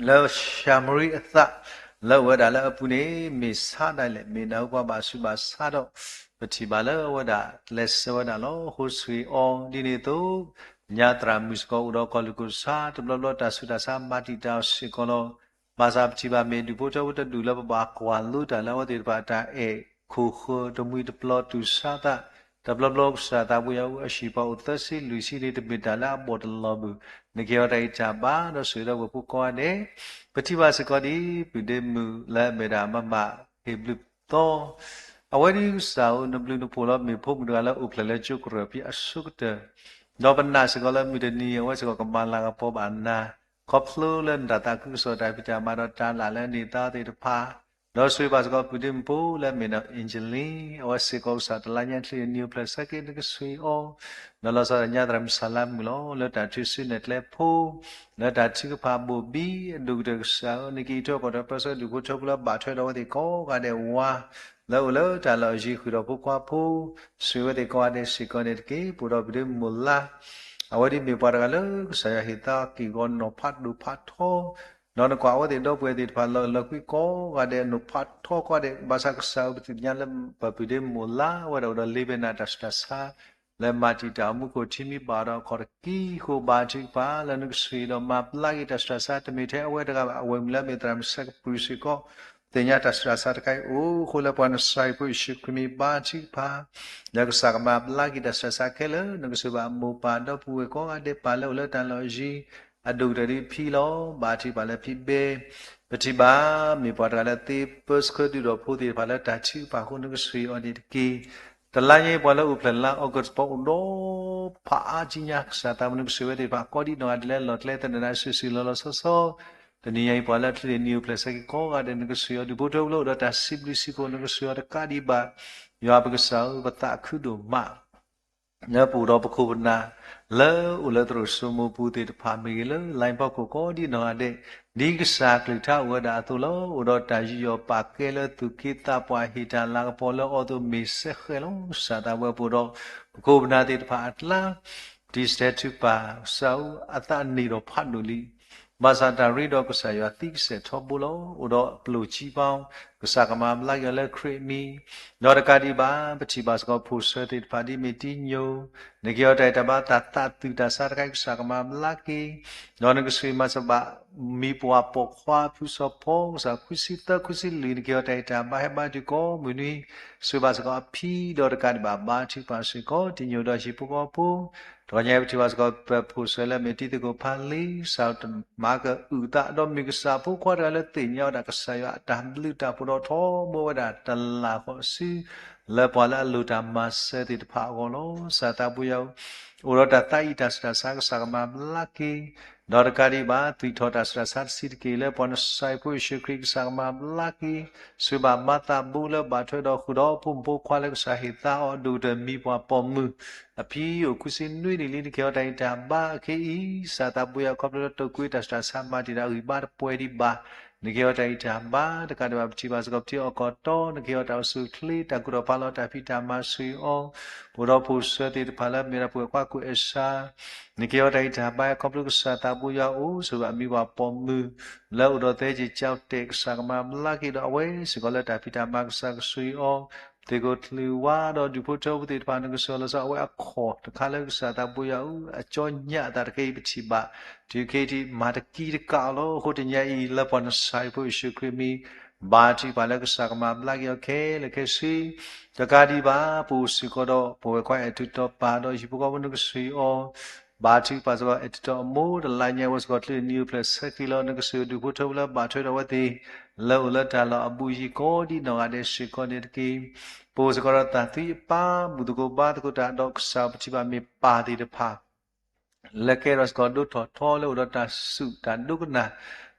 လၢၡၤမရံအသး လၢအဝဲဒၣ်လၢအပူၤန့ၣ် မ့ၢ်ဆါဒၣ်လဲာ် မ့ၢ်နၢ်ဟူပှၤဘၣ်ဆူးဘၣ်ဆါဒီး ပထံၣ်ဘၣ်လၢအဝဲဒၣ်ကျဲးစၢးဝဲဒၣ်လီၤ. အဃိဆှံအီၤ ဒ်န့ၣ်အသိး ညါသရၣ်မုၣ်စ့ၢ်ကီးအိၣ်ဒီးကီၢ်လူၢ်ခိၣ်ဆါ တဘျီဘျီတၢ်ဆူးတၢ်ဆါ မၤတံာ်တာ်အီၤစ့ၢ်ကီးလီၤ. ဘၣ်ဆၣ်ပထံၣ်ဘၣ်မ့ၢ်ဒူၣ်ဖိထၢဖိတဒူၣ်လၢပဘၣ်ကွၢ်လိတၢ်လၢအဝဲသ့ၣ်တဖၣ်တၢ်အဲၣ်ခိၣ်ဃၢၤ တမှံၤတပျီၤတူၢ်ဆါသး တဘျီဘျီကစၢ်သးပှ့ၤအီၤအဟံၣ်ပှၤအိၣ်သၢဆံလွံၢ်ဆံန့ၣ် တမ့ၢ်တၢ်လၢအဘီၣ်တလီၤဘၣ် နကဟ့ၣ်အီၤတၢ်ဂံၢ်တၢ်ဘါ ဒီးဆိၣ်ဂ့ၤဒီးဝဲၢ်ဖိကိးဂၤဒဲး ပထံၣ်ဘၣ်စ့ၢ်ကီးဒ် ပုၢ်ဒ့မုၣ်လၢအမ့ၢ်ဒၣ်မမၣ် ဟ့ၣ်ဘျုးသီ အဝဲဒ်ကစၢ်ဧၢ နဘျုးနဖှိၣ်လီၤ မ့ၢ်ဖိမုၣ်တဂၤလၢအိၣ်ဖျဲၣ်လၢကၠိကရၢၢ်ဖဲအဆိကတၢၢ် ဒီးပနာ်စ့ၢ်ကီးလၢမုၢ်တနံၤအံၤ အဝဲစ့ၢ်ကီးကမၤလၤကပီၤဘၣ်နၤ ခီဖျိလၢနတၢ်သးခုကစီၣ်တၢ်ဖံးတၢ်မၤဒီးတၢ်လၢ်လၢအန့ၢ်သါသ့ၣ်တဖၣ် ဒီးဆိၣ်ဂ့ၤဘၣ်စ့ၢ်ကီးပုၢ်ဒ့မုၣ်ဖိလၢအမ့ၢ်ဒၣ် Angeline အဝဲစ့ၢ်ကီးကစၢ်တလါညါချ့နံၣ်အိၣ်ဖျဲၣ်ဆၢက့ၤနကဆှံအီၤ ဒီးလီၤဆီဒၣ်ညါသရၣ်မုၣ်စၢ်လါမုၣ်လီၤ လၢတၢ်ထုးစုနဲၣ်ကျဲဖိ လၢတၢ်ထုကဖၣ်ဘိၣ်ဘံ အဒိၣ်ကတၢၢ်ကစၢ်ဧၢ နကအံးထွဲကွၢ်ထွဲပၢဆှၢဒူၣ်ဖိထၢဖိလၢအဘၣ်ထွဲဒီးအဝဲသ့ၣ်ကိးဂၤဒဲး ဝါ လၢအိၣ်လၢတၢ်လီၢ်အယံၤဃုာ်ဒီးဖိခွါဖိ ဆိၣ်ဂ့ၤအဝဲသ့ၣ်ကိးဂၤဒဲးစ့ၢ်ကီးန့ၣ်တက့ၢ်. ပအိၣ်ဒီးပုၢ်ဒ့မုၣ်မိၢ်လါ အဝဲဒ်မ့ၢ်ပှၤတဂၤလၢကစၢ်ယွၤဟ့ၣ်သါက့ၢ်ဂီၤနီၤဖးဒိၣ်ဖးထီ ဒီးနကွၢ်အဝဲသ့ၣ်ဒီပုၢ်ဝဲၢ်သ့ၣ်တဖၣ်လၢလၢကွံကိးဂၤဒဲး နီၤဖးထီကိးဂၤဒဲး ဘၣ်ဆၣ်ကစၢ်ဧၢ ပသ့ၣ်ညါလၢပပုၢ်ဒ့မုၣ်မိၢ်လါ အဝဲဒၣ်အိၣ်ဒီးလ့ဘဲနၢ်တၢ်ဆူးတၢ်ဆါ လၢမၤတံာ်တာ်အီၤမူခိၣ်ထံမံၤဘၣ်ဒီးအခီၣ်တကံ ဃိဘါထုကဖၣ် လၢနကဆှံဒီးမၤဘျါက့ၤတၢ်ဆူးတၢ်ဆါ တမ့ၢ်ထဲအဝဲတဂၤဘၣ် အဝဲမုၢ်လၢအမ့ၢ်သရၣ်မုၣ်ဆဲကပူၤစ့ၢ်ကီး သ့ၣ်ညါတၢ်ဆူးတၢ်ဆါတခါအံၤ အိၣ်ဃိလၢပှၤနစၢ်အံၤဖိယ့ၣ်ၡူးခရံာ်မံၤဘါထုကဖၣ် လၢကစၢ်ကမၤဘျါက့ၤတၢ်ဆူးတၢ်ဆါခဲလၢာ် နကဆိၣ်ဂ့ၤဘၣ်မိၢ်ပၢ်ဒီပုၢ်ဝဲၢ်ကိးဂၤဒဲးပာ်လၢအိၣ်လၢတၢ်လီၢ်အယံၤ အဒိၣ်ကတၢၢ်ဒ်ဖံလီၤ. ဘါထုကဖၣ်လၢဖံဘဲ ပထံၣ်ဘၣ် မ့ၢ်ပှၤတဂၤလၢသ့ပၢဆှၢဒုးဒီးဖိသ့ၣ်တဖၣ်လၢတၢ်ထုကဖၣ်အဃိ နကဆှံအီၤန့ၣ်တက့ၢ်. တလါညါအံၤပှၤလၢအိၣ်ဖျဲၣ်လါအီကူးတပီၤအိၣ်ဒီး ဖးအါကံညါ ကစၢ်သးမုၢ်နကဆှံဝဲသ့ၣ်တဖၣ် ကိးဒံနီၢ်ဂၤဒဲးလၢလီၢ်ကျဲသနၢၣ်ဒၣ်စုာ်စုာ်လီၤလီၤဆီဆီ တနံၤညါအံၤပှၤလၢအချ့န့ၣ်နံၣ်အိၣ်ဖျဲၣ်ဆၢက့ၤကိးဂၤဒဲး နကဆှံအီၤဒူၣ်ဖိထၢဖိလၢအိၣ်ဒီးတၢ်စံးဘျုးစံးဖှိၣ် နကဆှံအီၤတကးဒံးဘၣ် ယွၤပကစၢ်ဧၢ ပသးခုဒိၣ်မး လၢပအိၣ်ဒီးပခိၣ်ပနၢ် လၢအိၣ်လၢသရိာ်စိမိၤပူၤသ့ၣ်တဖၣ်မ့ၢ်ဂ့ၤ လၢ line ဖီခိၣ်ကိးဒံနီၢ်ဂၤဒဲး ဒ်ကစၢ်ကလုၢ်ကထါအိၣ်ဝဲဒၣ်အသိးလီၤ. အိၣ်ဒီးတၢ်ယူးယီၣ်ပာ်ကဲလၢသူၣ်က့သးပှၢ်ဟ့ၣ်တၢ်လၤကပီၤလၢအီၤအသိးမ့ၢ်စဲဃဲးလီၤ. ကစၢ်သးဝဲပအိၣ်ဒီး ပခိၣ်ပနၢ်သ့ၣ်တဖၣ်အကျါ တံၤစတဲထုကဖၣ် ကစၢ်ဧၢ အသးနံၣ်ဒီးဖးဒိၣ်လံ ဘၣ်ဆၣ်တၢ်ရ့ဒီးကစၢ်ယွၤသံကစဲးထီဘိလီၤ. အိၣ်ဒီးပျိၢ်ကံပီ, ကစၢ်ကမၤဘျါက့ၤအီၤလၢခရံာ်အမံၤ, ဒီးတကးဒံးဘၣ် ပထံၣ်ဘၣ်စ့ၢ်ကီးဖိၣ်ဆၢသ့ၣ်တဖၣ်ဒ်အမ့ၢ်တံညိၣ်, နကဟ့ၣ်အီၤတၢ်အံၤတၢ်ဘါ တၢ်သးသုးတၢ်ဆါတခါအံၤ ကစၢ်ကမၤဘျါက့ၤ, ဒီးနကဆှံမၤစၢၤဘၣ် မံၤပှၢ်ပိာ်ခွါဖုစီၤဖီ ကစၢ်ခွံဆံသၢ ခွံဆံလွံၢ် နကဟ့ၣ်အီၤတၢ်အံၤ တၢ်ဘါဟဲဘါတုၤကိးမုၢ်နွံ, ဆှံဘၣ်စ့ၢ်ကီးအဖံဒီးတကးဒံးဘၣ် ဘါထုကဖၣ်စ့ၢ်ကီး တံညိၣ်ဒီးဟံၣ်ဖိဃီဖိ, တဂီၤညါအံၤ ပထံၣ်ဘၣ်စ့ၢ်ကီး ပဖိၣ်ဆၢလၢအမ့ၢ်တံၤသကိးဖးလံ, ကစၢ်မၤကအုၣ်သး ဒီးမ့ၢ်ကစၢ်ဖိခွါတဂၤလၢသ့ၣ်ညါဝဲဒၣ် ကစၢ်ယွၤအတၢ်ဘျုးတၢ်ဖှိၣ်ဒီးထီဘိဝဲဒၣ်တလၢ်ဃီစု လၢပှၤလၢအလိၣ်တၢ်မၤစၢၤသ့ၣ်တဖၣ်အဂီၢ်လီၤ. ကစၢ်သးပူၤယၤဧၢ, အိၣ်ဒီးတၢ်သးအံၤတၢ်ဆူးတၢ်ဆါ ကစၢ်ကမၤဘျါက့ၤ, ဒီးတကးဒံးဘၣ် သွံၣ်ထီၣ်တၢ်ဆူးတၢ်ဆါတဆံးတက့ၢ် လၢပှၤနစၢ်အံၤဖိယ့ၣ်ၡူးခရံာ် ကစၢ်ကမၤဘျါက့ၤ, ဆှံဘၣ်မၤသးဘူးလၢဘၣ်ထွဲဒီးဃုာ်ဒီးဖိမုၣ်ဖိခွါလၢကစၢ်ဟ့ၣ်သါအီၤ အဒိၣ်ကတၢၢ်မံၤပှၢ်ပိာ်မုၣ်, အဖံအိၣ်ခွံဆံနွံနံၣ်လံ နကဟ့ၣ်အီၤတၢ်အံၤတၢ်ဘါအခဲအံၤ, ကစၢ်သးပူၤယၤ ခီဖျိလၢတိာ်ကွံတၢ်ဆူးတၢ်ဆါ မၤတ့ၢ်တၢ်ဂံၢ်ဘါတပှဲၤဒံးဘၣ်, နကဟ့ၣ်အီၤတၢ်အံၤတၢ်ဘါ, တကးဒံးဘၣ် ပထံၣ်ဘၣ်စ့ၢ်ကီး ပထံအီၣ်ကီၢ်တီ နကဟ့ၣ်အီၤတၢ်အိၣ်ဆူၣ်အိၣ်ချ့ တၢ်ကူၣ်ထီၣ်ဖးလီၤ တၢ်ဖံးတၢ်မၤဆှံအီၤ, ပအိၣ်ဒီးဖိၣ်ဆၢသ့ၣ်တဖၣ်လၢမ့ၢ်ဒၣ်ပှၤကွၢ်ကူၣ်အဲၣ်ဆၢ နကဟ့ၣ်အီၤတၢ်အံၤတၢ်ဘါ ခီဖျိကစၢ်သးပူၤယၤအိၣ်ဆိးဘၣ်မံၤပှၢ်ပိာ်မုၣ် လၢအိၣ်ဒီးသဲက့ၤကၠီတဲာ် ကစၢ်ကမၤဘျါက့ၤဒီးအဝဲစ့ၢ်ကီး လၢတၢ်ဖံးတၢ်မၤ ကစၢ်ကဆှံအီၤ, သ့ၣ်ခိၣ်ချုးဝါဒီးဒူၣ်ဖိထၢဖိသ့ၣ်တဖၣ် နကဆှံအီၤလီၤဆီ အဝဲအခီၣ်တခါလၢကစၢ်သးပူၤယၤအိၣ် အကၠီညၣ်အသးတက့ၢ် ပထံၣ်ဘၣ်, တုၤခဲအံၤ မၤတကံတကးအီၤလီၤ. အဃိတနံၤအံၤ လၢပှၤနစၢ်အံၤဖိယ့ၣ်ၡူးခရံာ်မံၤ ဘါထုကဖၣ်လၢကစၢ်ကမၤဘျါက့ၤအီၤခဲလၢာ်ခဲဆ့ တကးဒံးဘၣ် ပအိၣ်စ့ၢ်ကီးဒီးပဝဲၢ်ခွါအဲၣ်ထူးတီၤပၢ်ဒီးဟံၣ်ဖိဃီဖိ နကဆှံအီၤ, ဘါထုကဖၣ်စ့ၢ်ကီး အဲၣ်ထူးတီၤအမိၢ် တလါညါဝဲစ့ၢ်ကီး ချုးနံၤအိၣ်ဖျဲၣ်ဆၢက့ၤလီၤ နကဆှံဒူၣ်ဖိထၢဖိလၢဘၣ်ထွဲဒီးအဝဲသ့ၣ် လၢအိၣ်လၢတၢ်လီၢ်အဘူးအယံၤကိးဒ်နီၢ်ဂၤဒဲးစ့ၢ်ကီးန့ၣ်တက့ၢ်. ပအိၣ်စ့ၢ်ကီးဒီးတၢ်သံအပၢ် ဘူၣ်သကိးဘါသကိးတၢ်ဒီးကစၢ် ပထံၣ်ဘၣ်မ့ၢ်ပၢ်သ့ၣ်တဖၣ် လၢကဲထီၣ်စ့ၢ်ကီးဒိၣ်ထီၣ်ထီလၢအိၣ်ဒီးတၢ်ဆူးတၢ်ဒိကနၣ်,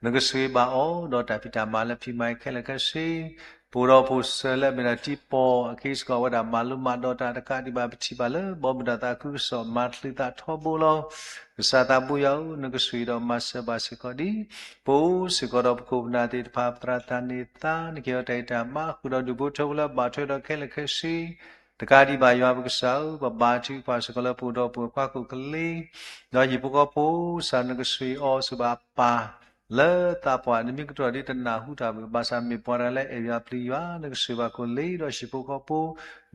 နကဆှံဘၣ်အီၤ ဒီးတၢ်ဖံးတၢ်မၤလၢဖံးမၤခဲလၢာ်ခဲဆ့, ပအိၣ်ဒီးဖိၣ်ဆၢလၢအမ့ၢ်ဒၣ်တံၤပီၣ် အက့စ့ၢ်ကီးဝဲဒၣ်မၤလိမၤဒိးတၢ်တကးဒံးဘၣ် ပထံၣ်ဘၣ်လၢဘီမုၢ်ဒီးသးခုကစီၣ် မၤချုးသးထီဘိလီၤ. ကစၢ်သးပူၤယၤဧၢ, နကဆှံဒီးမၤစၢၤဘၣ်စ့ၢ်ကီးဒံး, ပအိၣ်စ့ၢ်ကီးဒီးပခိၣ်ပနၢ်သ့ၣ်တဖၣ် ပသရၣ်သးန့ၣ်သါ နကဟ့ၣ်အီၤတၢ်အံၤတၢ်မၤ ဃုာ်ဒီးဒူၣ်ဖိထၢဖိလၢဘၣ်ထွဲဒီးခဲလၢာ်ခဲဆ့ တကးဒံးဘၣ် ယွၤပကစၢ်ဧၢ, ပဘါထုကဖၣ်စ့ၢ်ကီးလၢပအိၣ်ဒီးပဝဲၢ်ခွါခိၣ်ကလ့ ဒီးဟံၣ်ဖိဃီဖိ ကစၢ်နကဆှံအီၤစ့ၢ်ကီးဘၣ်ပၢ် လၢသးပှၢ် နမ့ၢ်ကတၢၢ်ဒ်တနၢ်ဟူတၢ်ဘၣ် ဘၣ်ဆၣ်မ့ၢ်ပှၤတဂၤလၢအဲၣ်ယွၤပျံၤယွၤ နကဆှံဘၣ်ခိၣ်လ့ဒီးဟံၣ်ဖိဃီဖိ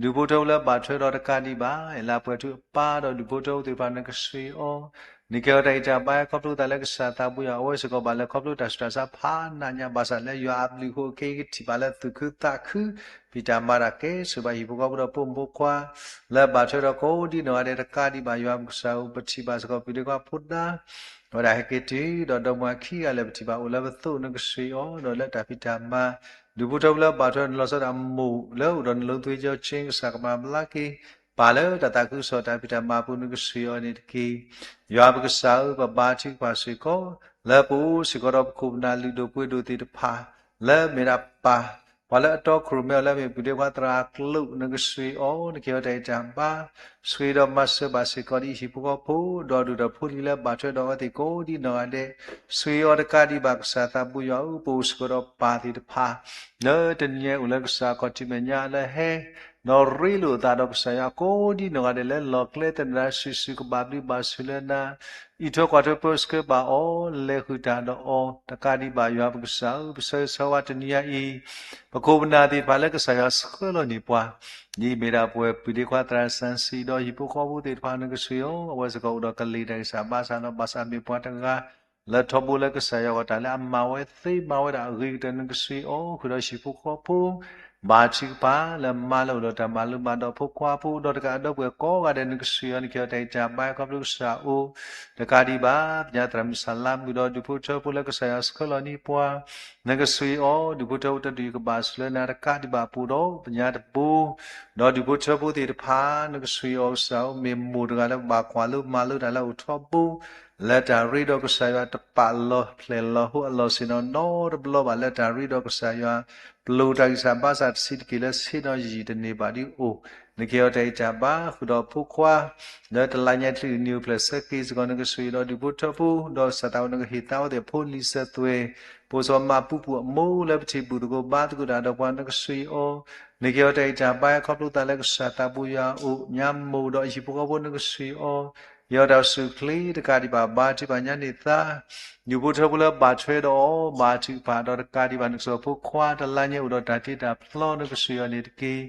ဒူၣ်ဖိထၢဖိလၢဘၣ်ထွဲဒီးတကးဒံးဘၣ် အဲၣ်လၢပှဲၤထူအပၢ်ဒီးဒူၣ်ဖိထၢဖိသ့ၣ်တဖၣ် နကဆှံအီၤ နကဟ့ၣ်အီၤတၢ်အံးတၢ်ဘါ ခီဖျိသးလၢကစၢ်သးပူၤယၤ အဝဲစ့ၢ်ကီးဘၣ်လဲၤခီဖျိတၢ်ဆူးတၢ်ဆါဖးနးညါ ဘၣ်ဆၣ်လၢယွၤအဘျုးအဃိ ခဲအံၤကထံၣ်ဘၣ်လၢသူၣ်ခုသးခု ဖံးတၢ်မၤတၢ်ကဲ ဆိၣ်ဘၣ်ဟံၣ်ဖိဃီဖိဒီးဖိမုၣ်ဖိခွါ လၢဘၣ်ထွဲဒီးကိးဒ်နီၢ်ဂၤဒဲးတကးဒံးဘၣ် ယွၤပကစၢ်ဧၢ ပထံၣ်ဘၣ်စ့ၢ်ကီး ပဒ့ခွါဖိဒါ အဝဲဒၣ်ဟဲက့ၤတုၤဒီးဒီမါခံဂၤလၢာ် ပထံၣ်ဘၣ်အိၣ်လၢပသိး နကဆှံအီၤ ဒီးလၢတၢ်ဖံးတၢ်မၤ ဒူၣ်ဖိထၢဖိလၢဘၣ်ထွဲနလီၤဆီဒၣ်မိၢ် လၢအိၣ်ဒီးနလိၤသွ့ကၠီဆ့ ကစၢ်ကမၤဘျါက့ၤ ပၢ်လၢတၢ်သးခုကစီၣ်တၢ်ဖံးတၢ်မၤအပူၤ နကဆှံအီၤန့ၣ်တက့ၢ်. ယွၤပကစၢ်ဧၢ ပဘါထုကဖၣ်စ့ၢ်ကီး လၢပအိၣ်စ့ၢ်ကီးဒီးပခိၣ်ပနၢ်လုၢ်ဒိၣ်ပှ့ၤဒိၣ်သ့ၣ်တဖၣ် လၢမ့ၢ်ဒၣ်ပၢ် ပှၤလၢအတီခိၣ်ရိၣ်မဲအီၤလၢမ့ၢ်ပဒ့ခွါသရၣ်ကျိာ် နကဆှံအီၤ နကဟ့ၣ်အီၤတၢ်အံးတၢ်ဘါ ဆှံဒီးမၤစၢၤဘၣ်စ့ၢ်ကီးဒ်ဟံၣ်ဖိဃီဖိ ဒီးဒူၣ်ဒီးဖိလံၤလၢဘၣ်ထွဲဒီးအဝဲသ့ၣ်ကိးဒ်နီၢ်ဂၤဒဲး ဆှံအီၤတကးဒံးဘၣ် ကစၢ်သးပူၤယွၤဧၢ ပအိၣ်စ့ၢ်ကီးဒီးပၢ်သ့ၣ်တဖၣ် လၢတနံၤညါအိၣ်လၢကစၢ်ခီၣ်ထံးမဲာ်ညါလၢဟဲ ဒီးရ့လိာ်အသးဒီးကစၢ်ယွၤကိးဒ်နီၢ်ဂၤဒဲး လၢလီၢ်ကျဲသနၢၣ်စုာ်စုာ် ကဘၣ်ဘျုးဘၣ်ဆိၣ်လၢနၤ အံးထွဲကွၢ်ထွဲပၢဆှၢဘၣ်အီၤ လဲၤဃုာ်တၢ်ဒီးအီၤ တကးဒံးဘၣ် ယွၤပကစၢ်ဧၢ ပဆၢဂ့ၤဆၢဝါတနံၤညါအံၤ ပခိၣ်ပနၢ်သ့ၣ်တဖၣ်လၢကစၢ်ယွၤဆှၢလီၤန့ၢ်ပှၤ ဒ်အမ့ၢ်ဒၣ်ပဝဲၢ်ပဒ့ခွါသရၣ်စၣ်စံၣ် ဒီးဟံၣ်ဖိဃီဖိသ့ၣ်တဖၣ် နကဆှံအီၤ အဝဲစ့ၢ်ကီးအိၣ်ဒီးကလံၤတၢ်ဂံၢ်စၢ်ဘါစၢ်လီၤ ဘၣ်ဆၣ်မ့ၢ်ပှၤတဂၤ လၢထီဘိလၢကစၢ်ယွၤအဂီၢ် တၢ်လၢအမၤဝဲသ့မၤဝဲဒၣ်အဂ့ၤကတၢၢ် နကဆှံအီၤ ဃုာ်ဒီးဟံၣ်ဖိဃီဖိ ဘါထုကဖၣ် လၢမါလၢအိၣ်ဒီးတၢ်မၤလိမၤဒိးဖိခွါဖိ ဒီးတကးဒီပုၢ်ဝဲၢ်ကိးဂၤဒဲး နကဆှံအီၤ နကဟ့ၣ်အီၤတၢ်အံးတၢ်ဘါ ခီဖျိကစၢ်အအိၣ် တကးဒံးဘၣ် ပညါသရၣ်မုၣ်စၢ်လါမုၣ်ဒီးဒူၣ်ဖိထၢဖိလၢကစၢ်ယွၤဆှၢလီၤန့ၢ်ပှၤ နကဆှံအီၤ ဒူၣ်ဖိထၢဖိတဒူၣ်အံၤ ကဘၣ်ဆိၣ်လၢနၤတကးဒံးဘၣ် ပအိၣ်ဒီးပညါတဘိ ဒီးဒူၣ်ဖိထၢဖိသ့ၣ်တဖၣ် နကဆှံအီၤကစၢ်ဧၢ မ့ၢ်မိၢ်တဂၤလၢဘၣ်ကွၢ်လိမၤလိတၢ်လၢအိၣ်ထီဘိ လၢတၢ်ရ့ဒီးကစၢ်ယွၤတပာ်လီၤဖျဲၣ်လီၤဟိအလီၢ်ဆ့ၣ်နီၤနီတဘျီဘၣ် လၢတၢ်ရ့ဒီးကစၢ်ယွၤ ပျိာ်တၢ်ဂံၢ်စၢ်ဘါစၢ်တဆံးတက့ၢ်လၢဆ့ၣ်နီၤယံာ်တန့ၢ်ဘၣ်ဒ်အံၤ နကဟ့ၣ်အီၤတၢ်အံးတၢ်ဘါ ဃုာ်ဒီးဖိခွါ လၢတလါညါချုးနံၤအိၣ်ဖျဲၣ်ဆၢက့ၤစ့ၢ်ကီး နကဆှံဒီးဒူၣ်ဖိထၢဖိ ဒီးကစၢ်သးဝဲ နကဟ့ၣ်သါဝဲသ့ၣ်ဖိလံၤစၢၤသွဲၣ် ပအိၣ်စ့ၢ်ကီးမးပူၤပူၤအမိၢ်လၢပထံၣ်ဘူၣ်သကိးဘါသကိးတၢ်ဒီးပှၤ နကဆှံအီၤ နကဟ့ၣ်အီၤတၢ်အံးတၢ်ဘါ ခီဖျိသးလၢကစၢ်သးပူၤယွၤအအိၣ် ညါမိၢ်ဒီးအဟံၣ်ဖိဃီဖိ နကဆှံအီၤ ယီၤတၢ်အိၣ်ဆူၣ်အိၣ်ချ့တကးဒံးဘၣ် ဘါထုကဖၣ်ညါန့ၢ်သါ ဒူၣ်ဖိထၢဖိလၢဘၣ်ထွဲဒီးအီၤ ဘါထုကဖၣ်ဒီးတကးဒံးဘၣ် နကစၢ်ဖိခွါတလါညါအိၣ်ဒီးတၢ်တ့တၢ်ဖျီ နကစၢ်ယွၤန့ၣ်တက့ၢ်.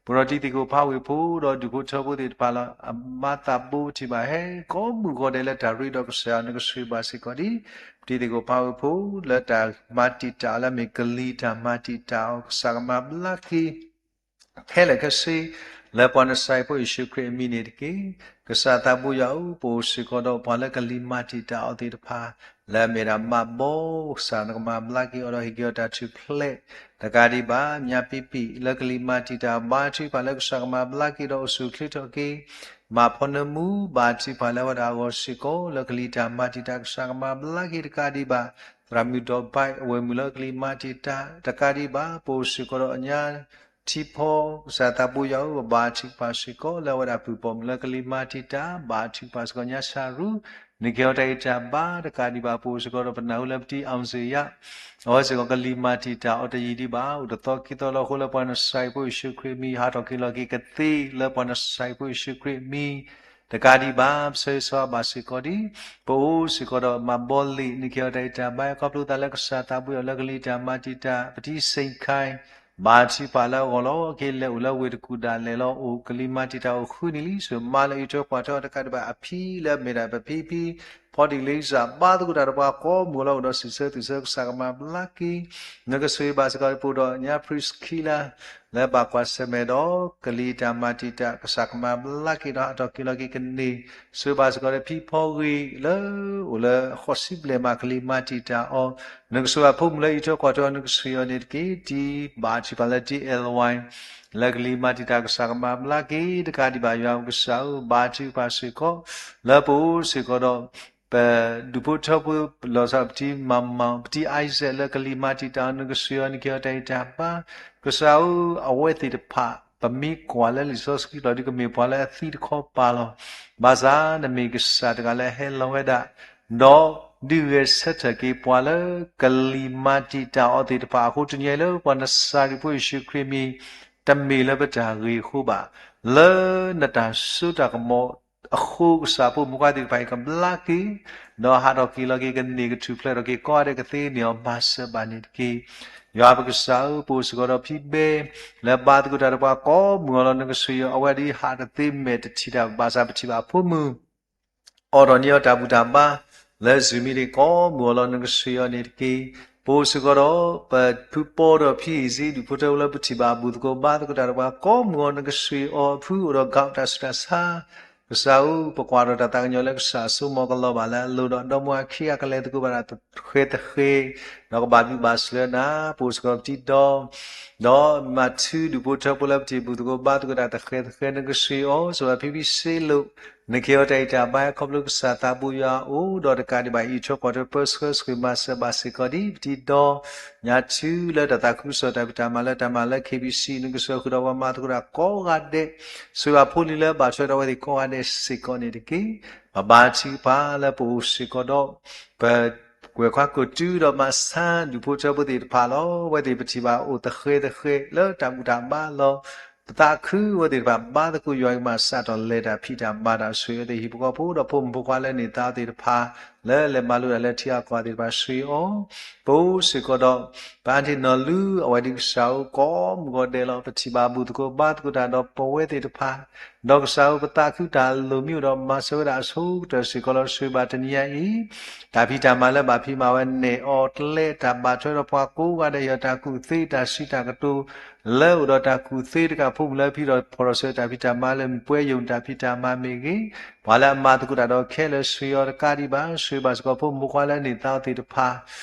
ပဒီးတံၤသကိးဖးဝ့ၢ်ဖိဒီးဒူၣ်ဖိထၢဖိသ့ၣ်တဖၣ်လၢ အမါသးဘိပထံၣ်ဘၣ်ဟဲကိးမုၢ်ဂီၤဒဲးလၢတၢ်ရ့ဒီးကစၢ်ယွၤ နကဆိၣ်ဂ့ၤဘၣ်စ့ၢ်ကီးဒ် ပတံၤသကိးဖးဝ့ၢ်ဖိလၢတၢ်မၤတံာ်တာ်အီၤလၢအမ့ၢ်ကလံၤတၢ်မၤတံာ်တာ်အီၤ ကစၢ်ကမၤဘျါက့ၤ ခဲလၢာ်ခဲဆ့ လၢပှၤနစၤရ့းဖိယ့ၣ်ၡူးခရံာ်အမံၤန့ၣ်တက့ၢ်. ကစၢ်သးဘိယွၤဧၢ, ပအိၣ်စ့ၢ်ကီးဒီးပှၤလၢကလံၤမၤတံာ်တာ်အီၤသ့ၣ်တဖၣ် လၢအမ့ၢ်ဒၣ်မၤဘီ ကစၢ်နကမၤဘျါက့ၤအီၤဒီးဟ့ၣ်က့ၤအီၤတၢ်ထူၣ်ဖျဲး တကးဒံးဘၣ် ညါပံပံၣ်လၢကလံၤမၤတံာ်တာ် ဘါထုကဖၣ်လၢကစၢ်ကမၤဘျါက့ၤဒီးအိၣ်ဆူၣ်အိၣ်ချ့ထီၣ်က့ၤ မၤဖီနၢမူ ဘါထုကဖၣ်လၢအဝဲဒၣ်အဂီၢ်စ့ၢ်ကီး လၢကလံၤတၢ်မၤတံာ်တာ် ကစၢ်ကမၤဘျါက့ၤတကးဒံးဘၣ် သရၣ်မုၣ်ဒီးဘၣ် အဝဲၢ်မုၣ်လၢကလံၤမၤတံာ်တာ် တကးဒံးဘၣ် ပအိၣ်စ့ၢ်ကီးဒီးအညါ ထံဖီ ကစၢ်သးဘိယွၤဧၢ, ဘါထုကဖၣ်စ့ၢ်ကီး လၢအဝဲဒၣ်ပုၢ်ပိာ်မုၣ်လၢကလံၤမၤတံာ်တာ် ဘါထုကဖၣ်စ့ၢ်ကီးညါဆၣ်ရူ နကဟ့ၣ်အီၤတၢ်ဂံၢ်တၢ်ဘါတကးဒံးဘၣ် ပအိၣ်စ့ၢ်ကီးဒီးပနၢ်ဟူလၢပတံၤအီစ့ယါ အဝဲစ့ၢ်ကီးကလံၤမၤတံာ်တာ်အီၤတယံာ်ဒံးဘၣ် အိၣ်တသီခံသီလၢအဃိလၢပှၤနစၤရ့းဖိယ့ၣ်ၡူးခရံာ်အမံၤ ဟးထီၣ်က့ၤလီၤက့ၤကသ့လၢပှၤနစၤရ့းဖိယ့ၣ်ၡူးခရံာ်အမံၤ တကးဒံးဘၣ် ပဆၢဂ့ၤဆၢဝါဘၣ်စ့ၢ်ကီးဒ် ပအိၣ်စ့ၢ်ကီးဒီးမၤဘီလံာ် နကဟ့ၣ်အီၤတၢ်ဂံၢ်တၢ်ဘါ ခီဖျိသးလၢကစၢ်သးဘိယွၤလၢကလံၤတၢ်မၤတံာ်တာ် ပတံၤစ့ၣ်ခါ ဘါထုကဖၣ်လၢအဂီၢ်လီၤ က့ၤလဲၤအိၣ်လၢဝ့ၢ်တကူၣ်ဒၣ်လဲာ်လီၤ အိၣ်ကလံၤမၤတံာ်တာ်အိၣ်ဃုနံၣ်လံ ဆိၣ်မၤလၢအံးထွဲကွၢ်ထွဲအီၤတကးဒံးဘၣ် အဖံလၢအမ့ၢ်ဒၣ်ပဖံဖံ ဖီဒံၣ်လံစၢ် ဘါသကိးတၢ်ဒီးပှၤကိးမုၢ်ဂီၤလီၤ အိၣ်ဒီးစံးဆၢသုးဆၢ ကစၢ်ကမၤဘျါက့ၤ နကဆိၣ်ဂ့ၤဘၣ်စ့ၢ်ကီး ပအိၣ်ဒီးညါ Priscilla လၢဘၣ်ကွၢ်ဆၢၣ်မဲာ်ဒီး ကလံၤတၢ်မၤတံာ်တာ် ကစၢ်ကမၤဘျါက့ၤဒီးဟးထီၣ်က့ၤလီၤက့ၤကန့ၢ် ဆိၣ်ဂ့ၤဘၣ်စ့ၢ်ကီးဒီးဖံဖီဂ့ၤလၢ အိၣ်လၢဃိးဆံဘျဲၣ်မး ကလံၤမၤတံာ်တာ်အီၤ နကဆိၣ်ဂ့ၤဘၣ်ဖိမုၣ်လၢအံးထွဲကွၢ်ထွဲအီၤ နကဆိၣ်ဂ့ၤအီၤန့ၣ်တက့ၢ် တံၤဘါထုကဖၣ်လၢ T L Y လၢကလံၤမၤတံာ်တာ် ကစၢ်ကမၤဘျါက့ၤတကးဒံးဘၣ် ယွၤကစၢ်ဧၢ ဘါထုကဖၣ်စ့ၢ်ကီး လၢပအိၣ်စ့ၢ်ကီးဒီး ပဒူၣ်ဖိထၢဖိ လီၤဆီပတံၤမၤမၤ ပတံၤ Isaac လၢကလံၤမၤတံာ်တာ်အီၤ နကဆိၣ်ဂ့ၤအီၤ နကဟ့ၣ်အီၤတၢ်ဂံၢ်တၢ်ဘါ ကစၢ်ဧၢ အဝဲသ့ၣ်တဖၣ် ပမ့ၢ်ကွၢ်လၢလံာ်စီဆှံကျိာ်ဒီး ကမ့ၢ်ပှၤလၢအသံတခီပၤလီၤ. ဘၣ်ဆၣ်နမ့ၢ်ကစၢ်တဂၤလၢအဟဲလီၤဝဲဒၣ် ဒီးဒုးဂဲၤဆၢထၢၣ်က့ၤပှၤလၢကလံၤမၤတံာ်တာ်အီၤသ့ၣ်တဖၣ်အဃိ တနံၤအံၤလၢပှၤနစၤရ့းဖိယ့ၣ်ၡူးခရံာ်မံၤ တမ့ၢ်လၢပတၢ်ဂ့ၤအဃိဘၣ်. လၢနတၢ်စိတၢ်ကမီၤအဃိ ကစၢ်ဖိမုၣ်ဖိခွါသ့ၣ်တဖၣ်အံၤကဘျါက့ၤ ဒီးဟးထီၣ်က့ၤလီၤက့ၤကန့ၢ်ကထူၣ်ဖျဲးထီၣ်က့ၤကိးဂၤဒဲးကသ့န့ၢ်အီၤ မၤစၢၤဘၣ်န့ၣ်တက့ၢ်. ယွၤပကစၢ်ဧၢ ပအိၣ်စ့ၢ်ကီးဒီးဖံဘဲ လၢဘါသကိးတၢ်ဒီးပှၤကိးမုၢ်ဂီၤလီၤ နကဆိၣ်ဂ့ၤအီၤ အဝဲဒၣ်ဟးတသ့မဲာ်တထံၣ်တၢ်ဘၣ်ဆၣ် ပထံၣ်ဘၣ်အဖိမုၣ် အိၣ်ဒီးန့ၢ်အီၤတၢ်ဘူၣ်တၢ်ဘါ လၢ Zoom မံၤန့ၣ် ကိးမုၢ်ဂီၤလီၤ နကဆိၣ်ဂ့ၤအီၤန့ၣ်တက့ၢ်. ပအိၣ်စ့ၢ်ကီးဒီး ပဖုပီဒီးဖံအံၤစ့ ဒူၣ်ဖိထၢဖိလၢပထံၣ်ဘၣ်အဘူၣ်သကိးဘါသကိးတၢ်ဒီးပှၤကိးမုၢ်ဂီၤ နကဆိၣ်ဂ့ၤအီၤ အဖုအိၣ်ဒီး gout တၢ်ဆူးတၢ်ဆါ ကစၢ်ဧၢ ပကွၢ်ဒီးတၢ်သးကညီၤလၢကစၢ်အစိအကမီၤကလီၤဘၣ်လၢအလိၤဒီး ဒီမါဝၤခံဂၤကလဲၤသကိးဘၣ်တၢ်သဃဲးသဃဲး ဒီးကဘၣ်ဘျုးဘၣ်ဆိၣ်လၢနၤ ပအိၣ်စ့ၢ်ကီးပတံၤဒီ ဒီးမၤထုဒူၣ်ဖိထၢဖိလၢပထံၣ်ဘူၣ်သကိးဘါသကိးတၢ်သဃဲးသဃဲး နကဆိၣ်ဂ့ၤအီၤ စံးဘၣ်ဖံဖံစ့လိာ် နကဟ့ၣ်အီၤတၢ်ဂံၢ်တၢ်ဘါ ခီဖျိကစၢ်သးဘိယွၤအအိၣ်ဒီးတကးဒံးဘၣ် အံးထွဲကွၢ်ထွဲပၢဆှၢဆိၣ်ဂ့ၤမၤစၢၤဘၣ်စ့ၢ်ကီးဒ်ပတံၤဒီ ညါထုလၢတၢ်သးခုကစီၣ်တၢ်ဖံးတၢ်မၤလၢတၢ်မၤလၢ K B C နကဆိၣ်ဂ့ၤဃုာ်ဒီးပှၤမၤသကိးတၢ်ကိးဂၤဒဲး ဆိၣ်ဂ့ၤဘၣ်ဖိလံၤလၢဘၣ်ထွဲဒီးအဝဲသ့ၣ်ကိးဂၤဒဲးစ့ၢ်ကီးန့ၣ်တက့ၢ်. ပဘါထုကဖၣ်လၢပအိၣ်စ့ၢ်ကီးဒီး ပ ကွဲးခွါကိးတုၤဒီးမၤဆါဒူၣ်ဖိထၢဖိသ့ၣ်တဖၣ်လီၤ. အဝဲသ့ၣ်ပထံၣ်ဘၣ်အိၣ်သဃဲးသဃဲးလၢတၢ်ဘူၣ်တၢ်ဘါလီၤ. ပသးခုအဝဲသ့ၣ်တဖၣ် ဘါသကိးယွၤကမၤစးထီၣ်လဲၤတၢ်ဖံးတၢ်မၤတၢ်ဆိၣ်ဂ့ၤအဝဲသ့ၣ်ဟံၣ်ဖိဃီဖိဒီးဖိမုၣ်ဖိခွါလၢန့ၢ်သါအဝဲသ့ၣ်တဖၣ် လၢလဲၤမၤလိတၢ်လၢထံအကီၢ်သ့ၣ်တဖၣ်ဆိၣ်ဂ့ၤအီၤ ပအိၣ်စ့ၢ်ကီးဒီး ပအါတံၢ်နီၢ်လူ အဝဲဒၣ်ကစၢ်ဧၢ ကိးမုၢ်ဂီၤဒဲးလီၤ. ပထံၣ်ဘၣ်ဘူၣ်သကိးဘါသကိးတၢ်ဒီးပဝဲသ့ၣ်တဖၣ် ဒီးကစၢ်ဧၢ ပသးခုတၢ်အလိၤမံၤအိၣ်ဒီးမၤစၢၤဝဲဒၣ်အဆိကတၢၢ်စ့ၢ်ကီးလီၤ. ဆိၣ်ဂ့ၤဘၣ်တနံၤညါအံၤ တၢ်ဖံးတၢ်မၤလၢဘၣ်ဖံးမၤဝဲနဲၣ်အီၤကျဲ တၢ်ဘၣ်ထွဲဒီးပှၤကိးဂၤဒဲး ယွၤတၢ်ကူၣ်သ့တၢ်စံးတၢ်ကတိၤ လၢအိၣ်ဒီးတၢ်ကူၣ်သ့တကးဖိမုၣ်လၢဖံဒီးဖီၣ်ထီၣ်ဆၢတၢ်ဖံးတၢ်မၤလၢမ့ၢ်ပှဲၤယိာ်တၢ်ဖံးတၢ်မၤမ့ၢ်ဂ့ၤ ပှၤလၢအမၤသကိးတၢ်ဒီးခဲလၢာ်ဆိၣ်ဂ့ၤအီၤတကးဒံးဘၣ် ဆိၣ်ဂ့ၤဘၣ်စ့ၢ်ကီးဖိမုၣ်ဖိခွါလၢန့ၢ်သါအဝဲသ့ၣ်တဖၣ်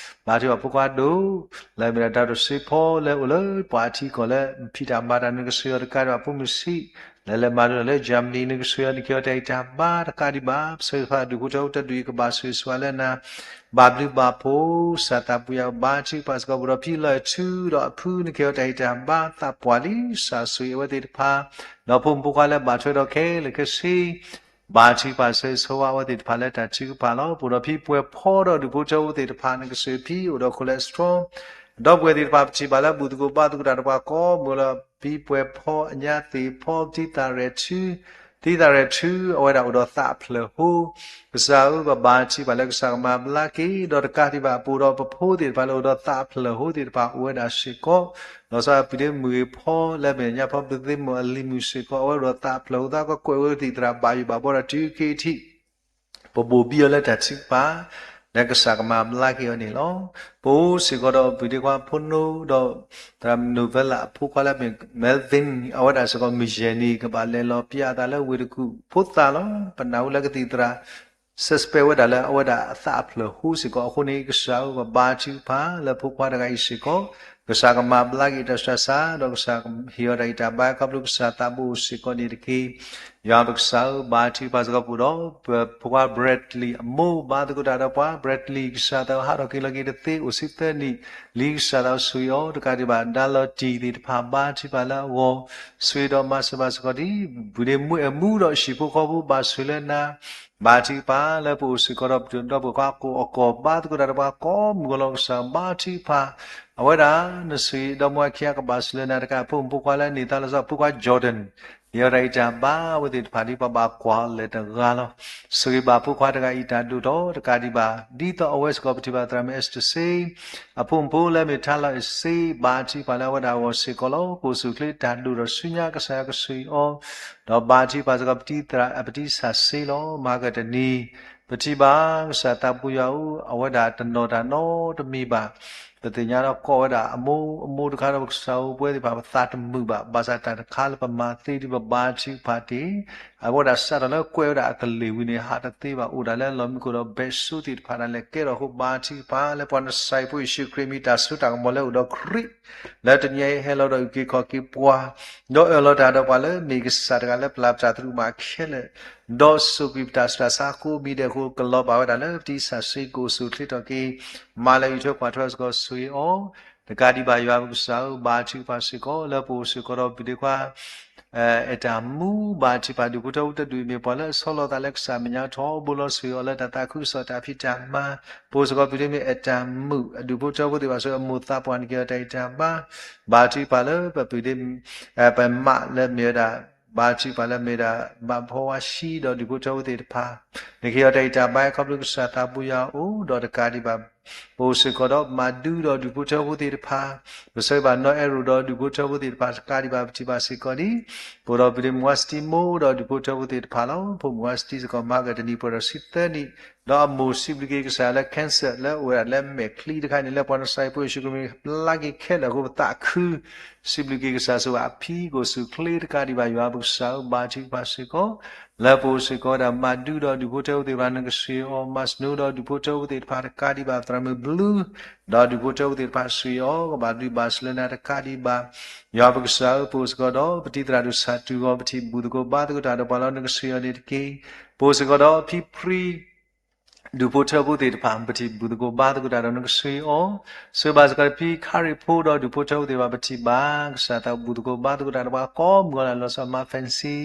ဘါထုကဖၣ်ဖိခွါဒိၣ် လၢအမ့ၢ်ဒၣ် doctor စ့ဖီ လၢအိၣ်လၢပှၤအထံအကီၢ်လၢဖံးတၢ်မၤတၢ် နကဆိၣ်ဂ့ၤအီၤတကးဒံးဘၣ် ဖိမုၣ်ဆံး လၢလဲၤမၤလိတၢ်လၢ Germany နကဆိၣ်ဂ့ၤအီၤ နကဟ့ၣ်အီၤတၢ်ဂံၢ်တၢ်ဘါတကးဒံးဘၣ် ပဆၢဂ့ၤဆၢဝါဒူၣ်ဖိထၢဖိတဒူၣ်အံၤ ကဘၣ်ဆိၣ်ဂ့ၤဆိၣ်ဝါလၢနၤ ဘၣ်ဘျုးဘၣ်ဖှိၣ် ကစၢ်သးပူၤယၤဘါထုကဖၣ်စ့ၢ်ကီး ပဒီးဖံလီၤထူဒီးအဖု နကဟ့ၣ်အီၤတၢ်ဂံၢ်တၢ်ဘါ သးပှၢ်လံ ကစၢ်ဆိၣ်ဂ့ၤအဝဲသ့ၣ်တဖၣ် ဒီးဖိမုၣ်ဖိခွါလၢဘၣ်ထွဲဒီးခဲလၢာ်ခဲဆ့ ဘါထုကဖၣ်ဆၢဂ့ၤဆၢဝါအဝဲသ့ၣ်တဖၣ်လၢတၢ်ထုကဖၣ်လီၤ. ပအိၣ်ဒီးဖံပှဲၤဖီဒီးဒူၣ်ဖိထၢဖိသ့ၣ်တဖၣ် နကဆိၣ်ဂ့ၤဖံ အိၣ်ဒီး cholesterol ဒီပုၢ်ဝဲၢ်သ့ၣ်တဖၣ် ပထံၣ်ဘၣ်လၢဘူၣ်သကိးဘါသကိးတၢ်ဒီးပှၤကိးမုၢ်ဂီၤလီၤ. ဖံပှဲၤဖီ အညါသ့ၣ်ဖီ ပတံၤသၣ်ရဲၣ်ထူ သံသးရဲၣ်ထူ အဝဲဒၣ်အိၣ်ဒီးသးအဖျၢၣ်ဟိ, ကစၢ်ဧၢ ပဘါထုကဖၣ်လၢကစၢ်ကမၤဘျါက့ၤ ဒီးတကးဒံးဘၣ် ပအိၣ်ဒီးပဖိသ့ၣ်တဖၣ်လၢအိၣ်ဒီးသးအဖျၢၣ်ဟိသ့ၣ်တဖၣ်အိၣ်ဝဲဒၣ်စ့ၢ်ကီး, လီၤဆီဒၣ်တၢ်ပျံၤတၢ်ဖုးမုၢ်ဂ့ၤဖီ လၢမဲာ်ညါဖီ ပသ့ၣ်မုၣ်အလံၤမုၣ်စ့ၢ်ကီး အဝဲအိၣ်ဒီးသးအဖျၢၣ်ဟိသး ကကွဲးဝဲကသံၣ်သရၣ်ဘၣ်ယိၣ်ဘၣ်ဘီဒီးတုၤက့ၤထံး ပဘိၣ်ဘံအီၤလၢတၢ်ထုကဖၣ် လၢကစၢ်ကမၤဘျါက့ၤအီၤန့ၣ်လီၤ. ပအိၣ်စ့ၢ်ကီးဒီးပဒ့ခွါဖိနီ ဒီး သရၣ် Novella အဖိခွါလၢမ့ၢ် Melvin အဝဲဒၣ်စ့ၢ်ကီး မုၢ်ယဲၢ်နံၤ ကဘၣ်လဲၤလီၤပျးအသးလၢဝ့ၢ်တကူၣ်ဖိသၣ်လီၤ. ပနၢ်ဟူလၢကသံၣ်သရၣ် suspect ဝဲဒၣ်လၢအဝဲဒၣ်အသးအဖျၢၣ်ဟိစ့ၢ်ကီးအဃိန့ၣ် ကစၢ်ဧၢ ပဘါထုကဖၣ်လၢဖိခွါတဂၤအံၤစ့ၢ်ကီး ကစၢ်ကမၤဘျါက့ၤတၢ်ဆူးတၢ်ဆါ ဒီးကစၢ်ဟ့ၣ်အီၤတၢ်ဂံၢ်တၢ်ဘါ ခီဖျိကစၢ်သးဘိအိၣ်စ့ၢ်ကီးန့ၣ်တက့ၢ်. ယွၤပကစၢ်ဧၢ ဘါထုကဖၣ်စ့ၢ်ကီးပအိၣ်ဒီး ပဖိခွါ Bradley အမိၢ် ဘါသကိးတၢ်ဒီးပှၤ Bradley ကစၢ်သးဟးထီၣ်က့ၤလီၤက့ၤတသ့ အိၣ်ဆံသၢနံၣ်လံ ကစၢ်သးအိၣ်ဆိၣ်ဂ့ၤအီၤ တကးဒံးဘၣ် ဒါလီၤတံၢ်သ့ၣ်တဖၣ် ဘါထုကဖၣ်လၢအဂီၢ် ဆိၣ်ဂ့ၤဒီးမၤစၢၤဘၣ်စ့ၢ်ကီးဒ် ပုၢ်ဒ့မုၣ်အဲၣ်မူဒီးဟံၣ်ဖိဃီဖိ ဘၣ်ဆိၣ်ဂ့ၤလၢနၤ ဘါထုကဖၣ်လၢပအိၣ်စ့ၢ်ကီးဒီး ပဒီပုၢ်ဝဲၢ်ကိးအကီၢ် ဘါသကိးတၢ်ဒီးပှၤကိးမုၢ်ကီးလီၤ ကစၢ်ဘါထုကဖၣ် အဝဲဒၣ် နဆိၣ်ဂ့ၤဒီမါဝၤခံဂၤ ကဘၣ်ဆိၣ်ဂ့ၤလၢနၤတကး အဖိမုၣ်ဖိခွါလၢန့ၢ်သါလီၤဆီ ဖိခွါ Jordan န့ၢ်အီၤတၢ်ဂံၢ်တၢ်ဘါ အဝဲသ့ၣ်တဖၣ်ဒ်ပှၤဘၣ်ကွၢ်လၢတဂၤလီၤ. ဆိၣ်ဂ့ၤဘၣ်ဖိခွါတဂၤအံၤတၢ်ဒိၣ်ထီၣ် တကးဒံးဘၣ် ဒ်သိးအဝဲစ့ၢ်ကီးပထံၣ်ဘၣ်သရၣ်မုၣ် Esther စ့ အဖိမုၣ်ဖိလၢမ့ၢ် Tyler စ့ ဘါထုကဖၣ်လၢအဝဲဒၣ်အဂီၢ်စ့ၢ်ကီးလီၤ. ပအိၣ်ဆူၣ်ချ့တၢ်ဒိၣ်ထီၣ်ဆူညါ ကစၢ်ယွၤကဆိၣ်ဂ့ၤအီၤ ဒီးဘါထုကဖၣ်စ့ၢ်ကီး ပတံၤသရၣ် ပတံၤဆၣ်စ့လီၤ. မၤကတနံၤ ပထံၣ်ဘၣ် ကစၢ်သးပူၤယွၤဧၢ အဝဲဒၣ်တနီၤတၢ်နီတမံၤဘၣ် ပသ့ၣ်ညါဒီးကိးဝဲဒၣ်အမိၢ် အမိၢ်တခါဒီး ပကစၢ်ဧၢ ပဝဲသ့ၣ်တဖၣ်ပသးတမုာ်ဘၣ် ဘၣ်ဆၣ်တၢ်တခါလၢပမၤသ့ဒ်ပဘါထုကဖၣ်တ့ၢ် အဝဲဒၣ်စးထီၣ်လၢကွဲးဝဲဒၣ်အကလ့ၢ်ဝံၤန့ၣ် ဟးတသ့ဘၣ် အိၣ်ဒၣ်လၢလီၢ်မံခိၣ်ဒီး ဘဲးစိသ့ၣ်တဖၣ်ဒၣ်လဲာ်ကဲထီၣ်အဃိ ဘါထုကဖၣ်လၢပှၤနစၤရ့းဖိယ့ၣ်ၡူးခရံာ်မ့ၢ်တၢ်စိတၢ်ကမီၤလၢအိၣ်ဒီးခရံာ် လၢတနံၤအံၤဟဲလီၤဒီးအုၣ်က့ၤခီၣ်က့ၤပှၤ ဒီးအၢၣ်လီၤတၢ်ဒီးပှၤလၢမ့ၢ်ကစၢ်တဂၤလၢပျၢ်ပတၢ်သရူးမးခဲလၢာ် ဒီးစိာ်ကွံာ်ပတၢ်ဆူးတၢ်ဆါအဃိ မံၤဒဲးအဃိ ကလီၤဘၣ်ဝဲဒၣ်လၢပတံၤဆၣ်စ့ ကအိၣ်ဆူၣ်ချ့ထီၣ်က့ၤ မၤလၢအံးထွဲကွၢ်ထွဲစ့ၢ်ကီးဆိၣ်ဂ့ၤအီၤ တကးဒံးဘၣ်ယွၤပကစၢ်ဧၢ ဘါထုကဖၣ်စ့ၢ်ကီး လၢပအိၣ်စ့ၢ်ကီးဒီးပဒ့ခွါ အဲၣ်တၢ်မူ ဘါထုကဖၣ်ဒူၣ်ဖိထၢဖိတဒူၣ်အံၤမ့ၢ်ပှၤလၢအဆီလီၤသးလၢကစၢ်မဲာ်ညါထီဘိလီၤ ဆိၣ်ဂ့ၤအီၤလၢတၢ်သးခုကစီၣ်တၢ်ဖံးတၢ်မၤ ပအိၣ်စ့ၢ်ကီးပဒ့မုၣ်အဲၣ်တၢ်မူ အဒူၣ်ဖိထၢဖိသ့ၣ်တဖၣ်ဆိၣ်ဂ့ၤအမိၢ်သးပှၢ်န့ၣ်က့ၤအီၤတၢ်ဂံၢ်တၢ်ဘါ ဘါထုကဖၣ်လၢပပုၢ်ဒ့ ပမးလၢမ့ၢ်ဝဲဒၣ် ဘါထုကဖၣ်လၢမ့ၢ်ဝဲဒၣ် ဘၣ်ဖီဝါဆှံဒီးဒူၣ်ဖိထၢဖိသ့ၣ်တဖၣ် န့ၣ်က့ၤအီၤတၢ်ဂံၢ်တၢ်ဘါ ခီဖျိကစၢ်သးပူၤယွၤအအိၣ် ဒီးတကးဒံးဘၣ် ပအိၣ်စ့ၢ်ကီးဒီးမၤဒူဒီးဒူၣ်ဖိထၢဖိသ့ၣ်တဖၣ် ပဆိၣ်ဂ့ၤဘၣ်နီၢ်အဲၣ်ရိၣ်ဒီးဒူၣ်ဖိထၢဖိသ့ၣ်တဖၣ် တကးဒံးဘၣ်ပထံၣ်ဘၣ်စ့ၢ်ကီးဒ် ပအိၣ်ဒီးပဒ့မုၣ်ဝါစတံမိၢ်ဒီးဒူၣ်ဖိထၢဖိသ့ၣ်တဖၣ်လီၤ. ဖိမုၣ်ဝါစတံစ့ၢ်ကီးမၤကတနံၤပှဲၤဒီးဆံသၢနံၣ် ဒီးအမိၢ်စံးဘျုးက့ၤကစၢ်လၢ cancer လၢအိၣ်ဝဲဒၣ်လၢမဲာ်ချံတခါန့ၣ် လၢပှၤနစၤရ့းဖိယ့ၣ်ၡူးခရံာ်မ့ၢ်ဘျါက့ၤခဲလၢာ်အဃိ ပသးခု စံးဘျုးက့ၤကစၢ်ဆိၣ်ဂ့ၤအဖံကအိၣ်ဆူၣ်ချ့ တကးဒံးဘၣ်ယွၤပကစၢ်ဧၢ ဘါထုကဖၣ်စ့ၢ်ကီး လၢပအိၣ်စ့ၢ်ကီးဝဲဒၣ် မၤဒူဒီးဒူၣ်ဖိထၢဖိသ့ၣ်တဖၣ် နကဆိၣ်ဂ့ၤအီၤ မၤစနိဒီးဒူၣ်ဖိထၢဖိသ့ၣ်တဖၣ် တကးဒံးဘၣ်သရၣ်မုၣ်ဘျူး ဒီးဒူၣ်ဖိထၢဖိသ့ၣ်တဖၣ် ဆိၣ်ဂ့ၤအီၤ ကဘၣ်ဘျုးဘၣ်ဆိၣ်လၢနၤတကးဒံးဘၣ် ယွၤပကစၢ်ဧၢ ပအိၣ်စ့ၢ်ကီးဒီး ပတံၤသရၣ်ဒိၣ်ဆၣ်တူၢ်ဂီၤ ပထံၣ်ဘူၣ်သကိးဘါသကိးတၢ်ဒီးပှၤလီၤ နကဆိၣ်ဂ့ၤအီၤန့ၣ်တက့ၢ်. ပအိၣ်စ့ၢ်ကီးဒီးဖံဖရံ ဒူၣ်ဖိထၢဖိသ့ၣ်တဖၣ် ပထံၣ်ဘူၣ်သကိးဘါသကိးတၢ်ဒီးနကဆိၣ်ဂ့ၤအီၤ, ဆိၣ်ဂ့ၤဘၣ်စ့ၢ်ကီးဖံခါရံၣ်ဖိဒီးဒူၣ်ဖိထၢဖိသ့ၣ်တဖၣ် ပထံၣ်ဘၣ် ကစၢ်သးဘူၣ်သကိးဘါသကိးတၢ်ဒီးပှၤကိးမုၢ်ဂီၤလၢ်လီၤဆီ မၤ Fancy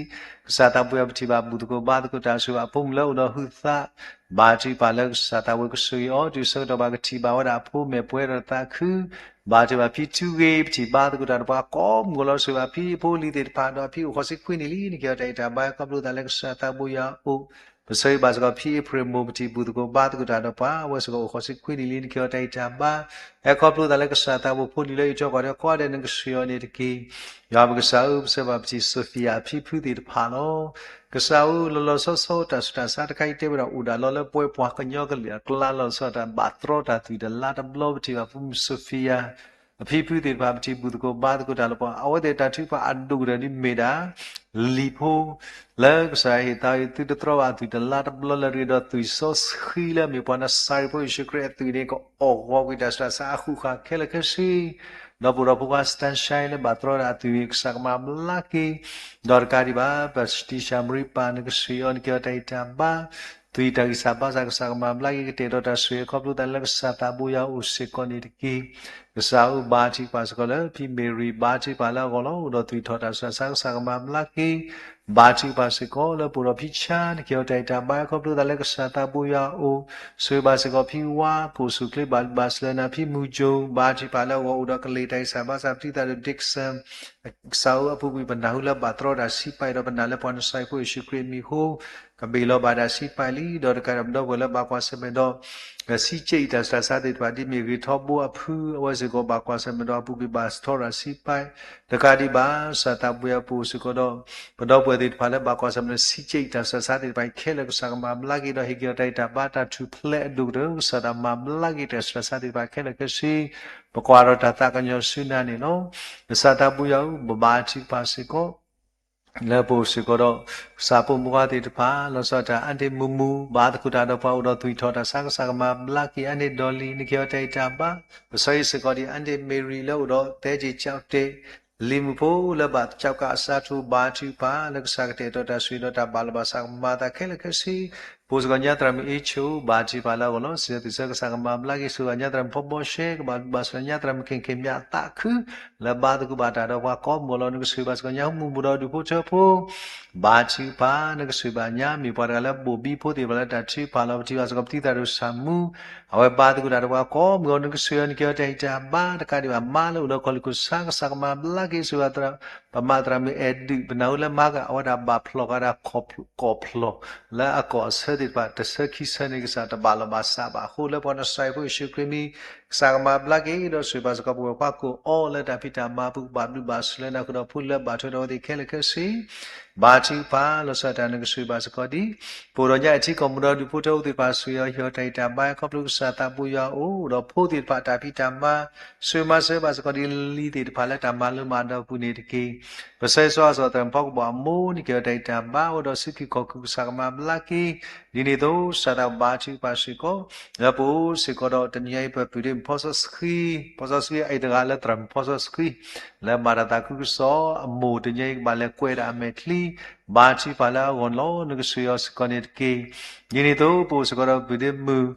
ကစၢ်သးပူၤယွၤ ပထံၣ်ဘၣ်ဘူၣ်သကိးဘါသကိးတၢ် ဆိၣ်ဂ့ၤဘၣ်အဖိမုၣ်လၢအိၣ်ဒီးဟုးသး ဘါထုကဖၣ်လၢကစၢ်သးဝဲကဆိၣ်ဂ့ၤအီၤ တုၤဆၢကတီၢ်ဘၣ်ကထံၣ်ဘၣ်ဝဲဒၣ်အဖိမဲာ်ပှဲၤဒီးသးခု ဘါထုကဖၣ်ဖံထူဂ့ၤ ပထံၣ်ဘါသကိးတၢ်ဒီးပှၤကိးမုၢ်ဂီၤလီၤ ဆိၣ်ဂ့ၤဘၣ်ဖံအဖိလံၤသ့ၣ်တဖၣ် ဒီးဖံအိၣ်ဃီၤဆံခွံနံၣ်လံ နက့ၤအီၤတၢ်ဂံၢ်တၢ်ဘါ ခီဖျိသးလၢကစၢ်သးပူၤယွၤအအိၣ် ပဆိၣ်ဂ့ၤဘၣ်စ့ၢ်ကီးဖံအ့ဖြ့ၣ်မိၢ် ပထံၣ်ဘူၣ်သကိးဘါသကိးတၢ်ဒီးပှၤ အဝဲစ့ၢ်ကီးအိၣ်ဃီၤဆံခွံနံၣ်လံ နက့ၤအီၤတၢ်ဂံၢ်တၢ်ဘါ ဟဲခီဖျိသးလၢကစၢ်သးပူၤဖိလံၤလၢအံးထွဲကွၢ်ထွဲကိးဂၤဒဲး နကဆိၣ်ဂ့ၤအီၤန့ၣ်တက့ၢ်. ယွၤပကစၢ်ဧၢ ပဆိၣ်ဂ့ၤဘၣ်ပထံၣ် Sophia အဖံဖုသ့ၣ်တဖၣ်လီၤ. ကစၢ်ဧၢ လီၤလီၤဆီဆီတၢ်ဆူးတၢ်ဆါတခါအံၤ တဲဝဲဒၣ်အိၣ်ဒၣ်လီၤလၢပဝဲပှၤကညီကလုာ်အကျါ လီၤဆီဒၣ်တၢ်ဘၣ်တြီတၢ်သွံၣ်တလါတဘျီ ပထံၣ်ဘၣ်ဖိမုၣ် Sophia အဖံဖုသ့ၣ်တဖၣ် ပထံၣ်ဘူၣ်သကိးဘါသကိးတၢ်လၢပှၤ အဝဲသ့ၣ်တၢ်ထုကဖၣ်အဒိၣ်ကတၢၢ်ဒ်မ့ၢ်ဒၣ် လံာ်ဖိ လၢကစၢ်ယွၤဟ့ၣ်သးအံၤ သုတတြီဘၣ်အသွံၣ်တလါတဘျီလၢအရ့ဒီးသွံၣ်စီဆှံလၢ မ့ၢ်ပှၤနစၤရ့းဖိယ့ၣ်ၡူးခရံာ်အသွံၣ်န့ၣ် ကအီၣ်ဂီၤကွံာ်တၢ်ဆူးတၢ်ဆါအဃုာ်ဃာ်ခဲလၢာ်ခဲဆ့ ဒီးပအိၣ်ဒီးဖိခွါ Sunshine လၢဘၣ်တြီဒၣ်အသွံၣ် ကစၢ်ကမၤဘျါက့ၤ ဒီးတကးဒံးဘၣ် ပစတံၡၢ်မရံပၢ် နကဆိၣ်ဂ့ၤအီၤ နက့ၤအီၤတၢ်ဂံၢ်တၢ်ဘါ သွံၣ်တၢ်ဂံၢ်စၢ်ဘါစၢ် ကစၢ်ကမၤဘျါက့ၤ ကတဲာ်ဒီးတၢ်ဆိၣ်ဂ့ၤခီဖျိသးလၢကစၢ်သးဘိယွၤအအိၣ်စ့ၢ်ကီးန့ၣ်တက့ၢ်. ကစၢ်ဧၢ ဘါထုကဖၣ်စ့ၢ်ကီးလၢ ဖံမ့ၢ်ရံ ဘါထုကဖၣ်လၢအဂီၢ်လီၤ. အိၣ်ဒီးသွံၣ်ထီၣ်တၢ်ဆူးတၢ်ဆါ ကစၢ်ကမၤဘျါက့ၤ ဘါထုကဖၣ်စ့ၢ်ကီးလၢပအိၣ်ဒီးဖံဆါ နကဲထီၣ်တၢ်အံၤတၢ်ဘါ ခီဖျိသးလၢကစၢ်သးဘိယွၤအအိၣ်, ဆိၣ်ဂ့ၤဘၣ်စ့ၢ်ကီးဖံဝါ ပအိၣ်ဆူၣ်ချ့ဘၣ်ဘၣ်စၢၤလၢနၤ ဖံမုၢ်ကၠိ, ဘါထုကဖၣ်လၢအဂီၢ်အိၣ်ဒီးကလ့ၢ်တၢ်အံၤတၢ်ဘါ ကစၢ်ပတံၤသးဒီး Dixon ကစၢ်ဧၢ အပူၤကွံာ်ပနၢ်ဟူလၢဘၣ်တြီတၢ်ဆံးပာ်အံၤဒီး ပနာ်လၢပှၤနစၢ်ဖိယ့ၣ်ၡူးခရံာ်အမံၤအဃိ ကဘ့ၣ်လီၤဘၣ်တၢ်ဆံးပာ်လံ, ဒီးတကးဒီးပဒီပုၢ်ဝဲၢ်လၢဘၣ်ကွၢ်ဆၢၣ်မဲာ်ဒီး စံးကဲးအံၤတၢ်ဆူးတၢ်ဆါသ့ၣ်တဖၣ် ဒ်မ့ၢ်ဂ့ၤထီဘိအဖု အဝဲစ့ၢ်ကီးဘၣ်ကွၢ်ဆၢၣ်မဲာ်ဒီးအပူၤကွံာ်ဘၣ်ထီၣ်တၢ်ဆံးပာ် တကးဒံးဘၣ် ကစၢ်သးဘိယွၤအပူၤစ့ၢ်ကီးဒီး ပဒီပုၢ်ဝဲၢ်သ့ၣ်တဖၣ်လၢဘၣ်ကွၢ်ဆၢၣ်မဲာ်ဒီး စံးကဲးအံၤတၢ်ဆူးတၢ်ဆါသ့ၣ်တဖၣ်အံၤခဲလၢာ် ကစၢ်ကမၤဘျါက့ၤဒီး ဟ့ၣ်က့ၤအီၤတၢ်အံၤတၢ်ဘါတၢ်ထူၣ်ဖျဲးအဒိၣ်ကတၢၢ် ကစၢ်တၢ်မၤဘျါက့ၤတၢ်ဆူးတၢ်ဆါသ့ၣ်တဖၣ်ခဲလၢာ်ခဲဆ့ ပကွၢ်ဒီးတၢ်သးကညီၤဆူနၤန့ၣ်လီၤ. ကစၢ်သးဘိယွၤဧၢ ပဘါထုကဖၣ်စ့ၢ်ကီး လၢပအိၣ်စ့ၢ်ကီးဒီး ကစၢ်ဖိမုၣ်ခွါသ့ၣ်တဖၣ် လီၤဆီဒၣ်တၢ်အါတ့ၢ်မုာ်မုာ် ဘၣ်သကိးတၢ်ဒီးပှၤအိၣ်ဒီးသွံၣ်ထီၣ်တၢ်ဆါ ကစၢ်ကမၤဘျါက့ၤ အါန့ၢ်ဒီးလံ နကဲထီၣ်တၢ်အံၤတၢ်ဘါ ပဆၢအံၤစ့ၢ်ကီးဒ်အါန့ၢ် Mary လၢအိၣ်ဒီးသဲက့ၤကၠီတဲာ် လံၤမုၣ်ဖိလၢဘၣ်ကၠီကးအစးထူ ဘါထုကဖၣ်လၢကစၢ်ကတဲာ်ကတီၤတၢ်ဆိၣ်ဂ့ၤဒီးတၢ်ဘၣ်လီၤဘၣ်စးကမၤသးခဲလၢာ်ခဲဆ့ ပအိၣ်စ့ၢ်ကီးညါသရၣ်မုၣ်အ့ဆိ ဘါထုကဖၣ်လၢအဂီၢ်လီၤ. စံးဆၢသုဆၢကစၢ်ကမၤဘျါက့ၤ ဆိၣ်ဂ့ၤညါသရၣ်မုၣ်ဖီဘီရှဲ ကဘၣ်ဘၣ်ဆိၣ်ဂ့ၤညါသရၣ်မုၣ်ခ့ၣ်ခ့ၣ်မၠးသးခု လၢဘါသကိးဘၣ်တၢ်ဒီးပှၤကိးမုၢ်အလီၢ် နကဆိၣ်ဂ့ၤဘၣ်စ့ၢ်ကီးညါ ဟီၣ်မုၢ်ဘူၣ်ဒီးဒူၣ်ဖိထၢဖိ ဘါထုကဖၣ် နကဆိၣ်ဂ့ၤဘၣ်ညါ မ့ၢ်ပှၤတဂၤလၢဘိၣ်ဘံဖိသ့ၣ်တဖၣ်လၢတၢ်ထုကဖၣ်လီၤ ပထံၣ်ဘၣ်စ့ၢ်ကီးပတံၤသရၣ်ဒိၣ်ဆၣ်မူ အဝဲဘါသကိးတၢ်ဒီးပှၤကိးမုၢ်အလီၢ် နကဆိၣ်ဂ့ၤအီၤ နကဲထီၣ်တၢ်အံၤတၢ်ဘါ တကးဒံးဘၣ် မါလၢအိၣ်ဒီးကီၢ်လူၢ်ကီၢ်ဆၣ် ကစၢ်ကမၤဘျါက့ၤ ဆိၣ်ဂ့ၤ ပမၤသရၣ်မုၣ်အဲၣ်ဒုး ပနၢ်ဟူလၢမါက အဝဲဒၣ်ဘၣ်ဖျီၣ်ဃာ်ဒၣ် ကီၢ်ဖျီၣ် လၢအကီၢ်အဆၢသ့ၣ်တဖၣ် တဆၢခံဆၢန့ၣ် ကစၢ်တဘၣ်လီၤဘၣ်စးဘၣ်အဃိ လၢပှၤနစၢ်ဖိယ့ၣ်ၡူးခရံာ်မံၤ ကစၢ်ကမၤဘျါက့ၤ ဒီးဆိၣ်ဂ့ၤဘၣ်စ့ၢ်ကီးပဝဲၢ်ခွါကိးအီၤလၢတၢ်ဖံးတၢ်မၤအပူၤ ကဘၣ်ဘျုးဘၣ်ဆိၣ်လၢနၤဃုာ်ဒီးဖိလၢဘၣ်ထွဲဒီးအဝဲသ့ၣ်ခဲလၢာ်ခဲဆ့ ဘါထုကဖၣ် လီၤဆီဒၣ်တၢ်နကဆိၣ်ဂ့ၤဘၣ်စ့ၢ်ကီးဒ် ပအိၣ်ဒီးညါအထံကီၢ်မူဒီးဒူၣ်ဖိထၢဖိသ့ၣ်တဖၣ် ဆိၣ်ဂ့ၤအီၤဟ့ၣ်အီၤတၢ်အံၤတၢ်ဘါ ခီဖျိကစၢ်သးဘိယွၤအအိၣ်ဒီးဖိသ့ၣ်တဖၣ်တၢ်ဖံးတၢ်မၤ ဆိၣ်ဂ့ၤမၤစၢၤဘၣ်စ့ၢ်ကီးဒ်လံၤသ့ၣ်တဖၣ်လၢတၢ်မၤလိမၤဒိးအပူၤန့ၣ်တက့ၢ်. ပဆၢဂ့ၤဆၢဝါစ့ၢ်ကီးသရၣ်မုၣ်ဖီကဘီၣ်အမိၢ် နကဲထီၣ်တၢ်အံၤတၢ်ဘါ အိၣ်ဒီးစုဖံးခီၣ်ခုၣ် ကစၢ်ကမၤဘျါက့ၤ ဒ်န့ၣ်အသိး ကစၢ်သးဘိယွၤဘါထုကဖၣ်စ့ၢ်ကီး လၢပအိၣ်စ့ၢ်ကီးဒီးတနံၤအံၤ ပပုၢ်ဒ့မုၣ်ဖီစီဆှံ ဖီစီဆှံအံၤတဂၤလၢသရၣ်မုၣ်ဖီစီဆှံ လၢမၤတၢ်သးခုကစီၣ်အမိၢ် တနံၤအံၤကဘၣ်လဲၤကွဲးဒၣ်အမဲာ်ချံ ဘါထုကဖၣ်လၢအဂီၢ်န့ၣ်လီၤ. နကဆိၣ်ဂ့ၤအီၤစ့ၢ်ကီးန့ၣ်တက့ၢ်. ဒ်န့ၣ်အသိး ပအိၣ်စ့ၢ်ကီးဒီးပုၢ်ဒ့မုၣ်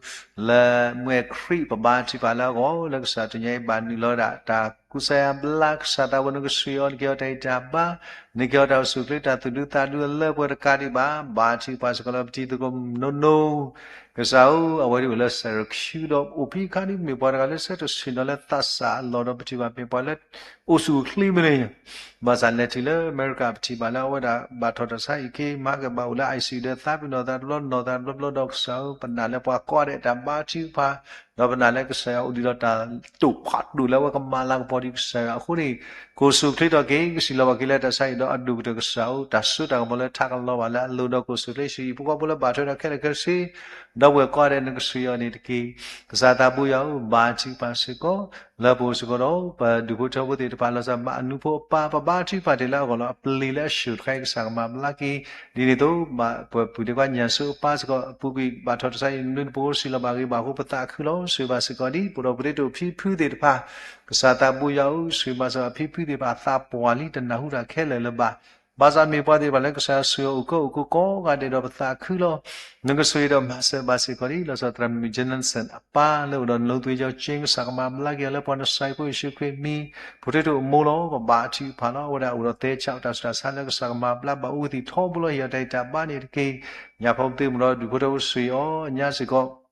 လၢမွဲၢ်ခရံာ် ပဘါထုကဖၣ်လၢအဂီၢ် လၢကစၢ်တနံၤအံၤဘၣ်နုာ်လီၤဒၣ်တၢ်ကူစါယါဘျါ ကစၢ်သးဘိ နကဆိၣ်ဂ့ၤအီၤ နကဲထီၣ်တၢ်အံၤတၢ်ဘါ နကဲထီၣ်တၢ်အိၣ်ဆူၣ်အိၣ်ချ့တၢ်သူၣ်ဒူသးဒူအလၢပှဲၤတကးဒံးဘၣ် ဘါထုကဖၣ်စ့ၢ်ကီးလၢပတံၤသကိးနိနိ ကစၢ်ဧၢ အဝဲဒၣ်အိၣ်လၢစဲရကဆူဒီး အိၣ်ဖဲခါဒ်မ့ၢ်ပှၤတဂၤလၢဆၢထၢၣ်ဆ့ၣ်နီၤလၢသးစၢ်အလီၢ်ဒီး ပထံၣ်ဘၣ်မ့ၢ်ပှၤလၢ အိၣ်ဆူၣ်အိၣ်ချ့မ့ၢ်န့ၣ် ဘၣ်ဆၣ်လဲၤတုၤလၢအမဲရကၤ ပထံၣ်ဘၣ်လၢအဝဲဒၣ်ဘၣ်ထီၣ်တၢ်ဆါဟံၣ်က့ၤ မၤကဘၣ်အိၣ်လၢ ICU ဒီးသးပ့ၤနီၣ်သးတဘျီ နီၢ်သးတဘျီဘျီဒီး ကစၢ်ဧၢ ပနာ်လၢပှၤကိးဂၤဒဲးတၢ်ဘါထုကဖၣ် ဒီးပနာ်လၢကစၢ်ယွၤအိၣ်ဒံးဒီးတၢ်တိာ်ဖးဒိၣ်လၢအဝဲကမၤလၤကပီၤဒံးကစၢ်ယွၤအဃိန့ၣ် ကအိၣ်ဆူၣ်အိၣ်ချ့ထီၣ်က့ၤ ကစံးလီၤဘၣ်က့ၤလၢတၢ်ဆါဟံၣ်ဒီးအဒိၣ်ကတၢၢ် ကစၢ်ဧၢ တၢ်စိတၢ်ကမီၤလၢထးကလီၤဘၣ်လၢအလိၤဒီး ကအိၣ်ဆူၣ်အိၣ်ချ့ဆူၣ် ဟံၣ်ဖိဃီဖိလၢဘၣ်ထွဲဒီးခဲလၢာ်ခဲဆ့ ဒီပုၢ်ဝဲၢ်ကိးဂၤဒဲး နကဆိၣ်ဂ့ၤအီၤန့ၣ်တက့ၢ်. ကစၢ်သးဘိယွၤဧၢ ဘါထုကဖၣ်စ့ၢ်ကီး လၢပအိၣ်စ့ၢ်ကီးဒီး ပဒူၣ်ဖိထၢဖိသ့ၣ်တဖၣ် လီၤဆီဒၣ်မးအနူဖိအပၢ် ပဘါထုကဖၣ်တ့ၢ်လၢအဂီၢ်လီၤ. အပျ့ၤလၢအဆှိၣ်တခါအံၤ ကစၢ်ကမၤဘျါက့ၤ ဒ်န့ၣ်အသိး ပပုၢ်ဒ့ခွါညၣ်စိအပၢ်စ့ၢ်ကီး အပူၤကွံာ်ဘၣ်ထီၣ်တၢ်ဆါဟံၣ် နွံနံၣ်ပကအိၣ်စံးလီၤဘၣ်ဂ့ၤဘၣ်အဃိ ပသးခုလီၤ. ဆိၣ်ဂ့ၤဘၣ်စ့ၢ်ကီးဒ် ပအိၣ်ဒီးပဒ့တိာ်ဖံဖုသ့ၣ်တဖၣ် ကစၢ်သးဘိယွၤဧၢ ဆိၣ်ဂ့ၤဘၣ်စ့ၢ်ကီးဖံဖုသ့ၣ်တဖၣ် အသးပှၢ်လံ တနၢ်ဟူတၢ်ခဲလၢာ်လၢၤဘၣ်. ဘၣ်ဆၣ်မ့ၢ်ပှၤသ့ၣ်တဖၣ်လၢကစၢ်ယွၤဆိၣ်ဂ့ၤအီၤအိၣ်ကၢအိၣ်ခိးကိးဂၤဒဲးဒီး ပသးခုလီၤ. နကဆိၣ်ဂ့ၤဒီးမၤစၢၤဘၣ်စ့ၢ်ကီးဒ် လီၤဆီဒၣ်သရၣ်မုၣ် Jensen အပၢ်လၢအိၣ်ဒီး နလိသ့ကၠီက့ ကစၢ်ကမၤဘျါက့ၤအီၤလၢ ပှၤနစၢ်ဖိယ့ၣ်ၡူးခရံာ်မံၤ ဖိထၢတအိၣ်မိၢ်လီၤ. ပဘါထုကဖၣ်လီၤ. အဝဲဒၣ်အိၣ်ဒီးသဲဆးတၢ်ဆူးတၢ်ဆါလၢကစၢ်ကမၤဘျါဘၣ်အူသံးထီဘိလီၤ. ဟ့ၣ်အီၤတၢ်ဂံၢ်တၢ်ဘါန့ၣ်တက့ၢ်. ညၣ်ဖိပသ့ၣ်မုၢ်ဒီး ဒူၣ်ဖိထၢဖိဆိၣ်ဂ့ၤအီၤ အညါစ့ၢ်ကီး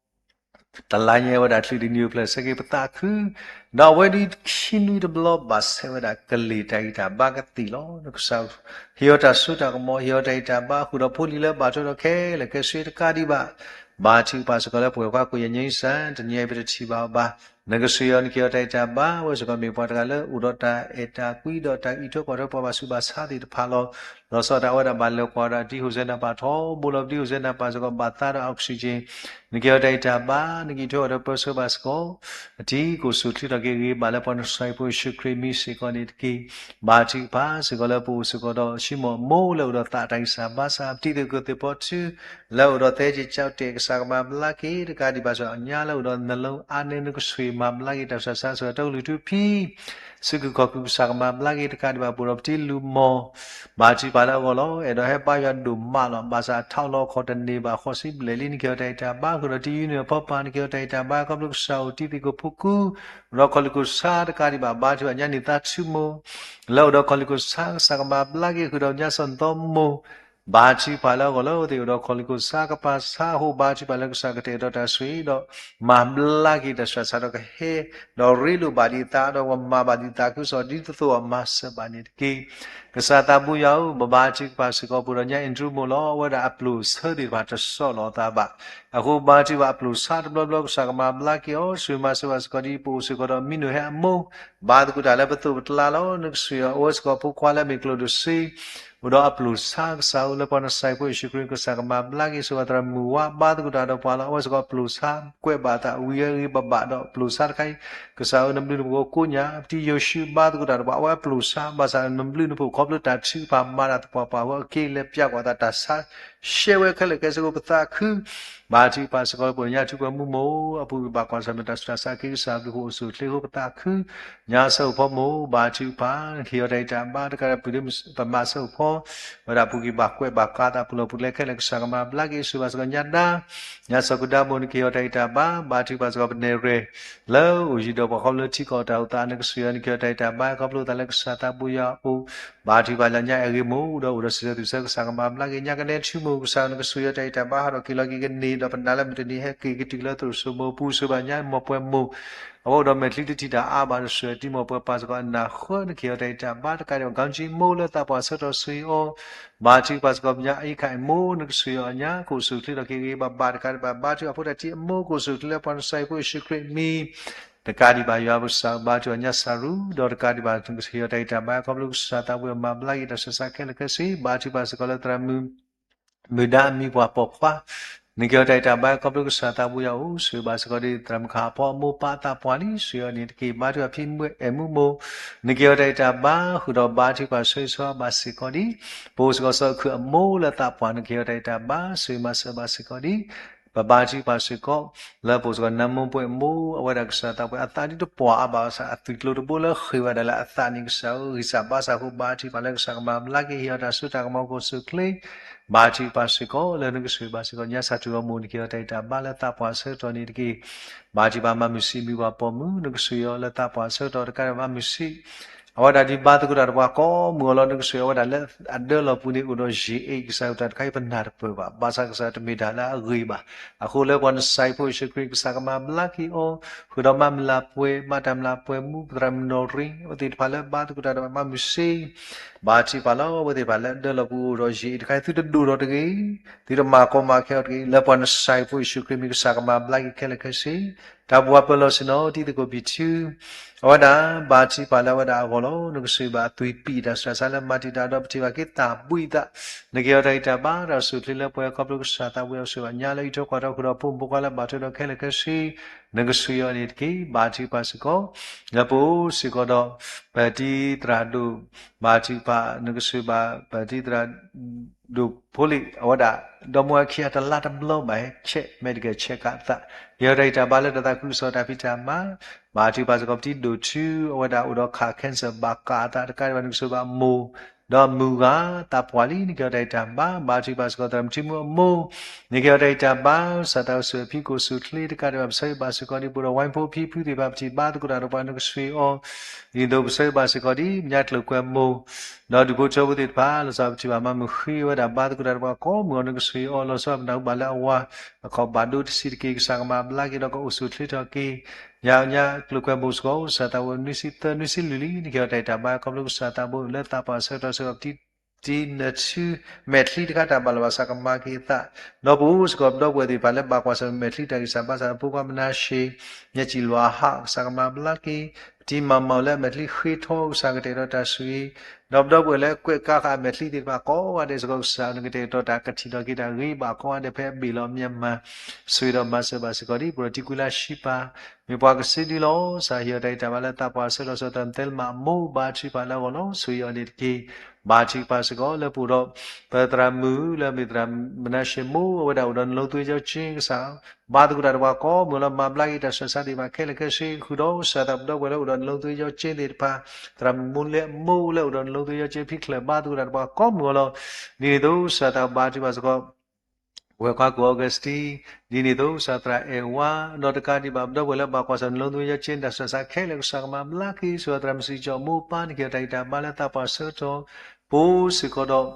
တလါညါဝဲဒၣ်ချုးတနံၤအိၣ်ဖျဲၣ်ဆၢက့ၤ ပသးခု ဒီးအဝဲဒၣ်ခံနွံတဘျီ ဘၣ်ဆဲးဝဲဒၣ်ကလ့ၢ်တၢ်ဂံၢ်တၢ်ဘါကသံၣ်လီၤ. ကစၢ် ဟ့ၣ်အီၤတၢ်စိတၢ်ကမီၤ ဟ့ၣ်အီၤတၢ်ဂံၢ်တၢ်ဘါ ဃုာ်ဒီးဖိလံၤလၢဘၣ်ထွဲဒီးခဲလၢာ်ခဲဆ့တကးဒံးဘၣ်. ဘါထုကဖၣ်စ့ၢ်ကီးလၢပဝဲၢ်ခွါကိးယၤညါစၢ် တနံၤအံၤပတထံၣ်ဘၣ်အီၤဘၣ်. နကဆိၣ်ဂ့ၤအီၤ နကဟ့ၣ်အီၤတၢ်ဂံၢ်တၢ်ဘါ အဝဲစ့ၢ်ကီးမ့ၢ်ပှၤတဂၤလၢအိၣ်ဒီးတၢ်အဲၣ်တၢ်ကွံဒီးတၢ်အံးထွဲကွၢ်ထွဲပှၤဘၣ်ဆူးဘၣ်ဆါသ့ၣ်တဖၣ်လီၤ. လီၤဆီဒၣ်တၢ်အဝဲဒၣ်ဘၣ်လဲၤကွၢ်ဒီးဒ်ဟိၣ်စဲနၤပၢ်ထီဘိလီၤ. ဒ်ဟိၣ်စဲနၤပၢ်စ့ၢ်ကီးဘၣ်သါဒီး oxygen နကဟ့ၣ်အီၤတၢ်ဂံၢ်တၢ်ဘါ နကအံးထွဲအီၤဒီးပၢဆှၢဘၣ်စ့ၢ်ကီး အတံၤကိၣ်ဆိၣ်ချ့ထီၣ်က့ၤဂ့ၤဘၣ်လၢပှၤနစၢ်ဖိယ့ၣ်ၡူးခရံာ်မံၤစ့ၢ်ကီးန့ၣ်တက့ၢ်. ဘါထုကဖၣ်စ့ၢ်ကီးလၢပအိၣ်စ့ၢ်ကီးဒီး ဆံမီၣ်မိၢ်လၢအိၣ်ဒီးသးတၢ်ဂံၢ်စၢ်ဘါစၢ် ပတံၤသကိးသ့ၣ်ဖီထူ လၢအိၣ်ဒီးသဲက့ၤကၠီတဲာ် ကစၢ်ကမၤဘျါက့ၤတကးဒံးဘၣ်စ့ၢ်ကီး အညါလၢအိၣ်ဒီးနလီအါနဲ နကဆိၣ် ကစၢ်ကမၤဘျါက့ၤတၢ်ဆူးတၢ်ဆါ ဆိၣ်ဂ့ၤတၢ်ကလုၢ်ထူဖံ စုကဝဲၤခီၣ်ခိၣ် ကစၢ်ကမၤဘျါက့ၤတကးဒံးဘၣ် ပအိၣ်ဒီးပတံၤလုၢ်မီၢ် ဘါထုကဖၣ်လၢအဂီၢ်လီၤ. အဲၣ်ဒိးဟဲဘါယွၤဒိၣ်မးလီၤ. ဘၣ်ဆၣ်အထးလီၤခီၣ်တန့ၢ်ဘၣ် ဃိးဆံဘျဲၣ်လံ နကဟ့ၣ်အီၤတၢ်ဂံၢ်တၢ်ဘါ ဃုာ်ဒီးတံၤယုၢ်န့ၣ်အဖီပာ် နကဟ့ၣ်အီၤတၢ်ဂံၢ်တၢ်ဘါ ခီဖျိကစၢ်အိၣ်တံၤသကိးဖိကူ အိၣ်ဒီးခီၣ်လ့ၢ်ခိၣ်ဆါတကးဒံးဘၣ် ဘါထုကဖၣ်ညါန့ၢ်သးဆူၣ်မိၢ် လၢအိၣ်ဒီးခီၣ်လ့ၢ်ခိၣ်ဆါ ကစၢ်ကမၤဘျါက့ၤ ဃုာ်ဒီးညါစီၣ်နီၤသီမိၢ် ဘါထုကဖၣ်လၢအဂီၢ်လၢအဝဲသ့ၣ်အိၣ်ဒီးခီၣ်လ့ၢ်ခိၣ်ဆါ ကပာ်ဆါအဃိ ဘါထုကဖၣ်လၢကစၢ်ကတဲာ်ကတီၤတၢ်ဆိၣ်ဂ့ၤဒီး မၤဘျါက့ၤတၢ်ဆူးတၢ်ဆါဒီးကဟဲ ဒီးရ့လိာ်ဘၣ်ဒံးသး ဒီးပမၤဘၣ်ဒံးသးခုကစီၣ် ဒ်သိးသိးအမၤစၢၤဘၣ်န့ၣ်တက့ၢ်. ကစၢ်သးဘိယွၤဧၢ, ပဘါထုကဖၣ်စ့ၢ်ကီး ပအိၣ်ဒီးညါ Andrew မိၢ်လီၤ. အဝဲဒၣ်အပျိၢ်ဆၢသ့ၣ်တဖၣ်တဆီၣ်လီၤအသးဘၣ်. အဃိဘါထုကဖၣ်အပျိၢ်ဆါတဘျီဘျီ ကစၢ်ကမၤဘျါက့ၤအီၤ ဆိၣ်ဂ့ၤမၤစၢၤဘၣ်စ့ၢ်ကီးဒ် ပအိၣ်စ့ၢ်ကီးဒီးမံနိၣ်ဟဲအမိၢ် ဘါသကိးတၢ်လၢပသိးပတလါလီၤ. နကဆိၣ်ဂ့ၤအီၤ အဝဲစ့ၢ်ကီးဖိခွါလၢအမ့ၢ်ကျိၣ်ဒိၣ်စ့ အိၣ်ဒီးအပျိၢ်ဆါ ကစၢ်ဧၢ လၢပှၤနစၢ်ဖိယ့ၣ်ၡူးခရံာ် ကစၢ်ကမၤဘျါက့ၤ ဆိၣ်ဂ့ၤသရၣ်မုၣ်ဝါ ဘါသကိးတၢ်ဒီးပှၤလီၤ. အဝဲစ့ၢ်ကီးအပျိၢ်ဆါ ကွဲးဘၣ်အသး ဝံၤအဂ့ၤဘၣ်ဘၣ်ဒီးပျိၢ်ဆါတခါအံၤ ကစၢ်ဧၢ နဘျုးနဖှိၣ်ကိးညါ ပတံၤယိၤၡူဘါသကိးတၢ်ဒီးပှၤ အဝဲအပျိၢ်ဆါ ဘၣ်ဆၣ်နဘျုးနဖှိၣ်ခီဖျိတၢ်ထုကဖၣ်မၤတၢ်သပှၢ်ပှၢ်အဃိ အက့ၤလဲၤပၠးကွၢ်သးတၢ်ဆါ ရှဲဝဲခဲလၢာ်ခဲဆ့အဃိ ပသးခု ဘါထုကဖၣ်စ့ၢ်ကီး ပှၤညါထူပှၤမူမိၢ် အပူၤကွံာ်ဘၣ်ကွၢ်ဆၢၣ်မဲာ်တၢ်ဆူးတၢ်ဆါ က့ၤကစၢ်ဘျုးဖှိၣ်အိၣ်ဆူၣ်အိၣ်ချ့အဃိ ပသးခု ညါဆၢအိၣ်ဖီမိၢ် ဘါထုကဖၣ် နကဟ့ၣ်အီၤတၢ်ဂံၢ်တၢ်ဘါ တကးဒံးဘၣ် ပမၤဆၢအိၣ်ဖီ ဝဲဒၣ်ပူၤကွံာ်ဘၣ်ကွဲးဘၣ်ကးသး ပူၤလီၢ်ပူၤကျဲခဲလၢာ် ကစၢ်ကမၤဘျါက့ၤ ဆိၣ်ဂ့ၤဘၣ်စ့ၢ်ကီးညါဒါ ညါစီၤကူဒါမိၢ် နကဟ့ၣ်အီၤတၢ်ဂံၢ်တၢ်ဘါ ဘါထုကဖၣ်စ့ၢ်ကီး ပနဲၣ်ရဲၣ် လၢအိၣ်ယံၤဒီးပှၤခီဖျိထံကီၢ်တၢ်အိၣ်သး နကဆိၣ်ဂ့ၤအီၤ နကဟ့ၣ်အီၤတၢ်ဂံၢ်တၢ်ဘါ ခီဖျိသးလၢကစၢ်သးဘိယွၤအအိၣ် ဘါထုကဖၣ်လၢညါအဂ့ၤမိၢ် ဒီးအိၣ်ဒီးစံးဆၢသူၣ်ဆၢ ကစၢ်ကမၤဘျါက့ၤညါ ကနဲထူမိၢ် ကစၢ်ဧၢ နကဆိၣ်ဂ့ၤအီၤတၢ်ဂံၢ်တၢ်ဘါ ဟးထီၣ်က့ၤလီၤက့ၤကန့ၢ် ဒီးပနၢ်လၢမုၢ်တနံၤ ဟဲက့ၤကတုၤလၢသရိာ်စိမိၢ်ပူၤ ဆိၣ်ဂ့ၤဘၣ်ညါ မ်ပှဲၤမိၢ် အဝဲအိၣ်ဒီးမဲာ်ချံတထံၣ်တၢ်အါဘၣ်ဒီး ဆိၣ်ဂ့ၤတံၤ မ်ပှဲၤပၢ်စ့ၢ်ကီး အနၢ်ဃၢ နကဟ့ၣ်အီၤတၢ်ဂံၢ်တၢ်ဘါ တကးဒံးဘၣ် ကၠံမိၢ် လၢသးပှၢ်ဆၢကတီၢ် ဆိၣ်ဂ့ၤအီၤ ဘါထုကဖၣ်စ့ၢ်ကီးညါ အံခၣ်အံမိၢ် နကဆိၣ်ဂ့ၤအီၤညါ ကအိၣ်ဆူၣ်အိၣ်ချ့ထီၣ်က့ၤဂ့ၤဂ့ၤဘၣ်ဘၣ် တကးဒံးဘၣ် ဘါထုကဖၣ်ဖိတၢ်ထံၣ်အမိၢ် ကအိၣ်ဆူၣ်အိၣ်ချ့လၢပှၤနစၢ်ဖိယ့ၣ်ၡူးခရံာ်အမံၤ တကးဒံးဘၣ် ယွၤပကစၢ် ဘါထုကဖၣ်ညါစၢ်ရူ ဒီးတကးဒံးဘၣ် နကဟ့ၣ်အီၤတၢ်ဂံၢ်တၢ်ဘါ ခီဖျိကစၢ်သးဘိယွၤမၤဘျါက့ၤတၢ်ဆူးတၢ်ဆါခဲလၢာ်ခဲဆ့ ဘါထုကဖၣ်စ့ၢ်ကီးလၢသရၣ်မုၣ် မုၢ်ဒါအမံၤပှၢ်ပိာ်ခွါ နကဟ့ၣ်အီၤတၢ်ဂံၢ်တၢ်ဘါ ခီဖျိကစၢ်သးဘိယွၤအအိၣ် ဆိၣ်ဂ့ၤဘၣ်စ့ၢ်ကီးဒ်သရၣ်မုၣ်ခါဟးဖီအမိၢ် ပၢ်အသးပှၢ်လံ ဆိၣ်ဂ့ၤအီၤန့ၣ်တက့ၢ်. ဘါထုကဖၣ်ဖံမုၣ်အဲၣ်မုၣ်မိၢ် နကဟ့ၣ်အီၤတၢ်ဂံၢ်တၢ်ဘါ ဃုာ်ဒီးဘါထုကဖၣ်ဆိၣ်ဂ့ၤဆိၣ်ဝါဘၣ်စ့ၢ်ကီးဒ် ပအိၣ်စ့ၢ်ကီးစီၤခုၣ်အမိၢ်လၢသးပှၢ် နကဟ့ၣ်အီၤတၢ်ဂံၢ်တၢ်ဘါ ဆိၣ်ဂ့ၤမၤစၢၤဘၣ်စ့ၢ်ကီးဒ် ပဘါထုကဖၣ်စ့ၢ်ကီး လၢပအိၣ်စ့ၢ်ကီးနါမိၢ်ပှဲၤမိၢ် အဝဲဒၣ်ကစၢ်သးပှၢ်အသးဒ်တပှၢ်အါဘၣ်ဆၣ် အသွံၣ်ကျိၤတဘိလၢဃ့ၢ်ဝဲဒၣ်လၢအသးန့ၣ် ကစၢ်ဧၢ ဂံၢ်စၢ်ဘါစၢ်အဃိ ဘါထုကဖၣ်လၢကစၢ်ကမၤဘျါက့ၤ ဟ့ၣ်အီၤတၢ်စိတၢ်ကမီၤ ကအိၣ်ဆူၣ်အိၣ်ချ့ ဘါထုကဖၣ်စ့ၢ်ကီးလၢနကဆိၣ်ဂ့ၤဘၣ်စ့ၢ်ကီး ညါစၢ်ထူၣ်ဂီၢ်မိၢ် နကဟ့ၣ်အီၤတၢ်ဂံၢ်တၢ်ဘါလၢသးပှၢ်ဆၢကတီၢ်န့ၣ်တက့ၢ်. ဘါထုကဖၣ်မၤမုာ်ဆံးမုာ်ပှၤပိာ်မုၣ် နကဆိၣ်ဂ့ၤအီၤလၢသးပှၢ်ဆၢကတီၢ် တကးဒံးဘၣ်မၤမုာ်ဆံး အဝဲဒၣ်ဒ်ဘါသကိးတၢ်ဒီးပှၤကိးမုၢ်အီၤလီၤ နကဆိၣ်ဂ့ၤအဝဲဒၣ်လၢအဒၢလီၤပူၤန့ၣ် အိၣ်ဒီးယံာ်အ့ၣ် ကစၢ်ဧၢ တၢ်တခါအံၤပနၢ်တပၢၢ်ဘၣ် ဘၣ်ဆၣ်ကစၢ်တမ့ၢ်တၢ်လၢအဂ့ၤဘၣ်. အဃိလၢပှၤနစၢ်ဖိယ့ၣ်ၡူးခရံာ် ကစၢ်ကမၤဘျါက့ၤအီၤ ဃုာ်ဒီးမၤမုၢ်လၢ်ပှဲၤ ဘၣ်တၢ်မုၢ်လၢ်ပှဲၤမူ သရၣ်မုၣ်နီၢ်ရံ အဝဲသ့ၣ်တဖၣ်လၢဘါသကိးတၢ်ဒီးမၤမုာ်ဆံး ဘါထုကဖၣ်လီၤ အဝဲသ့ၣ်တဖၣ်လၢအဒၢလီၤပူၤအိၣ်ဒီးယံာ်အ့ၣ်တခါအံၤ သုတဒိၣ်ထီၣ်တဂ့ၤ သုတမၤကီမၤခဲအီၤတဂ့ၤ လၢပှၤနစၢ်ဖိယ့ၣ်ၡူးခရံာ်မံၤ ကစၢ်ကမၤဘျါက့ၤခဲလၢာ်ခဲဆ့ တၢ်ဘှါပၢၢ်လီၢ်ဆ့ၣ်နီၤ တံၤသကိးပံာ်ထူ အဝဲဒၣ် ဘါထုကဖၣ်လၢအဝဲဒၣ်အဂီၢ်လီၤ. နကဆိၣ်ဂ့ၤဘၣ်အသွံၣ်ပံာ်တၢ်ဆူးတၢ်ဆါလၢမၤတံာ်တာ်ဒီးပထံၣ်ဘၣ်က့ၤတၢ်ဘှံးအသး နကဟ့ၣ်အီၤတၢ်ဂံၢ်တၢ်ဘါ တၢ်အိၣ်ဆူၣ်အိၣ်ချ့လၢပှဲၤ ခီဖျိကစၢ်သးဝံၣ်အီၤ ဆိၣ်ဂ့ၤဘၣ်ညါလၢအံးထွဲကွၢ်ထွဲ ဃုာ်ဒီးဖိမုၣ်ဖိခွါလၢဘၣ်ထွဲဒီးခဲလၢာ်ခဲဆ့ နကဆိၣ်ဂ့ၤအီၤန့ၣ်တက့ၢ်. ဘါထုကဖၣ်စ့ၢ်ကီး လၢပအိၣ်စ့ၢ်ကီးဒီး ပတံၤသရၣ်ဒိၣ် ဘါထုကဖၣ် နကဆိၣ်ဂ့ၤဘၣ် ပတံၤသရၣ် ဒိၣ်ဖိလ့ၣ် အဝဲဒၣ် ဒီမါဝၤခံဂၤတလါတဘျီဘၣ်ဟဲ check medical check အသး ကဟ့ၣ်အီၤတၢ်ဂံၢ်တၢ်ဘါလၢတၢ်သးခုကစီၣ်တၢ်ဖံးတၢ်မၤ ဘါထုကဖၣ်စ့ၢ်ကီးပတံၤဒိၣ်ထူ အဝဲဒၣ်အိၣ်ဒီးခး cancer ဘၣ်ကးအသး တကးဒံးဘၣ် နကဆိၣ်ဂ့ၤဘၣ်မိၢ် ဒီးမုၢ်ဂၤ သးပှၢ်လံ နကဟ့ၣ်အီၤတၢ်ဂံၢ်တၢ်ဘါ ဘါထုကဖၣ်စ့ၢ်ကီးသရၣ်မုၣ်ထံမုၣ်အမိၢ် နကဟ့ၣ်အီၤတၢ်ဂံၢ်တၢ်ဘါ ကစၢ်သးအိၣ်ဆူၣ်အဖံကအိၣ်ဆူၣ်အိၣ်ချ့ တကးဒံးဘၣ် ပဆၢဂ့ၤဘၣ်စ့ၢ်ကီးဒ် ပအိၣ်ဒီးဝါဖှိၣ်ဖံဖုသ့ၣ်တဖၣ် ပထံၣ်ဘါသကိးတၢ်ဒီးပှၤ နကဆိၣ်ဂ့ၤအီၤ ဒ်သိးပဆၢဂ့ၤဘၣ်စ့ၢ်ကီးဒ် ပညါကျိၤကွဲမုၢ် ဒီးဒူၣ်ဖိထၢဖိသ့ၣ်တဖၣ် လီၤဆီပထံၣ်ဘၣ်မၤမုာ်ဃံအဝဲဒၣ် ဘါသကိးတၢ်ဒီးပှၤကိးမုၢ်အီၤ နကဆိၣ်ဂ့ၤအီၤ လီၤဆီပနၢ်ဟူဘၣ်လၢအဝၤ အခီၣ်ဘၣ်ဒိတဆံးတက့ၢ် ကစၢ်ကမၤဘျါက့ၤဒီးကအိၣ်ဆူၣ်အိၣ်ချ့ထီၣ်က့ၤ ညါညါကျိၤကွဲမုၢ်စ့ၢ်ကီး ကစၢ်သးဝံၣ်နွံဆံသၢနွံဆံလွံၢ်လံ နကဟ့ၣ်အီၤတၢ်ဂံၢ်တၢ်ဘါ ခီဖျိကစၢ်သးဘိလၢသးပှၢ်ဆၢကတီၢ်စ့ၢ်ကီး ပတံၤ တံၤနၢၤထူ မဲာ်ချံတခါတၢ်ဘၣ်လီၤဘၣ်စးကမၤက့ၤအသး ဒီးပအိၣ်စ့ၢ်ကီးပဒီပုၢ်ဝဲၢ်သ့ၣ်တဖၣ်လၢဘၣ်ကွၢ်ဆၢၣ်မဲာ်ချံတၢ်ဂံၢ်စၢ်ဘါစၢ် ဖိခွါမနၤရှ့ၤ ညါစံၣ်လွၤဟး ကစၢ်ကမၤဘျါက့ၤ ပတံၤမၤမီၢ်လၢအမဲာ်ချံဃ့ထီ ကစၢ်ကတဲာ်ကတီၤတၢ်ဆိၣ်ဂ့ၤ ဒီးပဒီပုၢ်ဝဲၢ်လၢကွဲးကါဃာ်အမဲာ်ချံသ့ၣ်တဖၣ်ကိးဂၤဒဲးစ့ၢ်ကီး ကစၢ်နကတဲာ်ကတီၤတၢ် ကထံၣ်ထီၣ်က့ၤတၢ်ဂ့ၤဘၣ်ကိးဂၤဒဲးဖဲအဘ့ၣ်လီၤမၠၢ်မၤ ဆိၣ်ဂ့ၤဒီးမၤစၢၤဘၣ်စ့ၢ်ကီးဒ် ပဒီးတံၤကွံလါရှံပၤ မ့ၢ်ပှၤကစ့ဒုလီၤ ကစၢ်ဟ့ၣ်အီၤတၢ်ဂံၢ်တၢ်ဘါလၢသးပှၢ်ဆၢကတီၢ်စ့ၢ်ကီး သရၣ်မုၣ်သဲလမၤအမိၢ် ဘါထုကဖၣ်လၢအဂီၢ်လီၤ ဆိၣ်ဂ့ၤအီၤန့ၣ်တက့ၢ်. ဘါထုကဖၣ်စ့ၢ်ကီးလၢပအိၣ်ဒီး ပသရၣ်မုၣ်လၢအမ့ၢ်သရၣ်မနၤၡ့မိၢ် အဝဲဒၣ်အိၣ်ဒီးနလီသုယီကၠ့ကစၢ် ဘါသကိးတၢ်ဒီးပှၤကိးမုၢ်လီၤ မၤဘျါက့ၤတၢ်ဆူးတၢ်ဆါသ့ၣ်တဖၣ်ခဲလၢာ်ခဲဆ့ ဃုာ်ဒီးကစၢ်သးပဒီပုၢ်ဝဲၢ်လၢအိၣ်ဒီးနလီသုယီကၠ့သ့ၣ်တဖၣ် သရၣ်မုၣ်မိၢ်လၢအမိၢ်လၢအိၣ်ဒီးနလီသုယီကၠ့ ဖံးချၢၣ်ဘါသကိးတၢ်ဒီးပှၤကိးမုၢ်အီၤလီၤ. ဒ်န့ၣ်အသိးကစၢ်သးဘါထုကဖၣ်စ့ၢ်ကီး ပဝဲခွါကိၣ် Augustine, ဒ်န့ၣ်အသိးကစၢ်သရၣ်အဲၣ်ဝါ, ဒီးတကးဒံးဘၣ် ပဒီပုၢ်ဝဲၢ်လၢဘၣ်ကွၢ်ဆၢၣ်နလီသုယီကၠ့ တၢ်ဆူးတၢ်ဆါခဲလၢာ် ကစၢ်ကမၤဘျါက့ၤ ဆိၣ်ဂ့ၤသရၣ်မုၣ်စံကၠီၣ်မိၢ်ပၢ် နကဟ့ၣ်အီၤတၢ်ဂံၢ်တၢ်ဘါလၢသးပှၢ်ဆၢကတီၢ် ပအိၣ်စ့ၢ်ကီးဒီး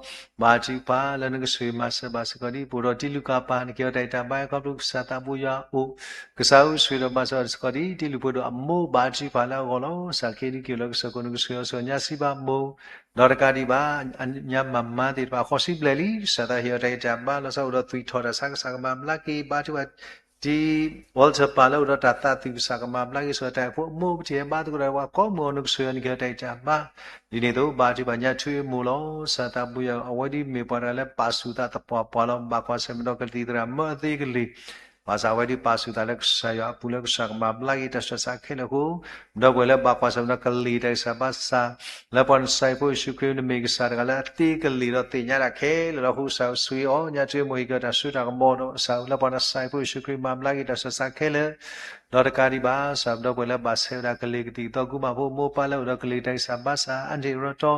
ဘါထုကဖၣ်လၢနကဆိၣ်ဂ့ၤမၤစၢၤဘၣ်စ့ၢ်ကီးဒ် ပအိၣ်ဒီးတံလူၢ်ကၣ်ပၢ် နကဟ့ၣ်အီၤတၢ်ဂံၢ်တၢ်ဘါ ဟဲခီဖျိကစၢ်သးဘိယွၤအအိၣ် ကစၢ်ဧၢ ဆိၣ်ဂ့ၤဒီးမၤစၢၤအီၤစ့ၢ်ကီးဒ် တံလူၢ်ဖိဒိၣ်အမိၢ် ဘါထုကဖၣ်လၢအဂီၢ်လီၤ. စးက့ဒုးက့ၤလၢကစၢၢ်ခိၣ် နကဆိၣ်ဂ့ၤအီၤ ဆိၣ်ဂ့ၤညါစံးဘၣ်မိၢ် ဒီးတကးဒံးဘၣ် ညါမၤမါသ့ၣ်တဖၣ် ဃိးဆံဘျဲၣ်လံ ကစၢ်သးဟ့ၣ်အီၤတၢ်ဂံၢ်တၢ်ဘါ လီၤဆီအိၣ်ဒီးသွံၣ်ထီၣ်တၢ်ဆါ ကစၢ်ကမၤဘျါက့ၤ ဘါထုကဖၣ် တံ Walter ပၢ်လၢအိၣ်ဒီးတၢ်သးသွံၣ် ကစၢ်ကမၤဘျါက့ၤ ဆိၣ်ဂ့ၤတၢ်အိၣ်ဖှိၣ်အမိၢ် ပထံၣ်ဟဲဘါသကိးတၢ်ဒီးပှၤကိးမုၢ်အီၤ နကဆိၣ်ဂ့ၤအီၤ နကဟ့ၣ်အီၤတၢ်ဂံၢ်တၢ်ဘါ ဒ်န့ၣ်အသိး ဘါထုကဖၣ် ညါထွ့အမိၢ်လီၤ. ကစၢ်သးဘိယွၤ အဝဲဒ်မ့ၢ်ပှၤတဂၤလၢပာ်ဆူၣ်သးသပှၢ်ပှၢ်လီၤ. ဘၣ်ကွၢ်ဆၢၣ်မဲာ်ဒီးကသံၣ်သရၣ်မၢအသ့ကလံၤ ဘၣ်ဆၣ်အဝဲဒ်ပာ်ဆူၣ်သးလၢကစၢ်ယွၤအပူၤလၢကစၢ်ကမၤဘျါက့ၤ တၢ်ဆူးတၢ်ဆါခဲလၢာ်အဃိ ပဒီပုၢ်ဝဲၢ်လၢဘၣ်ကွၢ်ဆၢၣ်မဲာ်ဒီးကလံၤတၢ်ဂံၢ်စၢ်ဘါစၢ် လၢပှၤနကစၢ်ဟံၣ်ဖိယ့ၣ်ၡူးခရံာ် နမ့ၢ်ကစၢ်တဂၤလၢအသ့ကလံၤဒီးသ့ၣ်ညါတၢ်ခဲလၢာ်လီၤ. အဃိကစၢ်ဆိၣ်ဂ့ၤအီၤ ညါထွ့အမိၢ်ဟ့ၣ်က့ၤတၢ်စိတၢ်ကမီၤဒီးကစၢ် လၢပှၤနကစၢ်ဟံၣ်ဖိယ့ၣ်ၡူးခရံာ် မၤဘျါက့ၤတၢ်ဆူးတၢ်ဆါခဲလၢာ် ဒီးတကးဒံးဘၣ် ကစၢ်ပဒီပုၢ်ဝဲၢ်လၢဘၣ်ဆဲးဝဲဒၣ်ကလံၤကသံၣ်ကသီ ကူမးဖိမိၢ်ပၢ်လၢအိၣ်ဒီးကလံၤတၢ်ဂံၢ်စၢ်ဘါစၢ် အါန့ၢ်အရၢတီ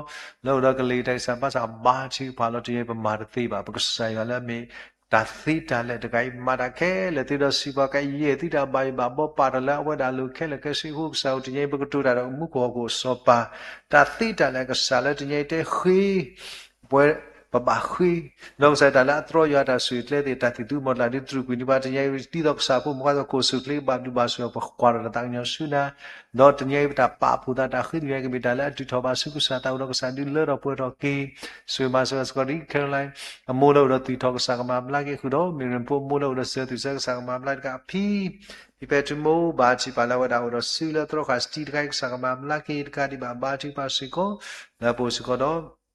လၢအိၣ်ဒီးကလံၤတၢ်ဂံၢ်စၢ်ဘါစၢ် ဘါထုကဖၣ်လီၤ. တယံာ်ပမၤတသ့ဘၣ် ပကစၢ်ယွၤလၢအမ့ၢ် တၢ်သ့တၢ်လဲၣ်တဂၤအံၤ မၤတၢ်ခဲလၢာ်သ့ဒီးစံးပှၤကယဲၢ်သုတၢ်ဘၣ်ယိၣ်ဘၣ်ဘီ ပာ်ထီၣ်လၢအဝဲဒၣ်အလိၤခဲလၢာ်ခဲဆ့အဃိ ကစၢ်ဧၢ တနံၤအံၤ ပကတိၤတၢ်ဒီးမူခိၣ်ဟီၣ်ခိၣ်အစီၤပၤ တၢ်သ့တၢ်လဲၣ် ကစၢ်လၢတနံၤအံၤတဲဃ့ ပဝဲ ပဘၣ်ဃ့ ဒီးကစၢ်တၢ်လၢအတြီယွၤတၢ်ဆူၣ်အကျဲသ့ၣ် တၢ်သံၣ်သူမီၢ်ကျၢ်ဒုးတြူာ်ကွံာ်န့ၢ်ဘၣ် တနံၤအံၤ ဒ်သိးကစၢ်ဖိမုၣ်ခွါသကိးဆူၣ်ချ့ ဘၣ်ဘျုးဘၣ်ဆိၣ်ဂ့ၤ ပကွၢ်ထီၣ်တၢ်သးကညီၤဆူနၤ ဒီးတနံၤအံၤ ပတၢ်ပာ်ဖှိၣ်သးတၢ်ဃ့တဂ့ၤ ကမ့ၢ်တၢ်လၢအတုၤထီၣ်ဘၣ်ဆူကစၢ်သး အိၣ်ဒီးကစၢ်ဒုးလၢထီၣ်ပှဲၤထီၣ်က့ၤ ဆိၣ်ဂ့ၤမၤစၢၤစ့ၢ်ကီးဒ် Caroline အမိၢ်လၢအိၣ်ဒီးသွံၣ်ထီၣ် ကစၢ်ကမၤဘျါက့ၤဃုာ်ဒီး မ့ၢ်ရ့ၣ်ဖိအမိၢ်လၢအိၣ်ဒီးစၢၤသွံၣ်စၢၤ ကစၢ်ကမၤဘျါတကးဖံ ဖံဖဲထူမိၢ် ဘါထုကဖၣ်လၢအဝဲဒၣ်အိၣ်ဒီးစုလၢသရီခၣ်စတံတခါအံၤ ကစၢ်ကမၤဘျါက့ၤတကးဒံးဘၣ် ဘါထုကဖၣ်စ့ၢ်ကီး လၢပအိၣ်စ့ၢ်ကီးဒီး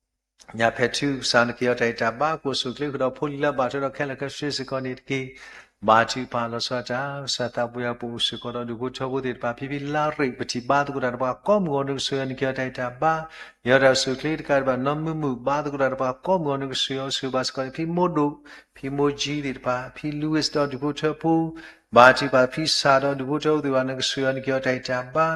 ညါဖဲထူ ကစၢ်နကဟ့ၣ်အီၤတၢ်ဂံၢ်တၢ်ဘါ ကအိၣ်ဆိၣ်ချ့ဃုာ်ဒီးဖိလံၤလၢအဘၣ်ထွဲဒီးခဲလၢာ်ခဲဆ့စ့ၢ်ကီးန့ၣ်တက့ၢ်. ဘါထုကဖၣ်လီၤဆီဒၣ်တၢ် ကစၢ်သးဘိယွၤ ပအိၣ်စ့ၢ်ကီးဒီးဒူၣ်ဖိထၢဖိသ့ၣ်တဖၣ် ဖံဖံလါရ့ၣ် ပထံၣ်ဘါသကိးတၢ်ဒီးပှၤကိးမုၢ်ဂီၤ နကဆိၣ်ဂ့ၤအီၤ နကဟ့ၣ်အီၤတၢ်ဂံၢ်တၢ်ဘါ ဟ့ၣ်အီၤတၢ်ဆိၣ်ချ့တကးဒံးဘၣ် နီၢ်မုာ်မုာ် ဘါသကိးတၢ်ဒီးပှၤကိးမုၢ်ဂီၤ နကဆိၣ်ဂ့ၤအီၤ ဆိၣ်ဂ့ၤဘၣ်စ့ၢ်ကီးန့ၣ် ဖံမိၢ်ဒိၣ် ဖံမိၢ်ကၠံသ့ၣ်တဖၣ် ဖံ Louis ဒီးဒူၣ်ဖိထၢဖိ ဘါထုကဖၣ်ဖံစၢ်ဒီးဒူၣ်ဖိထၢဖိသ့ၣ်တဖၣ် နကဆိၣ်ဂ့ၤအီၤ နကဟ့ၣ်အီၤတၢ်ဂံၢ်တၢ်ဘါ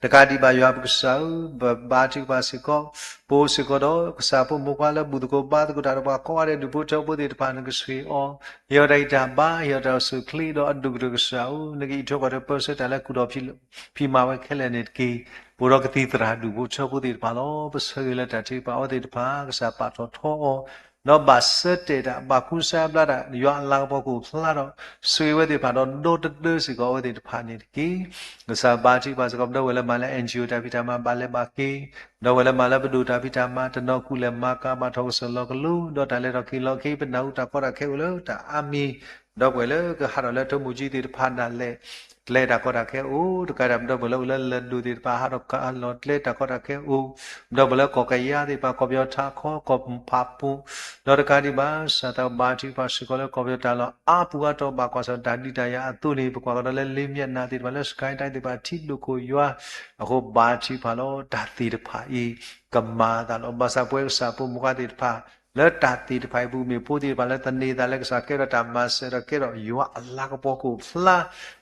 တကးဒံးဘၣ်ယွၤပကစၢ်ဧၢ, ဘါထုကဖၣ်စ့ၢ်ကီး, ပအိၣ်စ့ၢ်ကီးဒီး ကစၢ်ဖိမိၢ်ခွါလၢဘူၣ်သကိးဘါသကိးတၢ်ဒီးပှၤကိးဂၤဒဲး ဒူၣ်ဖိထၢဖိသ့ၣ်တဖၣ် နကဆိၣ်ဂ့ၤအီၤ, ဟ့ၣ်အီၤတၢ်ဂံၢ်တၢ်ဘါ ဟ့ၣ်အီၤတၢ်ဆိၣ်ချ့ဒီးအဒိၣ်ကတၢၢ်ကစၢ်ဧၢ, နကအံးထွဲကွၢ်ထွဲပၢဆှၢတၢ်လၢကူၣ်ထီၣ်ဖံးမၤဝဲခဲလၢာ်န့ၣ်တက့ၢ်. ပအိၣ်ဒီးကသံၣ်သရၣ်ဒူၣ်ဖိထၢဖိသ့ၣ်တဖၣ်လီၤ. ပဆၢဂ့ၤလၢတၢ်ထုကဖၣ်အဝဲသ့ၣ်တဖၣ် ကစၢ်ပာ်ထီၣ်ထီအီၤ ဒီးဘၣ်ဆၢတဲာ်တၢ် ဘၣ်ကူစါဘျါတၢ် ယွၤအလၤကပီၤကအိၣ်ဖျါဒီး ဆိၣ်ဂ့ၤဝဲသ့ၣ်တဖၣ်ဒီး ဒီတဒၢစ့ၢ်ကီးအဝဲသ့ၣ်တဖၣ်န့ၣ်တက့ၢ်. ကစၢ်ဘါထုကဖၣ်စ့ၢ်ကီး ပဒီပုၢ်ဝဲၢ်လၢမၤလၢ NGO တၢ်ဖံးတၢ်မၤဘၣ်လဲၤဘၣ်က့ၤ, ပဒီပုၢ်ဝဲၢ်လၢမၤလၢပဒိၣ်တၢ်ဖံးတၢ်မၤ တနီၤကူၣ်လဲၤမၤကၤ ဘၣ်ထီၣ်ကစၢၢ်လီၤကလိ ဒီးတၢ်လဲၤထီၣ်က့ၤလီၤက့ၤ ပနၢ်ဟူတၢ်ကီတၢ်ခဲအိၣ်လၢတၢ်အါမံၤ, ပဒီပုၢ်ဝဲၢ်လၢကဟးထီၣ်လၢထိၣ်မူကၠံသ့ၣ်တဖၣ်ဒၣ်လဲာ် ကျဲတၢ်ကီတၢ်ခဲအိၣ်, တကးဒံး ပဒီပုၢ်ဝဲၢ်လၢအိၣ်လၢလၢၢ်ဒိၣ်သ့ၣ်တဖၣ် ဟးထီၣ်ကလီၤကျဲတၢ်ကီတၢ်ခဲအိၣ်, ပဒီပုၢ်ဝဲၢ်လၢကီၢ်ကယါသ့ၣ်တဖၣ် ကီၢ်ပယီၤထးခီ ကီၢ်ဖးပူၤ, ဒီးတကးဒံးဘၣ် ကစၢ်သးဘါထုကဖၣ်စ့ၢ်ကီးလၢကီၢ်ပယီၤတၢ်လီၢ်အါပူၤအါတီၤ ဘၣ်ကွၢ်ဆၢၣ်တၢ်ဒုးတၢ်ယၤအသိးန့ၣ် ပကွၢ်ကဒီးလၢလ့မျဲးနးသ့ၣ်တဖၣ် လၢစကဲတၢ်သ့ၣ်တဖၣ် ထံဒိၣ်ခိၣ်ယွၤ, အဃိဘါထုကဖၣ်လီၤ. တၢ်သ့ၣ်တဖၣ်အံၤ ကမၤအသးလီၤ. ဘၣ်ဆၣ်ပဝဲကစၢ်ဖိမုၣ်ခွါသ့ၣ်တဖၣ် လၢတၢ်သ့ၣ်တဖၣ်အံၤပူၤ မ့ၢ်ဖိသ့ၣ်တဖၣ်လၢသန့ၤသးလၢကစၢ်ကဲထီၣ်တၢ်မၤစၢၤဒီးကဲထီၣ်ယွၤအလၤကပီၤကအိၣ်ဖျါ,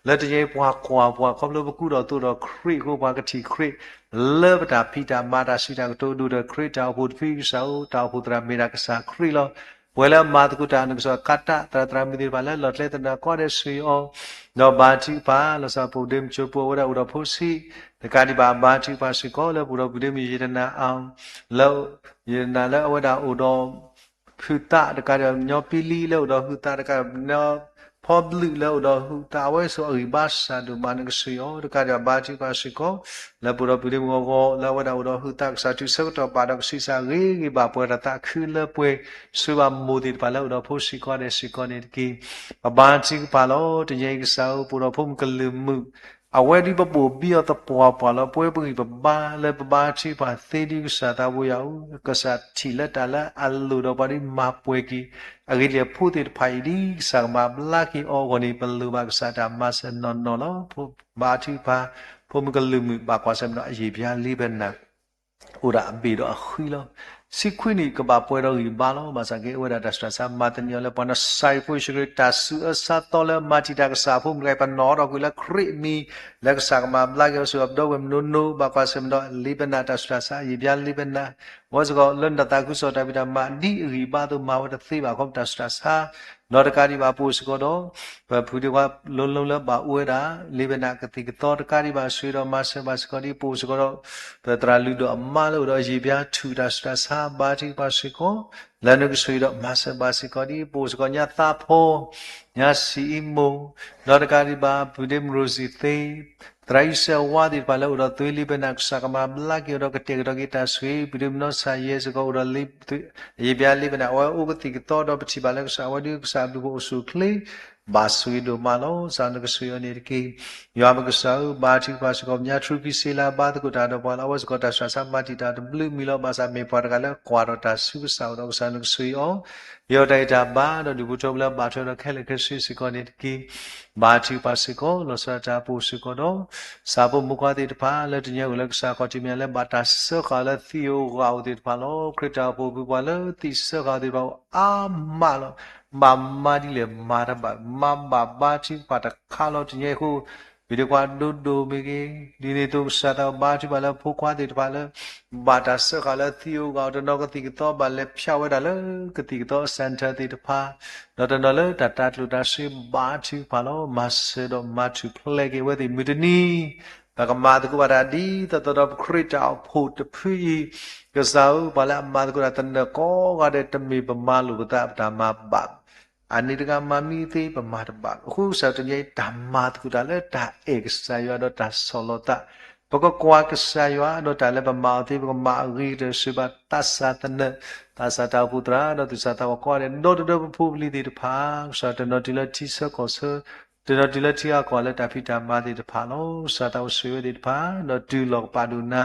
လၢတနံၤအံၤပှၤကွၢ်ပှၤ ခီဖျိပကူဒီးသိးဒီးခရံာ်အဃိ ပှၤကထံၣ်ခရံာ် လၢပတၢ်ဖံးတၢ်မၤတၢ်စံးတၢ်ကတိၤ ဒိၣ်ဒီးခရံာ်ကစၢ်အိၣ်ဖှိၣ်တဖုကစၢ်ဧၢ, တၢ်အိၣ်ဖှိၣ်သရၣ်မ့ၢ်ဒၣ်ကစၢ်ခရံာ်လီၤ. ပဝဲလၢအမၤသကိးတၢ် နကစၢ်ကးတၢ် သရၣ်သရၣ်မုၣ်သ့ၣ်တဖၣ်လၢလီၤကျဲသနၢၣ်ကိးဂၤဒဲး ဆိၣ်ဂ့ၤအီၤ, ဒီးဘါထုကဖၣ် လီၤဆီဖိဒ့မုၣ်ကၠိဖိ အဝဲဒၣ်အိၣ်ဒီးဖိဆံး, တကးဒံးဘၣ် ဘါထုကဖၣ်စ့ၢ်ကီးလၢပအိၣ်ဒီးပုၢ်ဒ့မုၣ်ယတနၤအီၤ, လၢ ယတနၤလၢအဝဲဒၣ်အိၣ်ဒီး ဟုၣ်သးတကးဒီး ညီပံလံလၢအိၣ်ဒီးဟုၣ်သးတကး, ဖီဘျုးလၢအိၣ်ဒီးဟုၣ်သး အဝဲဆိးအဂံၢ်ဘါစၢ်ဒိၣ်မး နကဆိၣ်ဂ့ၤအီၤ, တကးဒံးဘၣ် ဘါထုကဖၣ်စ့ၢ်ကီး လၢပအိၣ်ဒီးပုၢ်ဒ့မုၣ်ဂီၤဂီၤ လၢအဝဲဒၣ်အိၣ်ဒီးဟုၣ်သး ကစၢ်ထုးဆၢကတီၢ်ဘၣ်ဒီးကဆံးစၢ်ဂ့ၤဂ့ၤ ဘၣ်ပှဲၤတၢ်သးခုလၢပှဲၤ ဆိၣ်ဂ့ၤဘၣ်မိၢ်သ့ၣ်တဖၣ်လၢအိၣ်ဒီးဖိစ့ၢ်ကီးဒဲးစ့ၢ်ကီးန့ၣ်တက့ၢ်. ပဘါထုကဖၣ်လီၤ. တနံၤအံၤကစၢ်ဧၢ ပအိၣ်ဒီးဖိမုၣ်ကလုာ်မုၣ် အဝဲဒ်ပဘိၣ်ဘံအီၤသပှၢ်ပှၢ်လီၤ. ပဝဲပဂံၢ်ပဘါလၢပဘါထုကဖၣ်သ့ဒ်ကစၢ်သးဘိယွၤဧၢ, ကစၢ်ထံၣ်လၢတၢ်လၢအလိၣ်ဒီးပှၤဒ်မၤပှဲၤက့ၤ အဂ့ၢ်ဒ်လဲၣ်ဖိသ့ၣ်တဖၣ်အံၤဒ် ကစၢ်ကမၤဘျါက့ၤအီၤအဂီၢ်န့ၣ် ပလိၣ်ဘၣ်ကစၢ်တၢ်မၤစၢၤနီၢ်နီၢ်လီၤ. ဘါထုကဖၣ် ဖိမုၣ်ကလုာ်မုၣ် ဘၣ်ကွၢ်ဆၢၣ်မဲာ်ဒီးအယံာ်ဘျါလံပနၢ် အိၣ်ဒၣ်အဘ့ၣ်ဒီးအဃံလီၤ. ဆံခွံနံၣ်ကဘၣ်ပှဲၤဒီးဂံၢ်ဘါလီၤ. ဘၣ်ဆၣ်က့ အိၣ်ဝဲဒၣ်တၢ်စူးတၢ်ဆါမၤသန့ၤအီၤလၢ ပှၤနီၢ်စၢ်ယ့ၣ်ဖိယ့ၣ်ၡူးခရံာ် တၢ်ဆူးအၢဆါသီလၢမၤတံာ်တာ်ကစၢ်အဖိမုၣ်တဂၤအံၤ ပနီၣ်ထီၣ်ကွံာ်လၢခရံာ်အမံၤ လၢကစၢ်ကမၤဘျါက့ၤအီၤစ့ၢ်ကီး ပဒီပုၢ်ဝဲၢ်မုၢ်နီၢ်နီၢ် ဘၣ်ကွၢ်ဆၢၣ်မဲာ်ဒီး လံာ်ဘနၣ်တၢ်စူးတၢ်ဆါ ယံာ်ဘျါလံာ်ဘနၣ် အဝဲစ့ၢ်ကီးလၢနတၢ်သးခုကစီၣ်တၢ်ဖံးတၢ်မၤ ဒ်အဂံၢ်ဘါအသိး မၤဝဲတသ့ဘၣ်အဃိ ပတၢ်စူးတၢ်ဆါ ဒီးတကးဒံးဘၣ် ပအိၣ်စ့ၢ်ကီးဒီး ပဖုဒ့ခွါ လိၤလိၤလၢဘၣ်အိၣ်ဝဲဒၣ် လံာ်ဘနၣ်ကသံၣ်ကသီ တကးဒံးဘၣ် ဆှၢဒီးမၤစၢၤဘၣ်စ့ၢ်ကီးဒ် ပအိၣ်စ့ၢ်ကီးဒီး ပသရၣ်လုၢ်ဒိၣ်အမါလၢအိၣ်ဒီး ယံာ်ဘျါထူၣ် တၢ်စူးတၢ်ဆါ ဘါထုကဖၣ်စ့ၢ်ကီး လၢနကဆိၣ်ဂ့ၤဒီးမၤစၢၤဘၣ်စ့ၢ်ကီးဒ် ပအိၣ်စ့ၢ်ကီးညါသးဖီ ညါစံအံမူ ဒီးတကးဒံးဘၣ် ဖုဒ့မုၣ်ရိစံသ့ သရၣ်အံၤစဲးဝါသ့ၣ်တဖၣ်လၢအိၣ်ဒီး သွ့လံာ်ဘနၣ် ကစၢ်ကမၤဘျါက့ၤအီၤဒီး ကတဲာ်ကတီၤက့ၤတၢ်ဆိၣ်ဂ့ၤ ဖုဒ့မုၣ်နီၢ်စၢ်ယဲစ့ၢ်ကီးအိၣ်ဒီး ယံာ်ဘျါလံာ်ဘနၣ် အဝဲအိၣ်ကသံၣ်ကသီဒီး ပထံၣ်ဘၣ်လၢကစၢ်အဝဲဒၣ် ကစၢ်အဘျုးဖှိၣ်အိၣ်ဆူၣ်အိၣ်ချ့ ဘၣ်ဆိၣ်ဂ့ၤဒိၣ်မးလီၤ. ကစၢ်နကဆိၣ်ဂ့ၤအီၤန့ၣ်တက့ၢ်. ယွၤပကစၢ်ဧၢ, ဘါထုကဖၣ်စ့ၢ်ကီး ပညါထြူကံစ့လါ ဘါသကိးတၢ်ဒီးပှၤလၢ အဝဲစ့ၢ်ကီးတၢ်စူးတၢ်ဆါမၤတံာ်တာ်တဘျုးမံၤလီၤ. ဘၣ်ဆၣ်မ့ၢ်ပှၤတဂၤလၢကွၢ်ထီၣ်တၢ်ဆူကစၢ်အိၣ်ဒီး ကစၢ်နကဆိၣ်ဂ့ၤအီၤ ယီၤတၢ်ဂံၢ်တၢ်ဘါ ဒီးဒုးဘူးထီၣ်ဘိလၢအဘၣ်ထွဲဒီးခဲလၢာ်ခဲဆ့စ့ၢ်ကီးန့ၣ်တက့ၢ်. ဘါထုကဖၣ်စ့ၢ်ကီး လီၤဆီဒၣ်တၢ်အပူၤစ့ၢ်ကီးဒီး ဆၣ်ဖိမုၣ်ခွါသ့ၣ်တဖၣ် လၢတနံၤအံၤအိၣ်လၢကစၢ်ခီၣ်ထံးမဲာ်ညါလၢ ဘၣ်တၢ်စၢဃာ်လၢသံဧိၤဂီၤဧိၤသ့ၣ်တဖၣ်လီၤ. ခရံာ်တၢ်အိၣ်ဖှိၣ်ပူၤပှၤလၢသံစၢဃာ်သ့ၣ်တဖၣ်အါမးလီၤ. ဘၣ်မၤဒ်လဲၣ်မၤတဘၣ်, မၤဘၣ်ဘါထုကဖၣ်တခါလီၤ. တနံၤအံၤအဃိ ပဒ့ခွါဒိၣ်ဒိၣ်မ့ၢ်ဂ့ၤ, ဒ်န့ၣ်အသိးကစၢ်သးဘါထုကဖၣ်လၢဖိခွါသ့ၣ်တဖၣ်လၢ ဘၣ်တၢ်စၢဃာ်လၢသံဧိၤဂီၤဧိၤ တနီၤကသံၣ်ကသီ ဘၣ်လဲၤဖၠးဝဲဒၣ်လၢကသံၣ်ကသီ center သ့ၣ်တဖၣ် ဒီးတနီၤလၢတၢ်တၤကျိၣ်တၤစ့ ဘါထုကဖၣ်လီၤ. မၤစၢၤဒီးမၤထူၣ်ဖျဲးက့ၤအဝဲသ့ၣ် မုၢ်တနံၤ ပကမၤသကိးဘၣ်တၢ်ဒ်သိးသိးဒီး ပခရံာ်တၢ်အိၣ်ဖှိၣ်တဖုအံၤ, ကစၢ်ဧၢ, ပှၤလၢအမၤသကိးတၢ်သနၢၣ်ကိးဂၤဒဲး တမ့ၢ်ပမၤလိာ်ပသး ပတၢ်မၤဘၣ် အန့ၣ်တဂၤမၤမံသ့ ပမၤတဘၣ်. အဃိကစၢ်တနံၤအံၤ တၢ်မၤသကိးတၢ်လၢတၢ်အဲၣ်ကစၢ်ယွၤဒီးတၢ်ဆီၣ်လီၤသး, ပကကွၢ်ကစၢ်ယွၤဒီးတၢ်လၢပမၤအီၤသ့ ပကမၤအဂ့ၤကတၢၢ် စံးဘၣ်သးစၢ်သနၢၣ်, သးစၢ်တၢ်အိၣ်ဖှိၣ်သရၣ် ဒီးသူၣ်စၢ်သးဝီကိးဂၤဒဲး ဒီတဒၢပဖိပလံၤသ့ၣ်တဖၣ်, ကစၢ်တနီၤတုၤလၢထံဆၢကီၢ်ဆၢ, တနီၤတုၤလၢထံဂၤကီၢ်ဂၤလၢတၢ်ဖံးတၢ်မၤသ့ၣ်တဖၣ်လီၤ. ကစၢ်သးအိၣ်ဆိၣ်ဂ့ၤဝဲသ့ၣ်တဖၣ် ဒီးတုၤလီၤကပာ်ဒိၣ်နၤ,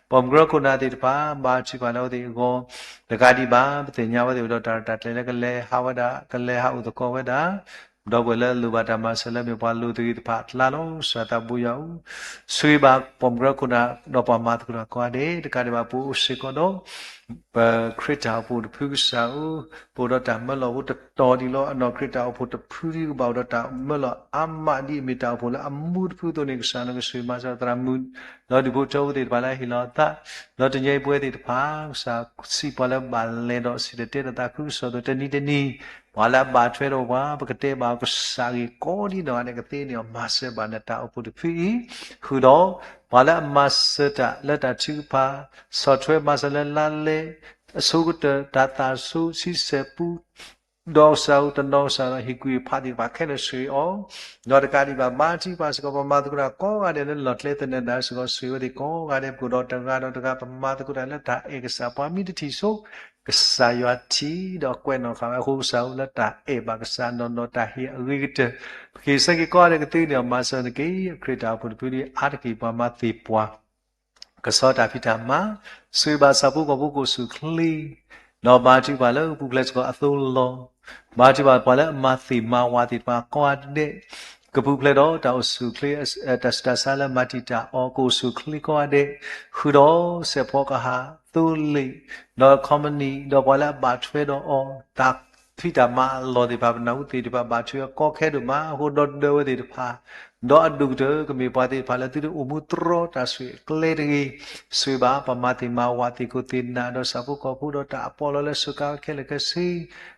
ပိာ်မုၣ်ကရၢခိၣ်နၢ်သ့ၣ်တဖၣ် ဘါထုကဖၣ်လၢအဝဲသ့ၣ်အဂီၢ်, တကးဒံးဘၣ် ပသ့ၣ်ညါဝဲသ့ၣ်အိၣ်ဒီးတၢ်ရဲၣ်တၢ်ကျဲၤလၢကလဲၤဟးဝဲဒၣ် ကလဲၤဟးအိၣ်သကိးဝဲဒၣ် ဒီပုၢ်ဝဲၢ်လၢအလိၣ်ဘၣ်တၢ်မၤစၢၤလၢမ့ၢ်ပှၤလိၤသဂၢၢ်တဖၣ်အကျါလီၤ. ကစၢ်သးဘိယွၤဧၢ, ဆိၣ်ဂ့ၤဘၣ်ပိာ်မုၣ်ကရၢခိၣ်နၢ် ဒီးပှၤမၤသကိးတၢ်ကိးဂၤဒဲး, တကးဒံးဘၣ်ပအိၣ်စ့ၢ်ကီးဒီး ပခရံာ်တၢ်အိၣ်ဖှိၣ်တဖုကစၢ်ဧၢ, ပအိၣ်ဒီးတၢ်မၢလီၤဖိတတီၤဒံးလီၤ. အနီၢ်ခရံာ်တၢ်အိၣ်ဖှိၣ်တဖုဒံးကဘၣ်အိၣ်ဒီးတၢ်မၢလီၤအါမးဒ်အမ့ၢ်တၢ်အိၣ်ဖှိၣ်လၢအမူတဖုအသိးန့ၣ် ကစၢ်နကဆိၣ်ဂ့ၤမၤစၢၤသရၣ်မုၣ် ဒီးဒူၣ်ဖိထၢဖိသ့ၣ်တဖၣ်လၢအဟ့ၣ်လီၤအသး, ဒီးတနံၤအံၤပဝဲသ့ၣ်တဖၣ် ကစၢ်စံးပှၤလၢဘၣ်လဲၤဒီးစံၣ်တဲၤတဲလီၤသးခုကစီၣ်အသိး တနံၤတနံၤ ပှၤလၢအဘၣ်ထွဲဒီးပှၤ ပကတဲဘၣ်အီၤ ကစၢ်ဂ့ၢ်ကိးဒ်နီၢ်ဂၤဒဲးကသ့န့ၣ် မၤစၢၤဘၣ်နတၢ်အိၣ်ဖှိၣ်တဖုအံၤ, ဃုာ်ဒီး ပှၤလၢအမၤစၢၤတၢ်လၢတၢ်ထုကဖၣ် ဆီၣ်ထွဲမၤစၢၤလၢလါလဲ အဆိကတၢၢ် တၢ်သၣ်ဆိ ဆံဆဲၣ်ပူ ဒီးကစၢ်ဧၢ တနီၤကစၢ်ဒီးဟ့ၣ်ကူၣ်ဟ့ၣ်ဖးသ့ၣ်တဖၣ်ခဲလၢာ်ဆိၣ်ဂ့ၤအီၤ, ဒီးတကးဒံးဘၣ် ဘါထုကဖၣ်စ့ၢ်ကီး ပှၤမၤသကိးတၢ်ကိးဂၤဒဲးလၢလီၢ်ကျဲသနၢၣ်ဒၣ်စ့ၢ်ကီး ဆိၣ်ဂ့ၤဝဲသ့ၣ်ကိးဂၤဒဲး ပကအိၣ်ဒီးတဂၤဒီးတဂၤ ပမၤသကိးတၢ်လၢတၢ်အဲၣ်ကစၢ် ပှၤမံတထံၣ်ဆိ ကစၢ်ယွၤထံၣ်ဒီးကွဲးနီၣ်ဃာ်ဝဲအဃိ ကစၢ်ဧၢ လၢတၢ်အဲၣ်ဘၣ်ကစၢ် နီၢ်နီၢ်တၢ်ဟ့ၣ်အဂ့ၤကတၢၢ် ပကဟ့ၣ်ဆၢက့ၤကိးဂၤဒဲးကသ့န့ၣ် မၤစၢၤနက့ၤ ခရံာ်တၢ်အိၣ်ဖှိၣ်တဖုဒ်အါတက့ၢ် ပှၤမၤသ့ၣ်ပှၢ် ကဆီတၢ်ဖံးတၢ်မၤ, ဆိၣ်ဂ့ၤဘၣ်ဆၣ်ဖိကီၢ်ဖိကအိၣ်ဆူၣ်ချ့, ဒီးဘါထုကဖၣ်လၢကပူၤဖျဲးစ့ၢ်ကီးအသိးလီၤ. ဘါထုကဖၣ်ပှၤလၢအမၤသ့ၣ်မၤဝၤသ့ၣ်တဖၣ်ကိးဂၤဒဲး, ကပူၤဖျဲးဒီးတၢ်အိၣ်ဆူၣ်ချ့, တၢ်ဆူးတၢ်ဆါလၢမၤတံာ်တာ်အီၤ ကအိၣ်ဆူၣ်ချ့ကိးဂၤဒဲး, ဃုာ်ဒီးစဲးဖီကဟၣ်, သိလ့ၣ်, ဒီးခီမနံၣ်, ဒီးပှၤလၢအဘၣ်ထွဲဒီးအီၤ, တၢ်ဖံးတၢ်မၤအလီၢ်သ့ၣ်တဖၣ် ပနၢ်ဟူသ့ၣ်တဖၣ် ဘၣ်ထွဲအီၤကီခဲဒိၣ်မးအဃိ ဒီတဒၢဝဲသ့ၣ်တဖၣ် ဒီးအဒိၣ်ကတၢၢ် ကမ့ၢ်ပှၤသ့ၣ်တဖၣ်လၢသုတအိၣ်မူတြီတၢ်ဆိၣ်ဂ့ၤအကျဲတဂ့ၤ, ဆိၣ်ဂ့ၤဘၣ်ပှၤမၤသ့ၣ်မၤဝၤသ့ၣ်ခိၣ်သ့ၣ်နၢ် ဒီးဆၣ်ဖိကီၢ်ဖိဒီးတၢ်အပီးလီလၢစၢကါခဲလၢာ်ခဲဆ့,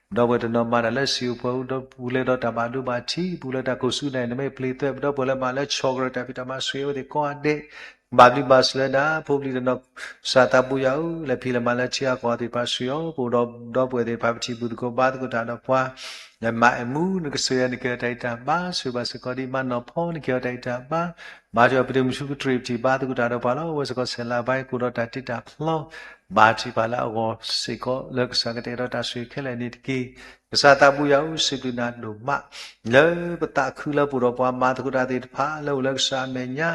ဒီပုၢ်ဝဲၢ်တနီၤမၤတၢ်လၢစံာ်ဧိၤပှဲၤဧိၤ ဒီးပူၤလဲၤဒီးတၢ်ဘၣ်ဒိဘၣ်ထံး ပူၤလဲၤတၢ်ခိၣ်ဆူနၢ်အံၤ နမ့ၢ်ပျ့ၤသွဲၣ် ဒီပုၢ်ဝဲၢ်လၢမၤလၢဆီၣ်ကရၢၢ်တၢ်ဖံးတၢ်မၤဆိၣ်ဂ့ၤအဝဲသ့ၣ်ကိးဂၤဒဲး ဘၣ်ဘျုးဘၣ်ဆိၣ်လၢဒၣ် ဖိပလံၤတနီၤ ကစၢ်သးဘိယွၤဧၢ, လဲၤဖံးလဲၤမၤလၢထံဂၤကီၢ်ဂၤသ့ၣ်တဖၣ်ဆိၣ်ဂ့ၤအီၤ, ပအိၣ်ဒီးဒီပုၢ်ဝဲၢ်သ့ၣ်တဖၣ် ပထံၣ်ဘူၣ်သကိးဘါသကိးတၢ်ဒီးပှၤ, လဲၤမၤအဲၣ်မူ နကစၢ်ယွၤ နကဟ့ၣ်အီၤတၢ်ဂံၢ်တၢ်ဘါ, ဆိၣ်ဂ့ၤဘၣ်စ့ၢ်ကီးဒ်မၤနီၢ်ဖီ နကဟ့ၣ်အီၤတၢ်ဂံၢ်တၢ်ဘါ, ဘါထုကဖၣ်ပတုၤမုၢ်ဆူကတြံၣ် ပထံၣ်ဘါသကိးတၢ်ဒီးပှၤလီၤ. အဝဲစ့ၢ်ကီးဆဲးလၤဘါ ကအိၣ်ဒီးတၢ်တ့တၢ်ဖျီ ဘါထုကဖၣ်လၢအဂီၢ်စ့ၢ်ကီး လၢကစၢ်ကတဲာ်ကတီၤတၢ်ဆိၣ်ဂ့ၤခဲလၢာ်န့ၣ်တက့ၢ်. ကစၢ်သးဘိယွၤဧၢ, စံးဘျုးနၤဒိၣ်မး လၢပသးခုလၢပအိၣ်ဒီးပှၤမၤသကိးတၢ်သ့ၣ်တဖၣ် လၢအိၣ်လၢကစၢ်အမဲာ်ညါ,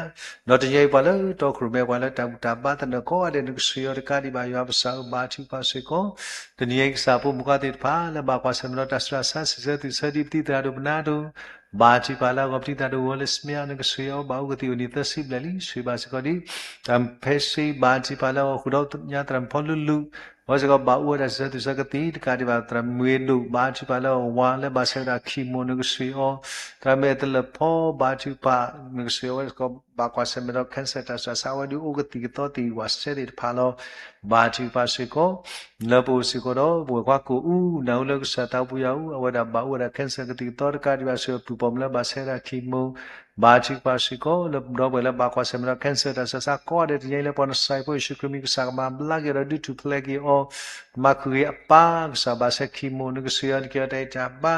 ဒီးတနံၤအံၤပှၤလၢတီခိၣ်ရိၣ်မဲ ပှၤလၢတၢ်ဘူၣ်တၢ်ဘါသနၢၣ်ကိးဂၤဒဲး နကဆိၣ်ဂ့ၤအီၤတကးဒံးဘၣ် ယွၤပကစၢ်ဧၢ, ဘါထုကဖၣ်စ့ၢ်ကီး တနံၤအံၤကစၢ်ဖိမုၣ်ခွါသ့ၣ်တဖၣ် လၢဘၣ်ကွၢ်ဆၢၣ်မဲာ်ဒီးတၢ်ဆူးတၢ်ဆါ စံးဆၢသုးဆၢဒ် ပတံၤသရၣ်ဒိၣ်ပနါဒိၣ် ဘါထုကဖၣ်လၢအဂီၢ် ပတံၤသရၣ်ဒိၣ်ဝီလၢစမ့အါ နကဆိၣ်ဂ့ၤအီၤ ဘၣ်အိၣ်ကသံၣ်အိၣ်နံၣ်သၢဆံဘျဲၣ်လံ ဆိၣ်ဂ့ၤဘၣ်စ့ၢ်ကီးဒ် တၢ်ဖဲစ့ ဘါထုကဖၣ်လၢအဂီၢ် ဃုာ်ဒီးညါသရၣ်မုၣ်ဖီလူလူ အဝဲစ့ၢ်ကီးဘၣ်အိၣ်ဝဲဒၣ်စံးဆၢသုးဆၢကသံၣ်တကးဒံးဘၣ် သရၣ်မုၢ်ဒိၣ် ဘါထုကဖၣ်လၢအဝၤလၢဘၣ်ဆဲးဝဲဒၣ် chemo နကဆှၢအီၤ, သရၣ်မုၢ်အဲၣ်တလၢၣ်ဖီ ဘါထုကဖၣ် နကဆှၢအီၤဝဲစ့ၢ်ကီး ဘၣ်ကွၢ်ဆၢၣ်မဲာ်ဒီး cancer တၢ်ဆူးတၢ်ဆါ အဝဲဒုးအိၣ်ကသံၣ်ကသီသ့ၣ်ဝးစဲသ့ၣ်တဖၣ်လီၤ. ဘါထုကဖၣ်စ့ၢ်ကီး လၢပအိၣ်စ့ၢ်ကီးဒီး ပဝဲၢ်ခွါကိာ်အူ နၢ်ဟူလၢကစၢ်သးပူၤယွၤအူ အဝဲဒၣ်ဘၣ်အိၣ်ဝဲဒၣ် cancer ကသံၣ်ကသီတကးဒံးဘၣ် စ့ၢ်ကီးပုၢ်ပိာ်မုၣ်လၢဘၣ်ဆဲးဝဲဒၣ် chemo ဘါထုကဖၣ်စ့ၢ်ကီး လၢဒီပုၢ်ဝဲၢ်လၢဘၣ်ကွၢ်ဆၢၣ်မဲာ်ဒီး cancer တၢ်ဆူးတၢ်ဆါကိးဂၤဒဲး တနံၤအံၤလၢပှၤနစၢ်ယွၤဖိယ့ၣ်ၡူးခရံာ်မံၤ ကစၢ်ကမၤဘျါက့ၤဒီးဒုးထူၣ်ဖျဲးက့ၤအီၤ, မၤဃုာ်ဂ့ၤအပၢ် ကစၢ်ဘၣ်ဆဲး chemo နကဆှၢအီၤ နကဲအီၤတၢ်အံၣ်တၢ်ဘါ,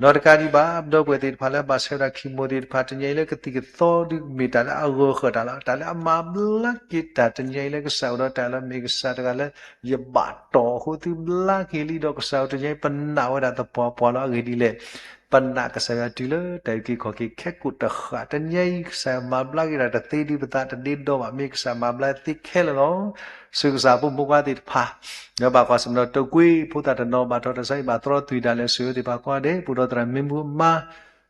ဒီးတကးဒံးဘၣ် ဒီပုၢ်ဝဲၢ်သ့ၣ်တဖၣ်လၢဘၣ်ဆဲးဝဲဒၣ် chemo သ့ၣ်တဖၣ် တနံၤအံၤလၢကသံၣ်ကသီဒုး မ့ၢ်တၢ်လၢအဂၢၤဃာ်တၢ်လီၤ. တၢ်လၢအမၤဘျါက့ၤတၢ်တနံၤအံၤလၢကစၢ်အိၣ်ဒီးတၢ်လၢမ့ၢ်ကစၢ်တဂၤလၢ ယဘၣ်တီၢ်အဃိသုဘျါက့ၤလံဒီး ကစၢ်ဧၢ တနံၤအံၤပနာ်ဝဲဒၣ်သပှၢ်ပှၢ်လီၤ. အဂ့ၢ်ဒ်လဲၣ် ပနာ်ကစၢ်ယွၤတုၤလၢတၢ်အုၣ်က့ၤခီၣ်က့ၤခဲကိာ်တဃၣ် တနံၤအံၤ ကစၢ်ယွၤမၤဘျါက့ၤတၢ်တသ့ဒံးပသးတဒ့ဒီဘၣ် မ့ၢ်ကစၢ်မၤဘျါသ့ခဲလၢာ်လီၤ. ဆူကစၢ်ဖိမုၣ်ဖိခွါသ့ၣ်တဖၣ် လၢဘၣ်ကွၢ်ဆၢၣ်မဲာ်ဒီး တိာ်ကွံာ်ဖိသၣ်တနီၤ ဘၣ်ထီၣ်တၢ်ဆါဟံၣ် ဘၣ်သရီသုးဒၣ်လဲာ် ဆိၣ်ဂ့ၤသ့ၣ်တဖၣ်ကိးဂၤဒဲး ပအိၣ်ဒီးသရၣ်မုၣ်မါ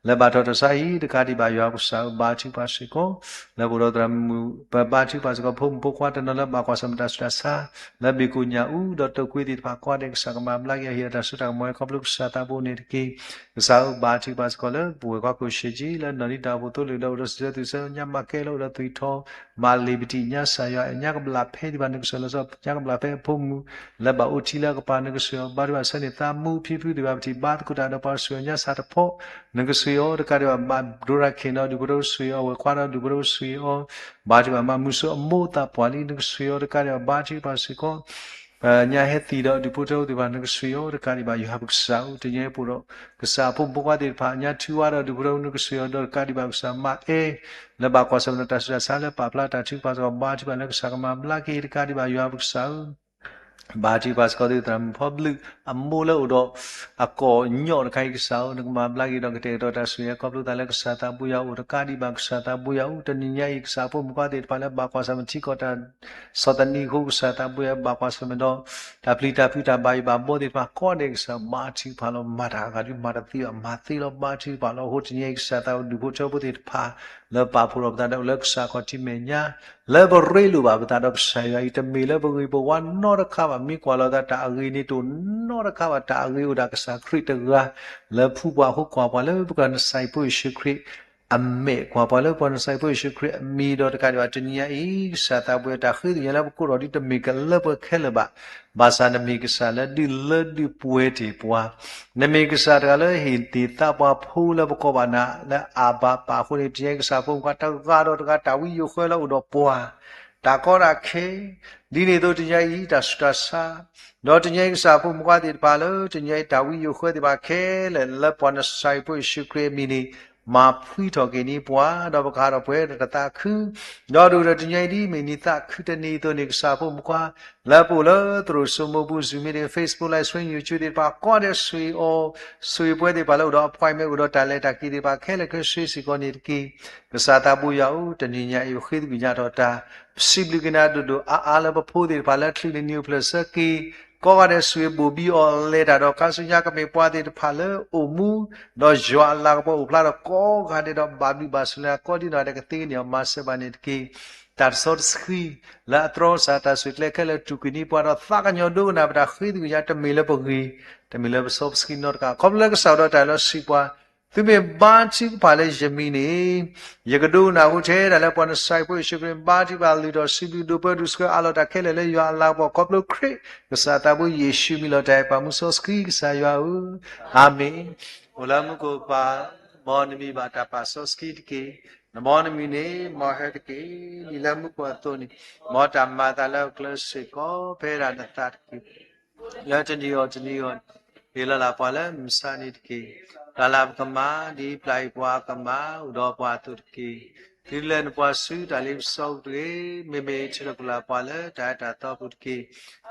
လၢဘၣ်ထီၣ်တၢ်ဆါဟံၣ်တကးဒံးဘၣ် ယွၤပကစၢ်ဧၢ ဘါထုကဖၣ်စ့ၢ်ကီး လၢပအိၣ်ဒီးသရၣ်မုၣ် ပဘါထုကဖၣ်စ့ၢ်ကီး ဖိမုၣ်ဖိခွါတနီၤလၢဘၣ်ကွၢ်ဆၢၣ်မဲာ်တၢ်ဆူးတၢ်ဆါ လၢဘ့ၣ်ကိၣ်ညၣ်အူ ဒီးတိာ်ကွံာ်သ့ၣ်တဖၣ်ကိးဂၤဒဲး ကစၢ်ကမၤဘျါက့ၤအဟံၣ်ဒီးတၢ်စိတၢ်ကမီၤ ခီဖျိကစၢ်သးဘိန့ၣ်တက့ၢ်. ကစၢ်ဧၢ ဘါထုကဖၣ်စ့ၢ်ကီးလၢ ပဝဲၢ်ခွါကိာ်ၡ့ၣ်ကၠံ လၢနီၢ်ဒံတၢ်အိၣ်ဖှိၣ်သိလ့ၣ်ဒီး အိၣ်ဒီးစံးဆၢသုးဆၢ ညါမၤကဲလၢအိၣ်ဒီးသွံၣ်ထီၣ် မၤလ့ၤပတံၢ်ညါ ကစၢ်ယွၤအဲၣ်ညါကဘျၣ်ဖဲဒံးဘၣ် နကစၢ်လီၤဆီ ညါကဘျၣ်ဖဲအဖိမုၣ် လၢဘၣ်အိၣ်ထံလၢအကပၤ နကဆှၢအီၤ ဘါထုကဖၣ်ဆၢန့ၣ် သးမူဖံဖုသ့ၣ်တဖၣ်ပထံၣ်ဘါသကိးတၢ်ဒီးပှၤဆှၢအီၤညါ ဆၣ်တဖီ နကဆှၢအီၤတကးဒံးဘၣ် ဘၣ်ဒိရၣ်ခ့ၣ်နီၤ ဒုးဖိထၢဆှၢအီၤ ဝဲၤခွါဒီးဒုးဖိထၢဆှၢအီၤ ဘါထုကဖၣ်မၤမုာ်ဆိအမိၢ်သးပှၢ်လံ နကဆှၢအီၤတကးဒံးဘၣ် ဘါထုကဖၣ်စ့ၢ်ကီး ညါဟဲသံဒီးဒုးဖိထၢသ့ၣ်တဖၣ် နကဆှၢအီၤတကးဒံးဘၣ် ယွၤပကစၢ်ဧၢ တနံၤအံၤပအိၣ်ဒီး ကစၢ်အဖိမုၣ်ဖိခွါသ့ၣ်တဖၣ် ညါထုဝါဒီးဒုးဖိထၢ နကဆှၢအီၤဒီးတကးဒံးဘၣ် ကစၢ်မၤအဲၣ် လၢဘၣ်ကွၢ်ဆၢၣ်မဲာ်ဒီးတၢ်ဆူးတၢ်ဆါ လၢပာ်ဖျါတၢ်ထုကဖၣ်စ့ၢ်ကီး ဘါထုကဖၣ်လၢကစၢ်ကမၤဘျါက့ၤတကးဒံးဘၣ် ယွၤပကစၢ်ဧၢ ဘါထုကဖၣ်စ့ၢ်ကီးသုသရၣ်မုၣ်ဖီဘျုး အမိၢ်လၢအိၣ်ဒီး အကိာ်ညီၣ်တခါအံၤ ကစၢ်ဧၢ နကမၤဘျါက့ၤဒီးကတဲာ်ကတီၤတၢ်ဆူးယဲၢ် ခီဖျိသးလၢကစၢ်သးပူၤယွၤအိၣ်တကးဒံးဘၣ် ကစၢ်သးပူၤယွၤအိၣ် တနံၤညါအံၤ ကစၢ်ဖိမုၣ်ဖိခွါသ့ၣ်တဖၣ်လၢဘၣ်ကွၢ်ဆၢၣ်မဲာ်ထံကီၢ်တၢ် ဆီၣ်သနံးအဃိ ကစၢ်သးပူၤယွၤဘၣ်ကွၢ်ဆၢၣ်မဲာ်ဒီး တၢ်ပျံၤတၢ်ဖုးတၢ်ဘၣ်ယိၣ်ဘၣ်ဘီသ့ၣ်တဖၣ်ကိးဂၤဒဲး ကစၢ်ဘါထုကဖၣ်လီၤ မၤတၢ်အဂၤဒုး မၤတသ့ဘၣ် မၤသ့လီၤ ဘါထုကဖၣ်လီၤ အဃိတနံၤအံၤ ကစၢ်သးပူၤဒုးဖိထၢဖိသ့ၣ်တဖၣ် လၢပာ်ဖှိၣ်ထီၣ်ပသးဒီးအိၣ်လၢကစၢ်ခီၣ်ထံးမဲာ်ညါ လၢပရ့လိာ်ဘၣ်ပသးဒီးကစၢ်ယွၤအံၤ တမ့ၢ်လၢပဂ့ၤပဝါနီတခါဘၣ် မ့ၢ်ကွၢ်လီၤသးတၢ်အဂ့ၤန့ၣ်တအိၣ်နီတခါဘၣ် တၢ်အဂ့ၤအိၣ်ဒၣ်ကစၢ်ခရံာ်တဂၤ လၢဖှူပှၤအဃိ ကွၢ်ပှၤလၢပကစၢ်နစၢ်ဖိယ့ၣ်ၡူးခရံာ် အမဲာ် ကွၢ်ပှၤလၢပကစၢ်နစၢ်ဖိယ့ၣ်ၡူးခရံာ်အမံၤဒီးတကးဒံးဘၣ် တနံၤညါအံၤ ကစၢ်သးပူၤတၢ်ဃ့သ့ၣ်ညါလၢပကိးထီၣ်ဒ်တမ့ၢ်ကလၢပှဲၤခဲလၢာ်ဘၣ် ဘၣ်ဆၣ်နမ့ၢ်ကစၢ်လၢဒုးလၢဒုးပှဲၤတ့ၢ်ပှၤ နမ့ၢ်ကစၢ်တဂၤလၢဟ့ၣ်သ့ၣ်သးပှၤဖိလၢပကိးဘၣ်နၤလၢအးဘၤပၢ်အဃိန့ၣ် တနံၤအံၤကစၢ်ဖိမုၣ်ခွါတဂၤဒီးတဂၤ တၢ်ဝံယိၤဃၢလၢအိၣ်ဒီးပှၤ တၢ်ကီတၢ်ခဲ ဒ်န့ၣ်အသိးတနံၤအံၤ တၢ်ဆူးတၢ်ဆါ ဒီးတနံၤအံၤကစၢ်ဖိမုၣ်ခွါသ့ၣ်တဖၣ်လၢ တနံၤအံၤတၢ်ဝံယိၤဃၢသ့ၣ်တဖၣ်ခဲလၢာ် လၢပှၤနစၢ်ဖိယ့ၣ်ၡူးခရံာ်အမံၤန့ၣ် မၤဖှံထီၣ်က့ၤန့ၢ်ပှၤ ဒီးပကဟးထီၣ်ပှဲၤဒီးတသးခု ဒီးဒ်ဒီးတနံၤအံၤဒ်မ့ၢ်နံၤသးခုတနံၤအသိးန့ၣ် ကစၢ်ဖိမုၣ်ခွါ လၢပအိၣ်လၢသရိာ်စိမိပူၤ Zoom meeting, Facebook live stream, YouTube သ့ၣ်တဖၣ်ကိးဂၤဒဲး ဆိၣ်ဂ့ၤအီၤ ဆိၣ်ဂ့ၤပှၤသ့ၣ်တဖၣ်လၢအိၣ်ဒီး appointment အိၣ်ဒီးတၢ်လဲၤတၢ်က့ၤသ့ၣ်တဖၣ်ခဲလၢာ်ခဲဆ့စ့ၢ်ကီးန့ၣ်တက့ၢ်. ကစၢ်သးပူၤယွၤဧၢ တနံၤညါအံၤ ပဃ့သကွံာ်ညါထီၣ်တၢ် ပစံးဘျုးက့ၤနၤဒိၣ်ဒိၣ်အါအါလၢပဖိသ့ၣ်တဖၣ်လၢ ချုးန့ၢ်နံၤအိၣ်ဖျဲၣ်ဆၢက့ၤ ကိးဂၤဒဲး ဆိၣ်ဂ့ၤဘိၣ်ဘံအီၤ လဲၤတၢ်ဒီးခါဆူညါ ကမ့ၢ်ပှၤသ့ၣ်တဖၣ်လၢအိၣ်မူ ဒီးယွၤအလၤကပီၤအိၣ်ဖျါဒီးကိးဂၤဒဲးဒီး ဘၣ်ဘျုးဘၣ်ဆိၣ်လၢကိးဒ်နီၢ်ဂၤဒဲး ကသ့န့ၢ်အီၤမၤစၢၤဘၣ်န့ၣ်တက့ၢ်. တၢ်တစီတဆှံ လၢအတြီကစၢ်တၢ်ဆိၣ်ကျဲခဲလၢာ် တူၢ်ကွံာ်န့ၢ်ပှၤဒီးသးကညီၤဒိကနၣ် ပတၢ်ဃ့သကွံာ်ညါ တမ့ၢ်လၢပဂ့ၤ တမ့ၢ်လၢပစီပဆှံနီတခါ ခီဖျိလၢကစၢ်ဒီးတၢ်လၢစံးပှၤ သုမ့ၢ်ဘါထုကဖၣ်လၢယမံၤန့ၣ် ယကဒိကနၣ်ဟူထဲဒၣ်လၢပှၤနစၢ်ဖိယ့ၣ်ၡူးခရံာ် ဘါထုကဖၣ်လုၢ်ထီၣ်စံးဘျုးဒိးပၢဒိးဆှၢအးလီၤတၢ်ခဲလၢာ်လၢယွၤအလၤကပီၤ ခီဖျိခရံာ် ကစၢ်သးဘိယ့ၣ်ၡူးမံၤလီၤ တၢ်အဲၣ်ပာ်မူစီဆှံကစၢ်ယွၤဧၢ အၤမ့ၣ်. အိၣ်လၢမူခိၣ်ပၢ် မ်နမံၤဘၣ်တၢ်ပာ်စီဆှံတက့ၢ်. နမ်နမံၤန့ၣ် မ်ဟဲတက့ၢ်. ဒ်လၢမူခိၣ်အသိးန့ၣ် မ်တၢ်မၤအသးလၢအကျဲစ့ၢ်ကီး ဖဲဒၣ်နသးတက့ၢ်. လၢတနံၤအံၤတနံၤအံၤ ဟ့ၣ်လီၤလၢ်ပှၤလၢမုၢ်ဆါနံၤတက့ၢ်. ပျၢ်လၢ်ပကမၢ် ဒ်ပျၢ်အံၤပှၤကမၢ် အိၣ်ဒီးပှၤအသိးတက့ၢ်. တုၤလၢနပှၤဆူတၢ်လ့ပစီပူၤတဂ့ၤ, မ့မ့ၢ်ထုးထီၣ်ပျၢ်လၢ်ပှၤလၢတၢ်အၢတၢ်သီပူၤတက့ၢ်.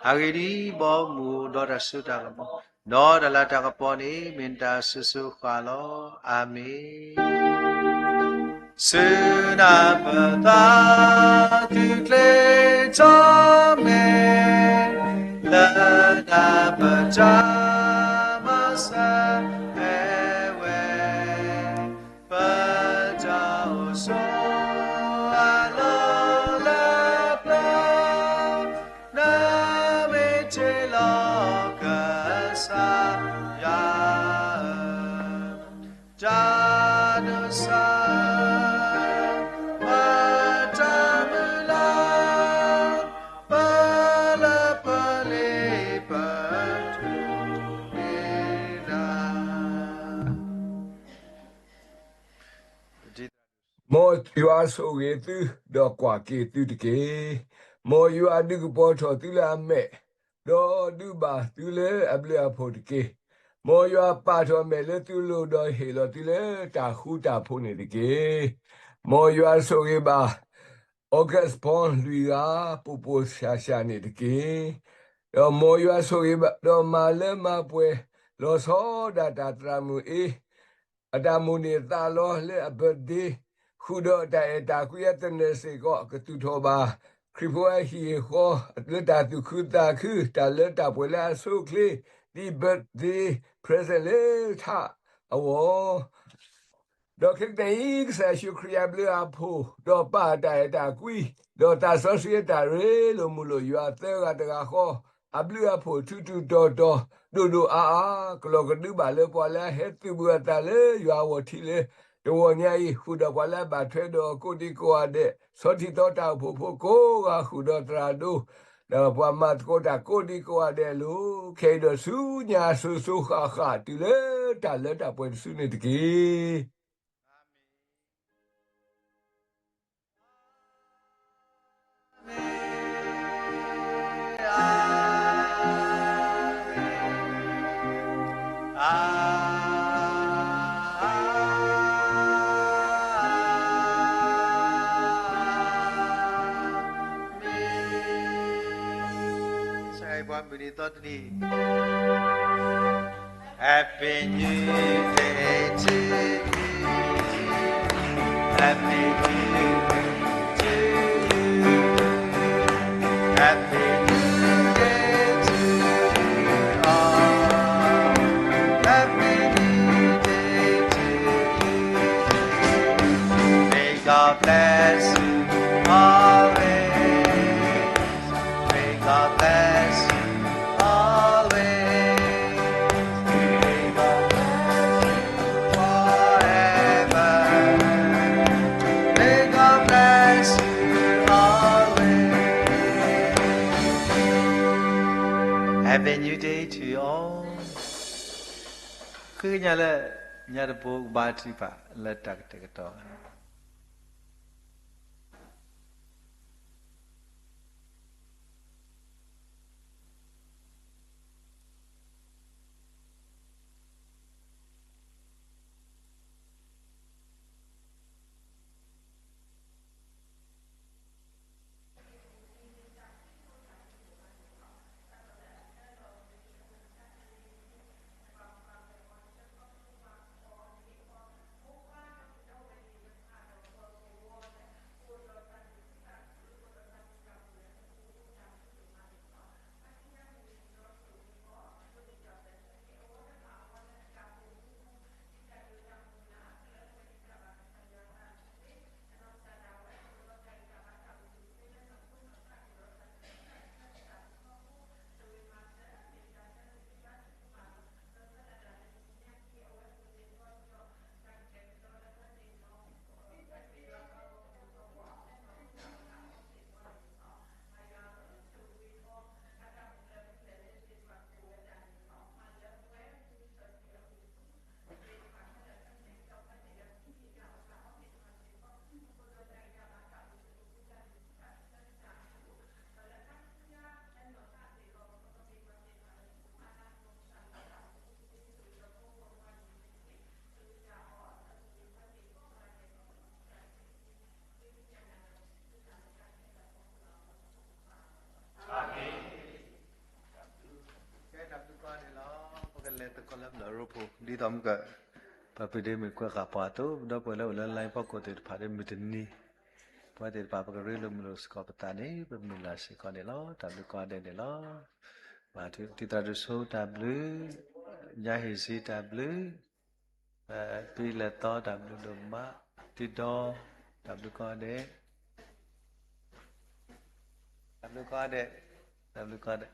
အဂ့ၢ်ဒ်အံၤ, ဘီမုၢ်ဒီးတၢ်စိတၢ်ကမီၤ, ဒီးတၢ်လၤတၢ်ကပီၤန့ၣ် မ့ၢ်နတၢ်အစိၤစိၤဃၣ်ဃၣ်လီၤ. အၤမ့ၣ်. ဆူနၢ်ပၢၢ်သးခုကျဲထီၣ်မဲာ်, လၢတၢ်ပတၢ်မၤစၢၤဟဲဝဲ, ပတၢ်အိၣ်ဆိးအလီၢ်လၢပျၢၤ, နမ့ၢ်တ့လီၤ မ်ယွၤဆိၣ်ဂ့ၤသု, ဒီးကွၢ်က့ၤသုတက့ၢ်. မ်ယွၤဒုးကပီၤထီၣ်သုလၢအမဲာ်, ဒီးဒုးဘၣ်သုလၢအဘျုးအဖှိၣ်တက့ၢ်. မ်ယွၤပာ်ထီၣ်အမဲာ်လၢသုလိၤ, ဒီးဟ့ၣ်လီၤသုလၢတၢ်ဃူတၢ်ဖိးန့ၣ်တက့ၢ်. မ်ယွၤဆိၣ်ဂ့ၤဘၣ် August Paul လွံၢ်ဂၤ ပိာ်ပိာ်ရှၣ်ရှၣ်န့ၣ်တက့ၢ်. ဒီးမ်ယွၤဆိၣ်ဂ့ၤဘၣ်, ဒီးမၤလၢမၤပှဲၤလီၤဆီဒၣ်တၢ်သရၣ်မုၣ်အ့ အတၢ်မိၣ်န့ၢ်သးလီလၢအ birthday ဃုာ်ဒီးတၢ်အဲၣ်တၢ်ကွံအသနၢၣ်စ့ၢ်ကီး ကသူၣ်ထီၣ်ဘၣ် ခရံာ်ဖိအဟံၣ်အဃီ လၢတၢ်သူၣ်ခုသးခု တၢ်လၢတၢ်ပှဲၤလၢအဆိအချ့ ဒ် birthday present လၢထးအဂီၢ် ဒီးခဲကနံၣ်အံၤ ကစၢ်ယ့ၣ်ၡူးခရံာ်အဘျုးအဖှိၣ်, ဒီးပၢ်အတၢ်အဲၣ်တၢ်ကွံ, ဒီးသးစီဆှံအတၢ်ရ့လိာ်မုာ်လိာ် ယွၤသၢဂၤတဂၤဃီ အဘျုးအဖှိၣ်ထူထူတီၤတီၤ ဒိၣ်ဒိၣ်အါအါ ကလီၤကဒုဘၣ်လၢပှၤလၢအဟဲသုးဘူးအသးလၢယွၤအဂီၢ်ထံးလၢ တဂီၤညါအံၤ ဃုာ်ဒီးပှၤလၢအဘၣ်ထွဲဒီးကိးဒံကိးဂၤဒဲး ဆီထံသီတၢ်အိၣ်ဖှိၣ်ဖိကိးဂၤ ဃုာ်ဒီးသရၣ်ဒိၣ် ဒီးပှၤမၤသကိးတၢ်ကိးဒံကိးဂၤဒဲးအလိၤ ခဲအံၤဒီးဆူညါစိၤစိၤဃၣ်ဃၣ် တုၤလၢတၢ်လၢတၢ်ပှဲၤတစုန့ၣ်တက့ၢ်. စကဲပှၤမုၢ်နံၤသီတနံၤ Happy New Day to you. Happy New Day to you. Happy New Day to you all. Happy New Day to you. May God bless you always. May God bless you always. May God bless you forever. May God bless you always. Happy New Day to you all. ဃ့ကညးလၢ ညါတဘိကဘါထုကဖၣ်လၢတၢ်ကတဲာ်ကတီၤကဲ တၢ်ဘျုးကိးဂၤဒဲးလီၤ. ပကလဲၤသကိးလၢဘျီၣ်ရိဖှိၣ် ဒ်သိးမုၢ်က ပှၤဖုဒ့မုၢ်ကွဲးဃာ်ပှၤအသိး ဒီပုၢ်ဝဲၢ်လၢအိၣ်လၢ line ဖီခိၣ်သ့ၣ်တဖၣ်ဒီး မုၢ်တနံၤ ပဝဲသ့ၣ်တဖၣ် ပကရ့လိာ်မုာ်လိာ်စ့ၢ်ကီးပသးန့ၣ် ပမုၢ်လၢ်စ့ၢ်ကီးန့ၣ်လီၤ. တၢ်ဘျုးကိးဂၤဒဲးန့ၣ်လီၤ. ဘၣ်ထံသရၣ်ဒိၣ်စိတၢ်ဘျုး, ညါဟ့ၣ်စံတၢ်ဘျုး, ပံလဲၤသီတၢ်ဘျုးဒိၣ်မး, တံဒီ တၢ်ဘျုးကိးဂၤဒဲး, တၢ်ဘျုးကိးဂၤဒဲး, တၢ်ဘျုးကိးဂၤဒဲး.